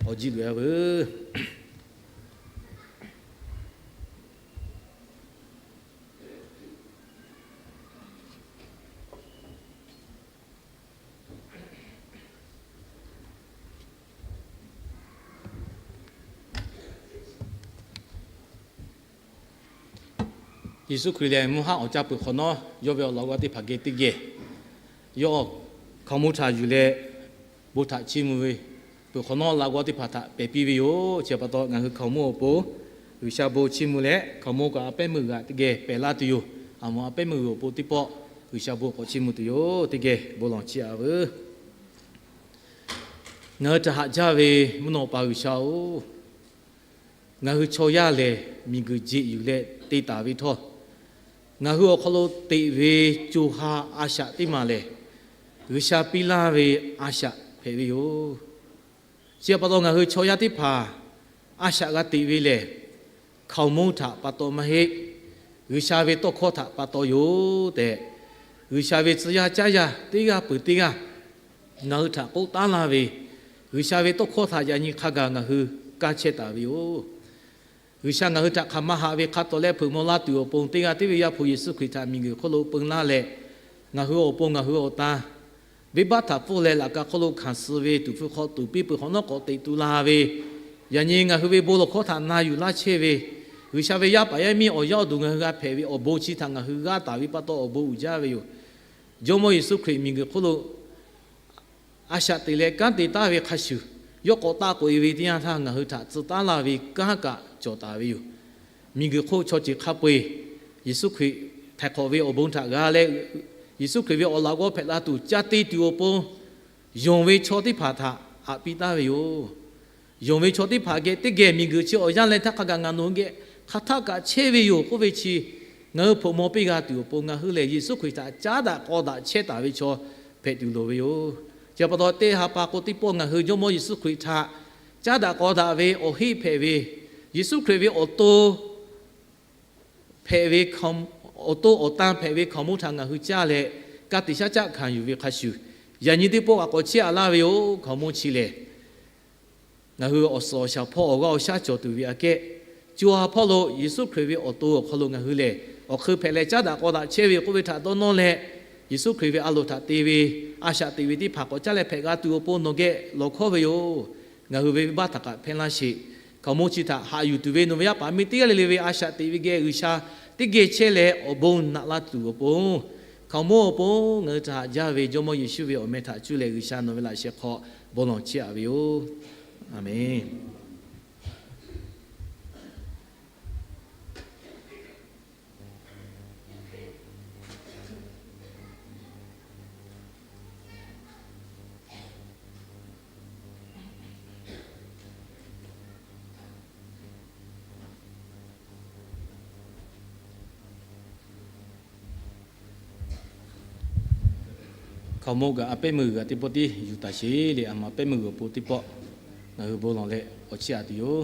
awˬ jiˇ loꞈ-e veuˬ. Yeˍsuˆ Hkriꞈ lehˬ, mvuhˇ haˉ awˬ caˇ peuˬ hk'awꞈ nawˉ yawˇ ve awˬ laꞈ g'awˇ teˇ hpaˍ geh teˇ geh yawˇ hkaoˍmonˇ htaꞈ yuˬ leh, bon htaꞈ chiˇ mvuh ve peuˬ hk'awꞈ nawˉ laꞈ g'awˇ teˇ hpaˍ htaꞈ pehˬ piˇ ve yoˬ. Chi pa taw, ngaˬ hui hkaoˍmonˇ awˬ pon G'uiˬsha bon chiˇ mvuh leh, hkaoˍmonˇ kaꞈ a pehˉ meuˇ g'aꞈ teˇ geh pehˬ laˇ tuˬ yoˬ. A mvuhˇ a pehˉ meuˇ g'aꞈ awˬ pon teˇ pawˆ G'uiˬsha bon k'awꞈ chiˇ mvuh tuˬ yoˬ. Teˇ geh bon lawˬ chiˇ aꞈ veuˬ. Ngaˬ hui htaꞈ haꞈ jaˇ ve mvuhˇ naw pa G'uiˬsha-oˬ, ngaˬ hui chaw yaˇ lehˬ miˬguiˬ jeꞈ yuˬ leh te taˍ ve htawˇ, ngaˬ hui awˬ hk'aw lo teꞈ ve co ha a shaꞈ teˇ maˬ lehˬ, G'uiˬsha piˇ laˇ ve a shaꞈ hpehꞈ ve yoˬ. Chi pa taw, ngaˬ hui chaw yaˇ teˇ hpaˍ a shaꞈ g'a teꞈ ve lehˬ, hkaoˍmonˇ htaꞈ pa taw maˇ heˆ, G'uiˬsha ve tawˇ hkawˇ htaꞈ pa taw yoˬ tehꞈ, G'uiˬsha ve tcuh yaˇ caˉ yaˇ teˇ g'aˇ peuˬ teˇ g'aˇ ngaˬ hui htaꞈ k'oˆ taˉ laˇ ve, G'uiˬsha ve tawˇ hkawˇ htaꞈ yaꞈ nyi hk'a gaˬ ngaˬ hui kaˇ chehˇ taˍ ve yoˬ. G'uiˬsha ngaˬ hui htaꞈ hk'aˬ ma haꞈ ve hk'a tawˍ leh hpeuꞈ maw laˇ tuˬ awˬ pon, teˇ g'aˇ teˇ ve Yaˇ hpu Yeˍsuˆ Hkriꞈ htaꞈ miˬguiˬ hk'oˆ lo peu laˇ leh, ngaˬ hui awˬ pon ngaˬ hui awˬ tan venˇbaˆ htaꞈ pfuhˇ leh laꞈ ka hk'oˆ lo hkanˍ suh ve tuˍ hpfuh hk'aw tuˍ piˇ peuˬ hk'awꞈ nawˉ k'awꞈ teꞈ tu la ve, yaꞈ nyi ngaˬ hui ve bon lawˬ hkawˇ htaꞈ na yuˬ laˇ chehˇ ve, G'uiˬsha ve yaˇ paˍ yaˇ miˇ awˬ yanˇ awˬ duˬ ngaˬ hui g'a hpehꞈ ve awˬ bon chi htaꞈ ngaˬ hui g'aˇ taˍ ve pa taw awˬ bon uiˍ jaˇ ve yoˬ. Jawˇmawˇ Yeˍsuˆ Hkriꞈ miˬguiˬ hk'oˆ lo a shaꞈ teꞈ leh kanˉ te taˉ ve hk'a shuˍ, yawˇ k'awꞈ taˆ k'oꞈ e ve teˇ yanˇ htaˇ ngaˬ hui htaꞈ tcuh taˉ laˇ ve kanˉ kaꞈ cawˬ taˍ ve yoˬ. Miˬguiˬ hk'oˆ chaw ceuˬ hk'a peu-eˬ Yeˍsuˆ Hkriꞈ htaiˍ hk'awꞈ ve awˬ bon htaꞈ g'a leh, Yeˍsuˆ Hkriꞈ ve awˬ laꞈ g'awˇ hpehꞈ la tuˬ ca te tuˬ awˬ pon, yonˍ ve chaw teˇ hpaˍ htaꞈ aꞈ piˇ taˉ ve yoˬ. Yonˍ ve chaw teˇ hpaˍ geh teˇ geh miˬguiˬ chi awˬ yanˇ leh htaˇ hk'a gaˬ ngaˬ nawˬ hui geh hk'aˬ htaˆ kaꞈ chehˇ ve yoˬ k'oˆ ve chi, ngaˬ hui hpeuꞈ maw piˇ g'a tuˬ awˬ pon ngaˬ hui lehˬ Yeˍsuˆ Hkriꞈ htaꞈ caˉ daꞈ k'aw daꞈ chehˇ taˍ ve chaw hpehꞈ tuˬ loˍ ve yoˬ. Chi pa taw, teˇ ha pa k'o teˇ pawˆ ngaˬ hui Jawˇmawˇ Yeˍsuˆ Hkriꞈ htaꞈ caˉ daꞈ k'aw daꞈ ve awˬ heˆ hpehꞈ ve, Yeˍsuˆ Hkriꞈ ve awˬ to hpehꞈ ve, awˬ to awˬ tan hpehꞈ ve hkaoˍmonˇ htaꞈ ngaˬ hui caˇ leh, ka tiꞈ shaˉ caˆ hkanˍ yuˬ ve hk'a shuˍ, yaꞈ nyi teˇ pawˆ kaꞈ k'awꞈ chiˇ aꞈ laˇ ve yoˬ. Hkaoˍmonˇ chi lehˬ, ngaˬ hui awˬ suhˍ awˬ shaˍ hpawˇ awˬ g'aˇ awˬ shaˉ cawˬ tuˬ ve aꞈ kehˉ, co ha hpawˇ lo Yeˍsuˆ Hkriꞈ ve awˬ to awˬ hk'aw lo ngaˬ hui lehˬ awˬ hk'eun hpehꞈ leh caˉ daꞈ k'aw daꞈ chehˇ ve k'oˆ ve htaꞈ dawˇ nawˇ leh, Yeˍsuˆ Hkriꞈ ve a loˍ htaꞈ te ve, a shaꞈ teꞈ ve teˇ hpaˍ k'awꞈ caˇ leh hpehꞈ g'a tuˬ awˬ pon nawˬ geh lawˬ hkawˇ ve yoˬ. Ngaˬ hui ve venˇbaˆ htaꞈ kaꞈ hpehˇ laˇ sheˍ. Hkaoˍmonˇ chi htaꞈ haꞈ yuˬ tuˬ ve nawˬ ve yaˇ paˍ miˇ teˇ g'aˇ le le ve a shaꞈ teꞈ ve geh G'uiˬsha teˇ geh chehˇ leh awˬ bon naꞈ laˇ tuˬ awˬ pon, hkaoˍmonˇ awˬ pon ngaˬ hui htaꞈ haꞈ jaˇ ve Jawˇmawˇ Yeˍsuˆ ve awˬ meh htaꞈ cuˇ leh G'uiˬsha nawˬ ve laꞈ sheh hk'aw bon lawˬ chiˇ aꞈ ve yoˬ. Aˬmenˍ. Hkaoˍmonˇ kaꞈ a pehˉ meuˇ g'uiˬ g'aꞈ teˇ pawˆ tiˉ yuˬ taˍ sheˍ le. A ma pehˉ meuˇ g'uiˬ awˬ pon teˇ pawˆ ngaˬ hui bon lawˬ leh awˬ chiˇ aꞈ tuˬ yoˬ.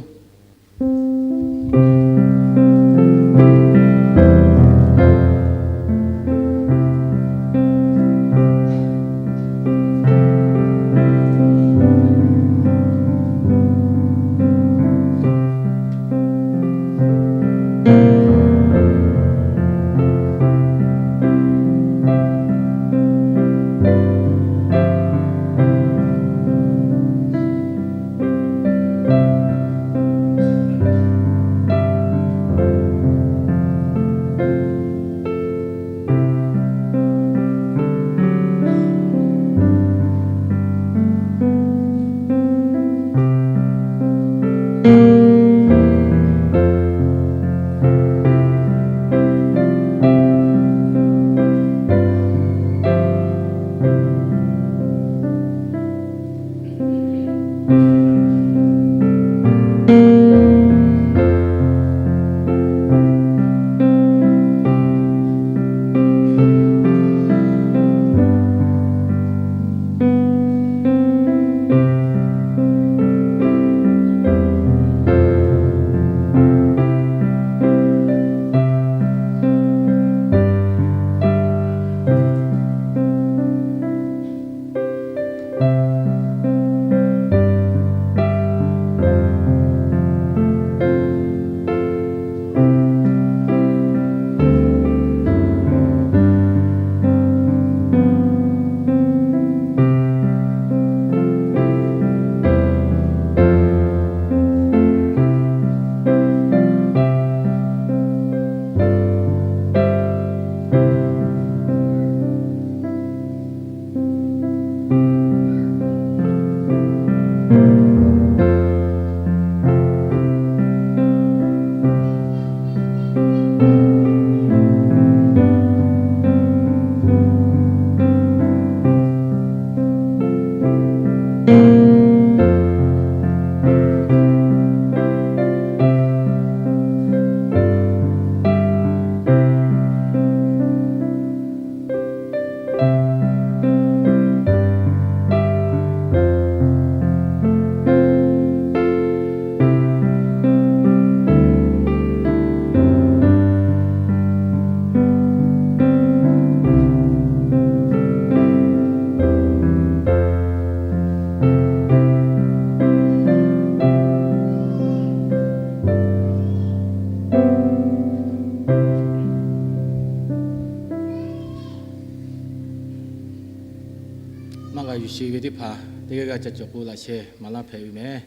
Maˇ g'a yuˬ sheˍ ve teˇ hpaˍ teˇ g'aˇ g'aˇ ca cawˬ k'o, laꞈ sheh maˍ laˇ hpehꞈ ve mehˍ.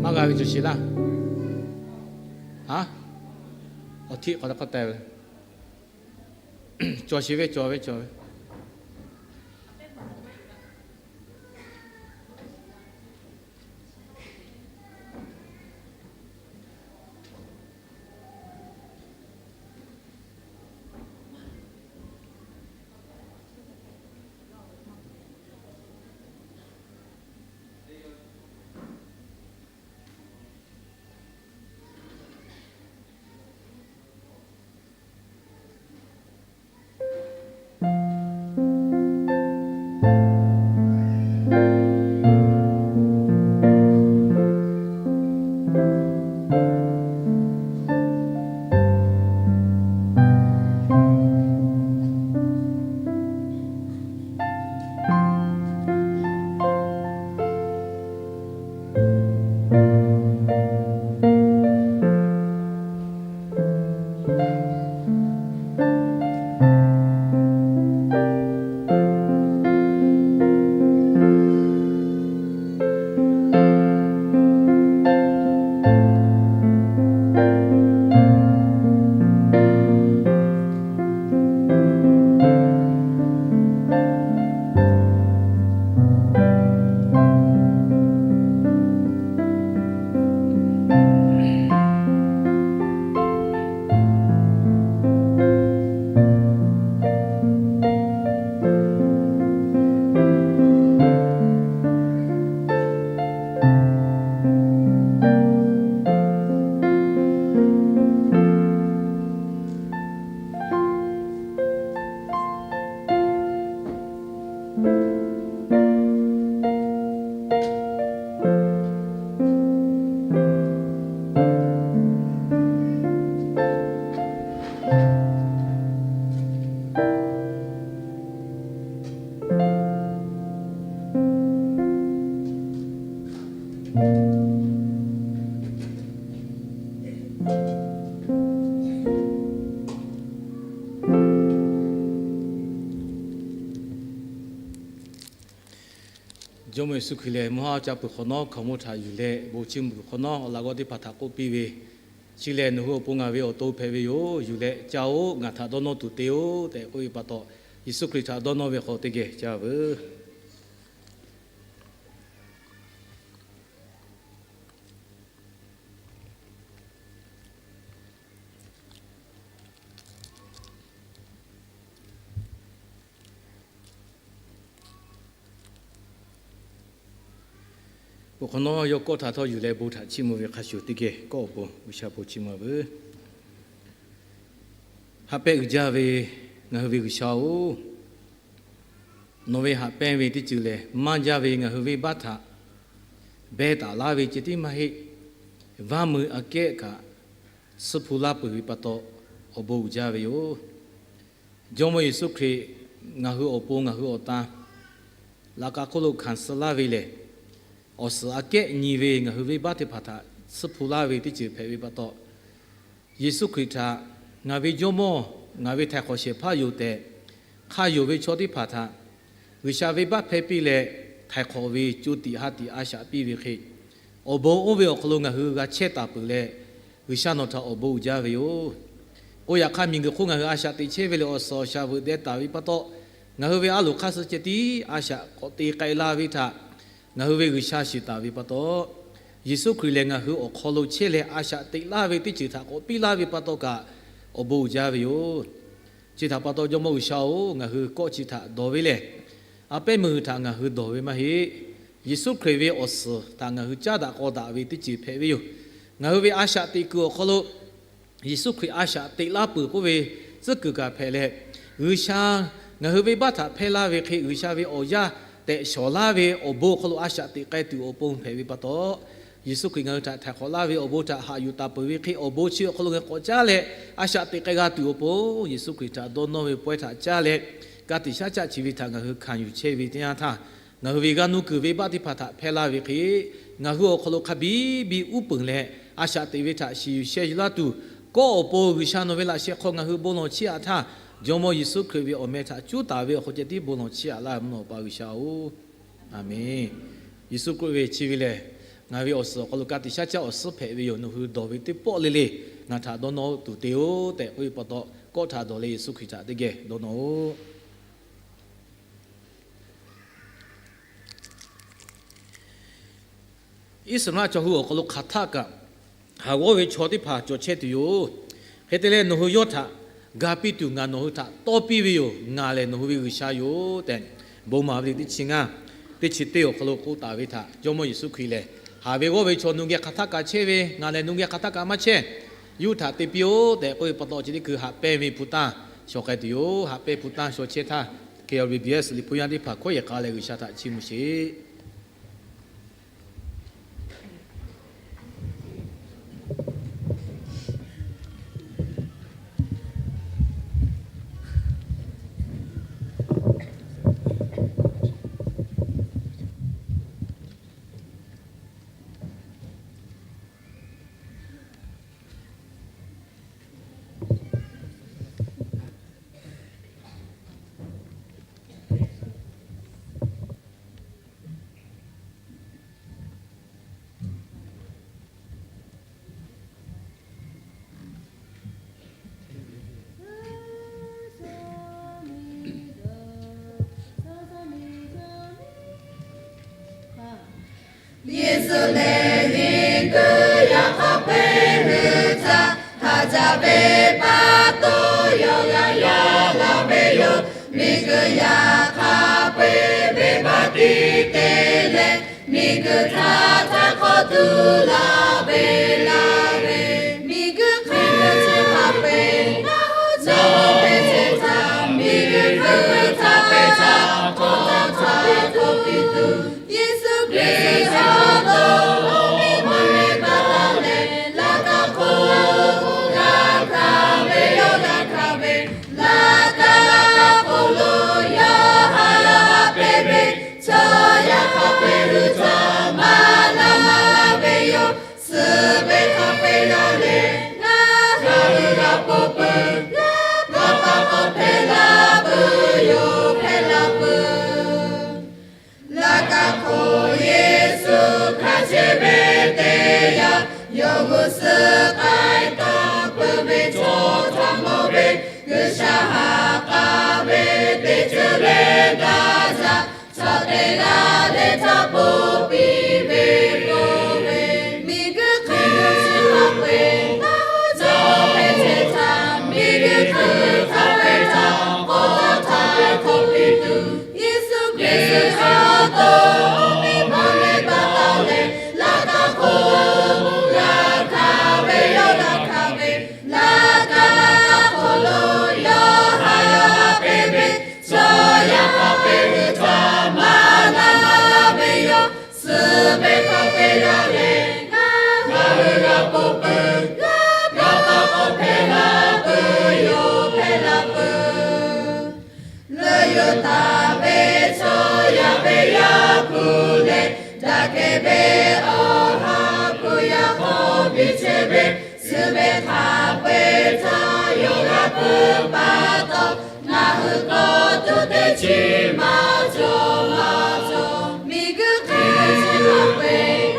Maˇ g'a ve cawˬ sheˍ laˇ. Haˉ, awˬ htiˆ k'awꞈ k'awꞈ teh ve, cawˬ sheˍ ve, cawˬ ve, cawˬ ve. Jawˇmawˇ Yeˍsuˆ Hkriꞈ lehˬ, mvuhˇ haˉ ca peuˬ hk'awꞈ nawˉ hkaoˍmonˇ htaꞈ yuˬ leh bon chiˇ mvuh peuˬ hk'awꞈ nawˉ, awˬ laꞈ g'awˇ teˇ hpaˍ htaꞈ k'oˆ piˇ ve, chi lehˬ nawˬ hui awˬ pon ngaˬ ve awˬ to hpehꞈ ve yoˬ. Yuˬ leh caˇ-oˆ. Ngaˬ htaꞈ dawˇ nawˇ tuˬ te-oˆ tehꞈ k'oˆ ve pa taw, Yeˍsuˆ Hkriꞈ htaꞈ dawˇ nawˇ ve hk'aw teˇ geh caˇ veuˬ. Peuˬ hk'awꞈ nawˉ yawˇ kawˆ htaꞈ htawˇ yuˬ leh bon htaꞈ chiˇ mvuh ve hk'a shuˍ teˇ geh kawˆ awˬ pon G'uiˬsha bon chiˇ mvuh veuˬ. Haꞈ pehnˇ uiˍ jaˇ ve ngaˬ hui ve G'uiˬsha-oˬ, nawˬ ve haꞈ pehnˇ ve teˇ ceuˬ lehˬ, maˇ jaˇ ve ngaˬ hui venˇbaˆ htaꞈ beh taˍ laˇ ve ceh tiˉ maˇ heˆ, vaˇ mui aꞈ kehˉ kaꞈ suhˉ hpu laˇ peuˬ ve pa taw, awˬ bon uiˍ jaˇ ve yoˬ. Jawˇmawˇ Yeˍsuˆ Hkriꞈ ngaˬ hui awˬ pon ngaˬ hui awˬ tan laꞈ ka hk'oˆ lo hkanˍ suh laˇ ve lehˬ, awˬ suhˍ aꞈ kehˉ nyi ve ngaˬ hui venˇbaˆ teˇ hpaˍ htaꞈ suhˉ hpu laˇ ve teˇ ceuˬ hpehꞈ ve pa taw, Yeˍsuˆ Hkriꞈ htaꞈ ngaˬ ve Jawˇmawˇ, ngaˬ ve htaiˍ hk'awꞈ shehˍ hpaˇ yoˬ tehꞈ hk'a yonˍ ve chaw teˇ hpaˍ htaꞈ G'uiˬsha venˇbaˆ hpehˇ piˇ leh, htaiˍ hk'awꞈ ve co tiꞈ ha tiꞈ a shaꞈ piˇ ve hk'e, awˬ bon oˇ ve awˬ hk'aw lo ngaˬ hui g'a chehˇ taˍ peuˬ leh, G'uiˬsha nawˬ htaꞈ awˬ bon uiˍ jaˇ ve yoˬ. K'o, yaꞈ hk'aˇ miˬguiˬ hk'oˆ ngaˬ hui a shaꞈ teꞈ chehˇ ve lehˬ, awˬ suhˍ awˬ shaˍ veuꞈ deh taˍ ve pa taw, ngaˬ hui ve a loˍ hk'aˇ suh ceh tiˉ a shaꞈ k'awꞈ te k'ai la ve htaꞈ ngaˬ hui ve G'uiˬsha shiˍ taˍ ve pa taw, Yeˍsuˆ Hkriꞈ lehˬ ngaˬ hui awˬ hk'aw lo chehˇ leh a shaꞈ teꞈ laˇ ve teˇ ceuˬ htaꞈ k'awꞈ piˇ laˇ ve pa taw kaꞈ, awˬ bon uiˍ jaˇ ve yoˬ. Chi htaꞈ pa taw, Jawˇmawˇ G'uiˬsha-oˬ, ngaˬ hui kawˆ chi htaꞈ dawˬ ve lehˬ, a pehˉ meuˇ hui htaꞈ ngaˬ hui dawˬ ve maˇ heˆ. Yeˍsuˆ Hkriꞈ ve awˬ suhˍ htaꞈ ngaˬ hui caˉ daꞈ k'aw daꞈ ve teˇ ceuˬ hpehꞈ ve yoˬ. Ngaˬ hui ve a shaꞈ teꞈ kuiˬ awˬ hk'aw lo Yeˍsuˆ Hkriꞈ a shaꞈ teꞈ laˇ peuˬ k'oˆ ve tcuhˉ kuiˬ kaꞈ hpehꞈ leh, G'uiˬsha ngaˬ hui venˇbaˆ htaꞈ hpehˇ laˇ ve hk'e, G'uiˬsha ve awˬ yaˇ tehꞈ shawˍ laˇ ve awˬ bon awˬ hk'aw lo a shaꞈ teꞈ k'ai tuˬ awˬ pon hpehꞈ ve pa taw, Yeˍsuˆ Hkriꞈ ngaˬ hui htaꞈ htaiˍ hk'awꞈ laˇ ve awˬ bon htaꞈ haꞈ yuˬ taˍ peuˬ ve hk'e, awˬ bon chi awˬ hk'aw lo ngaˬ hui k'awꞈ caˉ leh a shaꞈ teꞈ k'ai g'a tuˬ awˬ pon, Yeˍsuˆ Hkriꞈ htaꞈ dawˇ nawˇ ve pawehˇ htaꞈ caˇ leh, ka tiꞈ shaˉ caˆ chi ve htaꞈ ngaˬ hui hkanˍ yuˬ chehˇ ve teˇ yanˇ htaˇ, ngaˬ hui ve g'aˇ nuˇ kuiˬ venˇbaˆ teˇ hpaˍ htaꞈ hpehˇ laˇ ve hk'e, ngaˬ hui awˬ hk'aw lo hk'a biˇ biˇ uˉ peunˍ leh, a shaꞈ teꞈ ve htaꞈ shiˍ yuˬ sheh yuˬ laˇ tuˬ, kawˆ awˬ pon G'uiˬsha nawˬ ve laꞈ sheh hk'aw ngaˬ hui bon lawˬ chiˇ aꞈ htaˇ, Jawˇmawˇ Yeˍsuˆ Hkriꞈ ve awˬ meh htaꞈ cuˉ taˍ ve awˬ hk'aw ceh tiˉ bon lawˬ chiˇ aꞈ laˇ mvuhˇ naw pa G'uiˬsha-oˬ, Aˍmenˍ. Yeˍsuˆ k'oˆ ve, Chi ve lehˬ, ngaˬ ve awˬ suhˍ awˬ hk'aw lo ka tiꞈ shaˉ caˆ awˬ suhˉ hpehꞈ ve yoˬ. Nawˬ hui dawˬ ve teˇ pawˆ le le ngaˬ htaꞈ dawˇ nawˇ tuˬ te-oˆ tehꞈ k'oˆ ve pa taw, kawˆ htaꞈ dawˬ leh Yeˍsuˆ Hkriꞈ htaꞈ teˇ geh dawˇ nawˇ-oˆ. Iˉsaˍreˍlaˆ chaw hui awˬ hk'aw lo hk'aˬ htaˆ kaꞈ haˍ g'awˇ ve chaw teˇ hpaˍ cawˬ chehˇ tuˬ yoˬ. Hk'e te leh, nawˬ hui yawˇ htaꞈ ga piˇ tuˬ ngaˬ nawˬ hui htaꞈ tawˇ piˇ ve yoˬ. Ngaˬ lehˬ nawˬ hui ve G'uiˬsha yoˬ tehꞈ, bon maˍ ve teˇ chi ngaˇ, teˇ chi teˇ awˬ hk'aw lo k'oˆ taˍ ve htaꞈ Jawˇmawˇ Yeˍsuˆ Hkriꞈ lehˬ, Haˍ ve g'awˇ ve chaw nu geh hk'aˬ htaˆ kaꞈ chehˇ ve, ngaˬ lehˬ nu geh hk'aˬ htaˆ kaꞈ maˇ chehˇ. Yawˇ hui htaꞈ te piˇ-oˆ tehꞈ k'oˆ ve pa taw, chi teˇ hkui haꞈ pehnˇ ve hpu tanˇ shaw k'ai tuˬ yoˬ. Haꞈ pehnˇ hpu tanˇ shaw chehˇ htaˇ, K B B S Liꞈ hpu yanˇ teˇ hpaˍ hkawˉ yehˬ k'a leh G'uiˬsha htaꞈ chiˇ mvuh sheˍ. Yeˍsuˆ lehˬ miˬguiˬ yaꞈ hk'aˇ hpehꞈ ve htaꞈ, hk'a caˇ ve pa taw yawˇ g'a yaw laˇ ve yoˬ. Miˬguiˬ yaꞈ hk'aˇ hpehꞈ ve venˇbaˆ tiˉ te leh, miˬguiˬ htaꞈ htaꞈ hk'awꞈ tuˬ laˇ ve laˇ ve, miˬguiˬ hk'aˇ hpehꞈ ve htaꞈ, miˬguiˬ hk'aˇ hpehꞈ htaꞈ hk'awꞈ tuˬ htaꞈ hk'awꞈ piˇ tuˬ, Yeˍsuˆ Hkriꞈ htaꞈ dawˇ nawˇ ve pa taw lehˬ, laꞈ ka hk'oˆ lo g'a hkanˍ ve, yawˇ g'a hkanˍ ve, laꞈ ka hk'oˆ lo yawˇ haꞈ laˇ haꞈ pehnˇ ve, chaw yaꞈ hk'aˇ hpehꞈ ve htaꞈ maˇ na maˇ k'ai taˍ peuˬ ve chaw htaꞈ mawˬ ve, G'uiˬsha ha k'a ve teˇ ceuˬ leh daꞈ jaˇ, chaw te laˇ leh ca poˬ piˇ ve k'oˆ ve, miˬguiˬ hk'e chi hk'a peu-eˬ, chaw hpehꞈ chehˇ htaˇ, miˬguiˬ hk'e hk'a peu-eˬ htaꞈ k'awꞈ htaꞈ hk'awꞈ piˇ tuˬ, Yeˍsuˆ Hkriꞈ htaꞈ to awˬ miˇ ma leh pa taw leh, laꞈ ka hk'oˆ lo g'a hkanˍ ve yawˇ g'a hkanˍ ve, laꞈ ka hk'oˆ lo yawˇ ha yawˇ ha peꞈ ve, chaw yaˇ hk'a peu-eˬ hui htaꞈ maˇ na maˇ laˇ ve yoˬ. Suhˍ ve hk'a peu-eˬ g'a leh, ngaˬ hui g'a poˬ peuˬ, g'a taˇ k'awꞈ hpehꞈ la peuˬ, yawˇ hpehꞈ la peuˬ. Leuˬ yuˬ taˍ ve chaw yaˇ ve Yaˇ hpu leh, daꞈ kehˬ ve Awˬ ha hpu yaˇ hk'aw biˇ chehˇ ve, suhˍ ve hk'a peu-eˬ htaꞈ yawˇ g'a peuˬ pa taw, ngaˬ hui k'awꞈ tuˬ teˇ chiˉ maˇ cawˬ maˇ cawˬ. Miˬguiˬ hk'e chi hk'a peu-eˬ,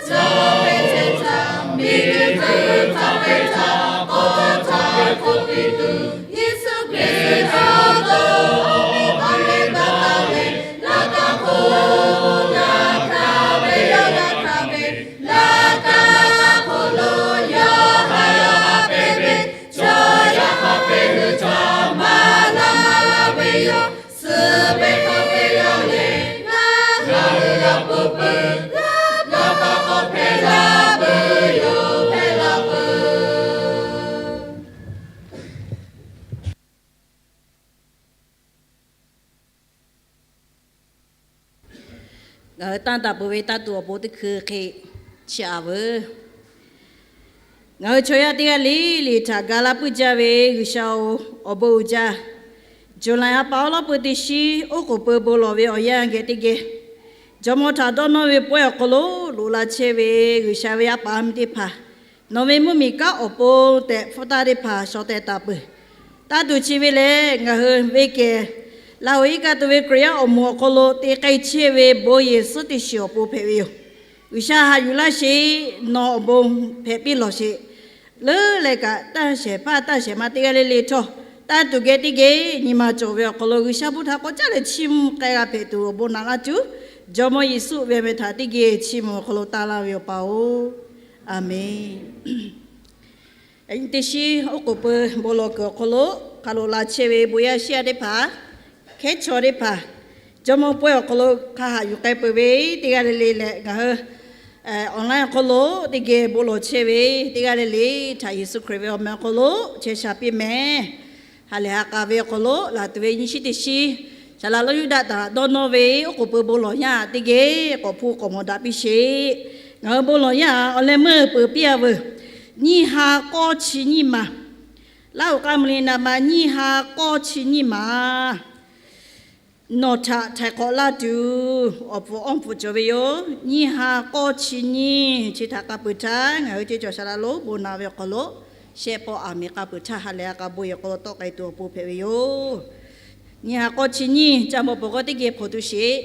chaw hpehꞈ chehˇ htaˇ, miˬguiˬ hk'e hk'a peu-eˬ htaꞈ k'awꞈ htaꞈ hk'awꞈ piˇ tuˬ, Yeˍsuˆ Hkriꞈ htaꞈ to awˬ miˇ ma leh pa taw leh, laꞈ ka hk'oˆ lo g'a hkanˍ ve yawˇ g'a hkanˍ ve, laꞈ ka hk'oˆ lo yawˇ ha yawˇ ha peꞈ ve, chaw yaˇ hk'a peu-eˬ hui htaꞈ maˇ na maˇ laˇ ve yoˬ. Suhˍ ve hk'a peu-eˬ g'a leh, ngaˬ hui g'a poˬ peuˬ, g'a taˇ k'awꞈ hpehꞈ la peuˬ, yawˇ hpehꞈ la peuˬ. Ngaˬ hui tanˇ taˍ peuˬ ve taˇ tuˬ awˬ pon teˇ hkui hk'e chiˇ aꞈ veuˬ. Ngaˬ hui chaw yaˇ teˇ g'aˇ le le htaꞈ ga laˇ puiˉ jaˇ ve G'uiˬsha-oˬ, awˬ bon uiˍ jaˇ. Juˍ laiˍ ha pa awˉ lawˉ pui teˇ shiˉ oˉ k'oˍ pui bon lawˬ ve awˬ yanˇ geh teˇ geh, Jawˇmawˇ htaꞈ dawˇ nawˇ ve pawehˇ awˬ hk'aw lo loꞈ la chehˇ ve G'uiˬsha ve yaˇ paˍ miˇ teˇ hpaˍ, nawˬ ve mvuhˇmiˬ kanˉ awˬ pon tehꞈ hpfuhˇ taˇ teˇ hpaˍ shaw teh taˍ peuˬ. Taˇ tuˬ chi ve lehˬ, ngaˬ hui venˇ kehˬ Laˇ huˍ iˉ kaˆ tuˬ ve Hkriꞈ yaˇ awˬ moˍ awˬ hk'aw lo te k'ai chehˇ ve bon yehˬ suhˉ teˇ shiˍ awˬ pon hpehꞈ ve yoˬ. G'uiˬsha haꞈ yuˬ laˇ sheˍ. Nawˬ awˬ bon hpehꞈ piˇ lawˬ sheˍ. Leuˉ leh kaꞈ, taˇ shehˍ hpaˇ taˇ shehˍ ma teˇ g'aˇ le le htawˇ, taˇ tuˬ geh teˇ geh nyi ma cawˬ ve awˬ hk'aw lo G'uiˬsha bon htaꞈ k'awꞈ caˉ leh chiˇ mvuh k'ai g'a hpehꞈ tuˬ awˬ bon naꞈ laˇ tuˬ, Jawˇmawˇ Yeˍsuˆ ve meh htaꞈ teˇ geh chiˇ mvuh awˬ hk'aw lo taˇ laˇ ve yoˬ, Awˬ pa-oˬ. Aˬmenˍ. Teˇ shiˉ oˉ k'oˍ pui bon lawˬ kuiˬ awˬ hk'aw lo hk'a loꞈ la chehˇ ve bon yaˇ shiˉ yaˇ teˇ hpaˍ, hkehˉ chaw teˇ hpaˍ, Jawˇmawˇ pawehˇ awˬ hk'aw lo hk'a haꞈ yuˬ k'ai peuˬ ve teˇ g'aˇ le le leh, ngaˬ hui online awˬ hk'aw lo teˇ geh bon lawˬ chehˇ ve teˇ g'aˇ le le htaꞈ Yeˍsuˆ Hkriꞈ ve awˬ meh awˬ hk'aw lo chehˇ sha piˇ meh. Ha lehˬ ha k'a ve awˬ hk'aw lo laˬ tuˬ ve nyiˇ shiˉ teˇ shiˉ, Saˍ laꞈ lonˉ Yuˇdaꞈ htaꞈ dawˇ nawˇ ve oˉ k'oˍ pui bon lawˬ yaˇ teˇ geh k'awꞈ hpu k'awꞈ mawˬ daꞈ piˇ sheˍ. Ngaˬ hui bon lawˬ yaˇ awˬ leh meuˇ peuˬ piˇ-a veuˬ. Nyiˇ ha k'awˇ chi nyiˇ maˬ, Laˇ huˍ k'a mvuh li naˍ ma nyiˇ ha k'awˇ chi nyiˇ maˬ, nawˬ htaꞈ htaiˍ hk'awꞈ laˇ tuˬ awˬ pfuhˍ awˬ pfuhˍ cawˬ ve yoˬ. Nyiˇ ha k'awˇ chi nyiˇ chi htaꞈ k'a peuˬ htaˇ, ngaˬ hui ceˇ cawˬ Saˍ laꞈ lonˉ bon naꞈ ve awˬ hk'aw lo shehˆ pawˆ aˬ miˍ k'a peuˬ htaˇ, ha lehˬ ha k'a bon yehˬ hk'aw lo tawˆ k'ai tuˬ awˬ pon hpehꞈ ve yoˬ. Nyiˇ ha k'awˇ chi nyiˇ ca mawˬ pawˬ k'o teˇ geh hpawnˬ tuˬ sheˍ.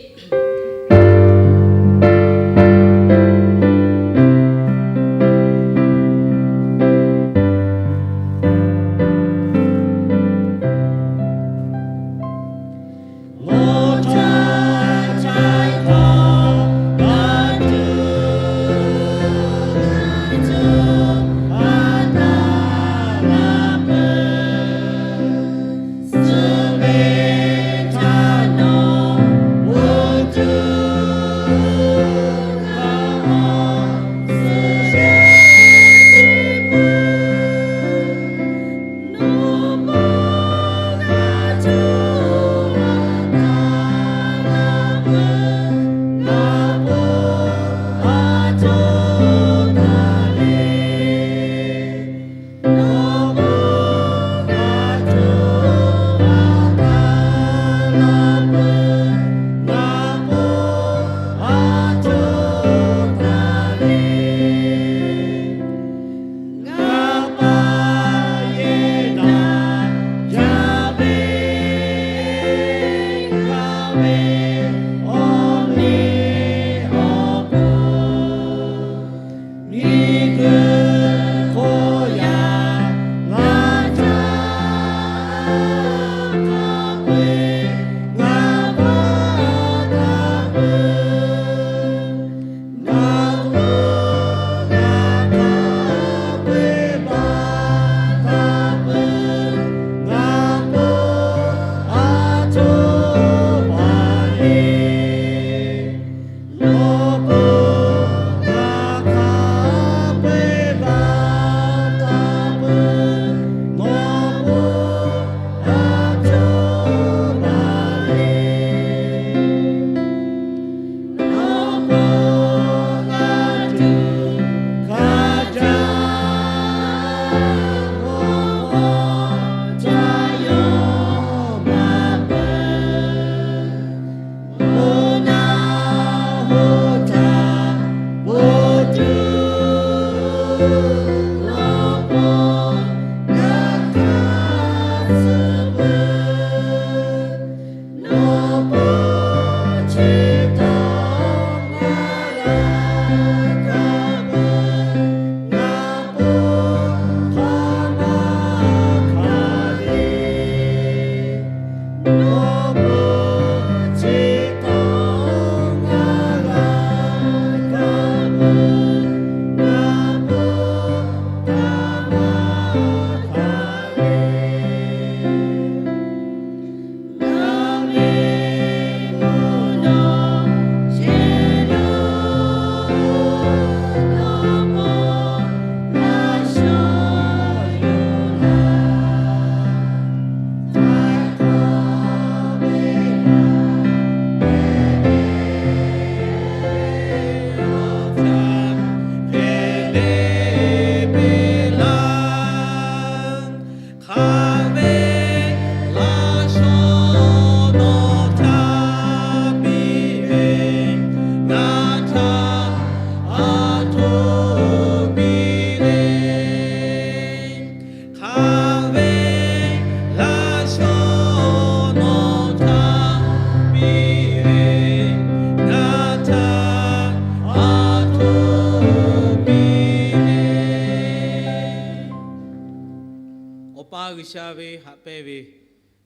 G'uiˬsha ve haꞈ pehnˇ ve,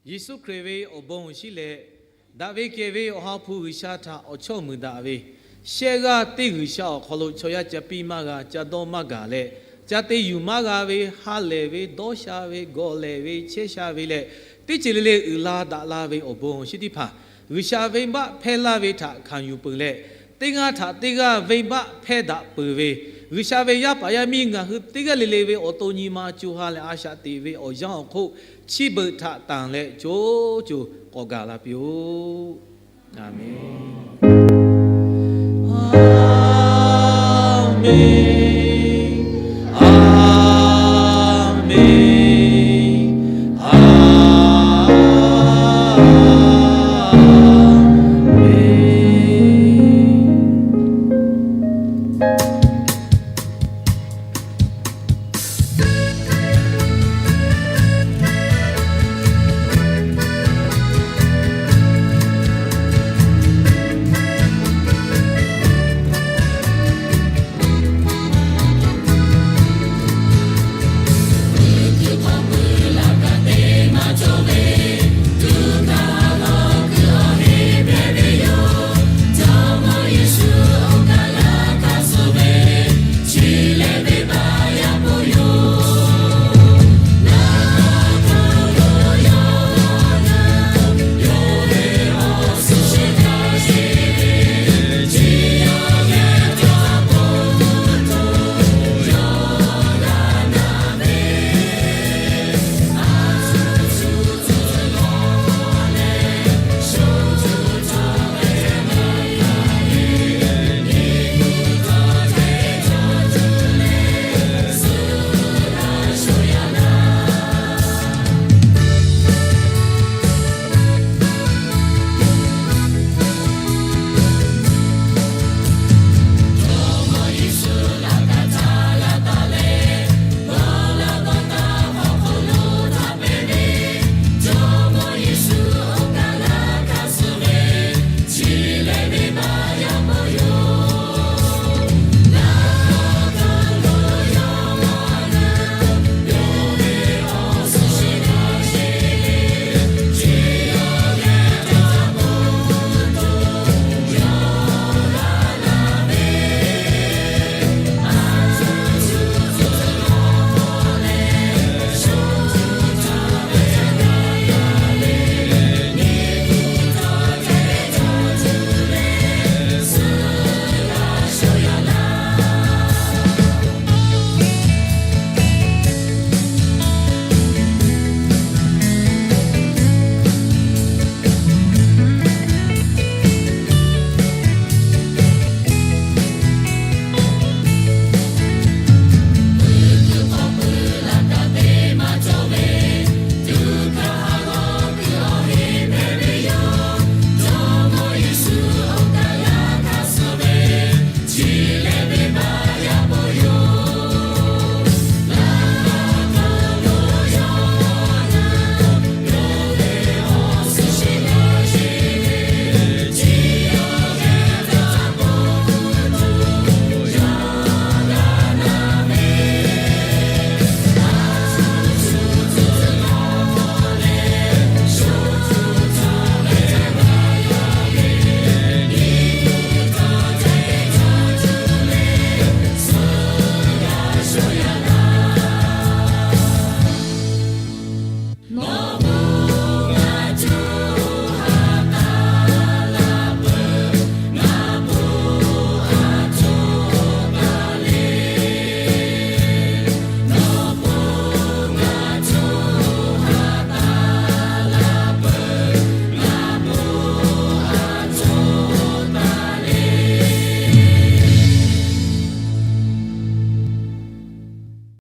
Yeˍsuˆ Hkriꞈ ve awˬ bon awˬ shinˉ leh, daꞈ ve kehˬ ve Awˬ ha hpu G'uiˬsha htaꞈ awˬ chawˇ muiˬ daꞈ ve, shehˆ g'aˇ teˇ G'uiˬsha awˬ hk'aw lo chaw yaˇ ca piˇ maˇ g'a, ca dawˇ maˇ gaˬ leh, ca te yuˬ maˇ g'a ve, ha lehˬ ve, dawˇ sha ve, gawˬ lehˬ ve, chehˇ sha ve leh, teˇ ceuˬ le le uiˍ la daꞈ la ve awˬ bon awˬ shinˉ teˇ hpaˍ G'uiˬsha venˇbaˆ hpehˇ laˇ ve htaꞈ hkanˍ yuˬ peuˬ leh, teˇ g'aˇ htaꞈ teˇ g'aˇ venˇbaˆ hpehˇ daꞈ peuˬ ve, G'uiˬsha ve yaˇ paˍ yaˇ miˇ ngaˬ hui teˇ g'aˇ le le ve awˬ to nyi ma co ha leh a shaꞈ teꞈ ve awˬ yanˇ awˬ hk'oˆ, chi beuꞈ htaꞈ tanˬ leh co co k'awꞈ gaˬ la piˇ-oˆ. Aˍmenˍ. Aˍmenˍ.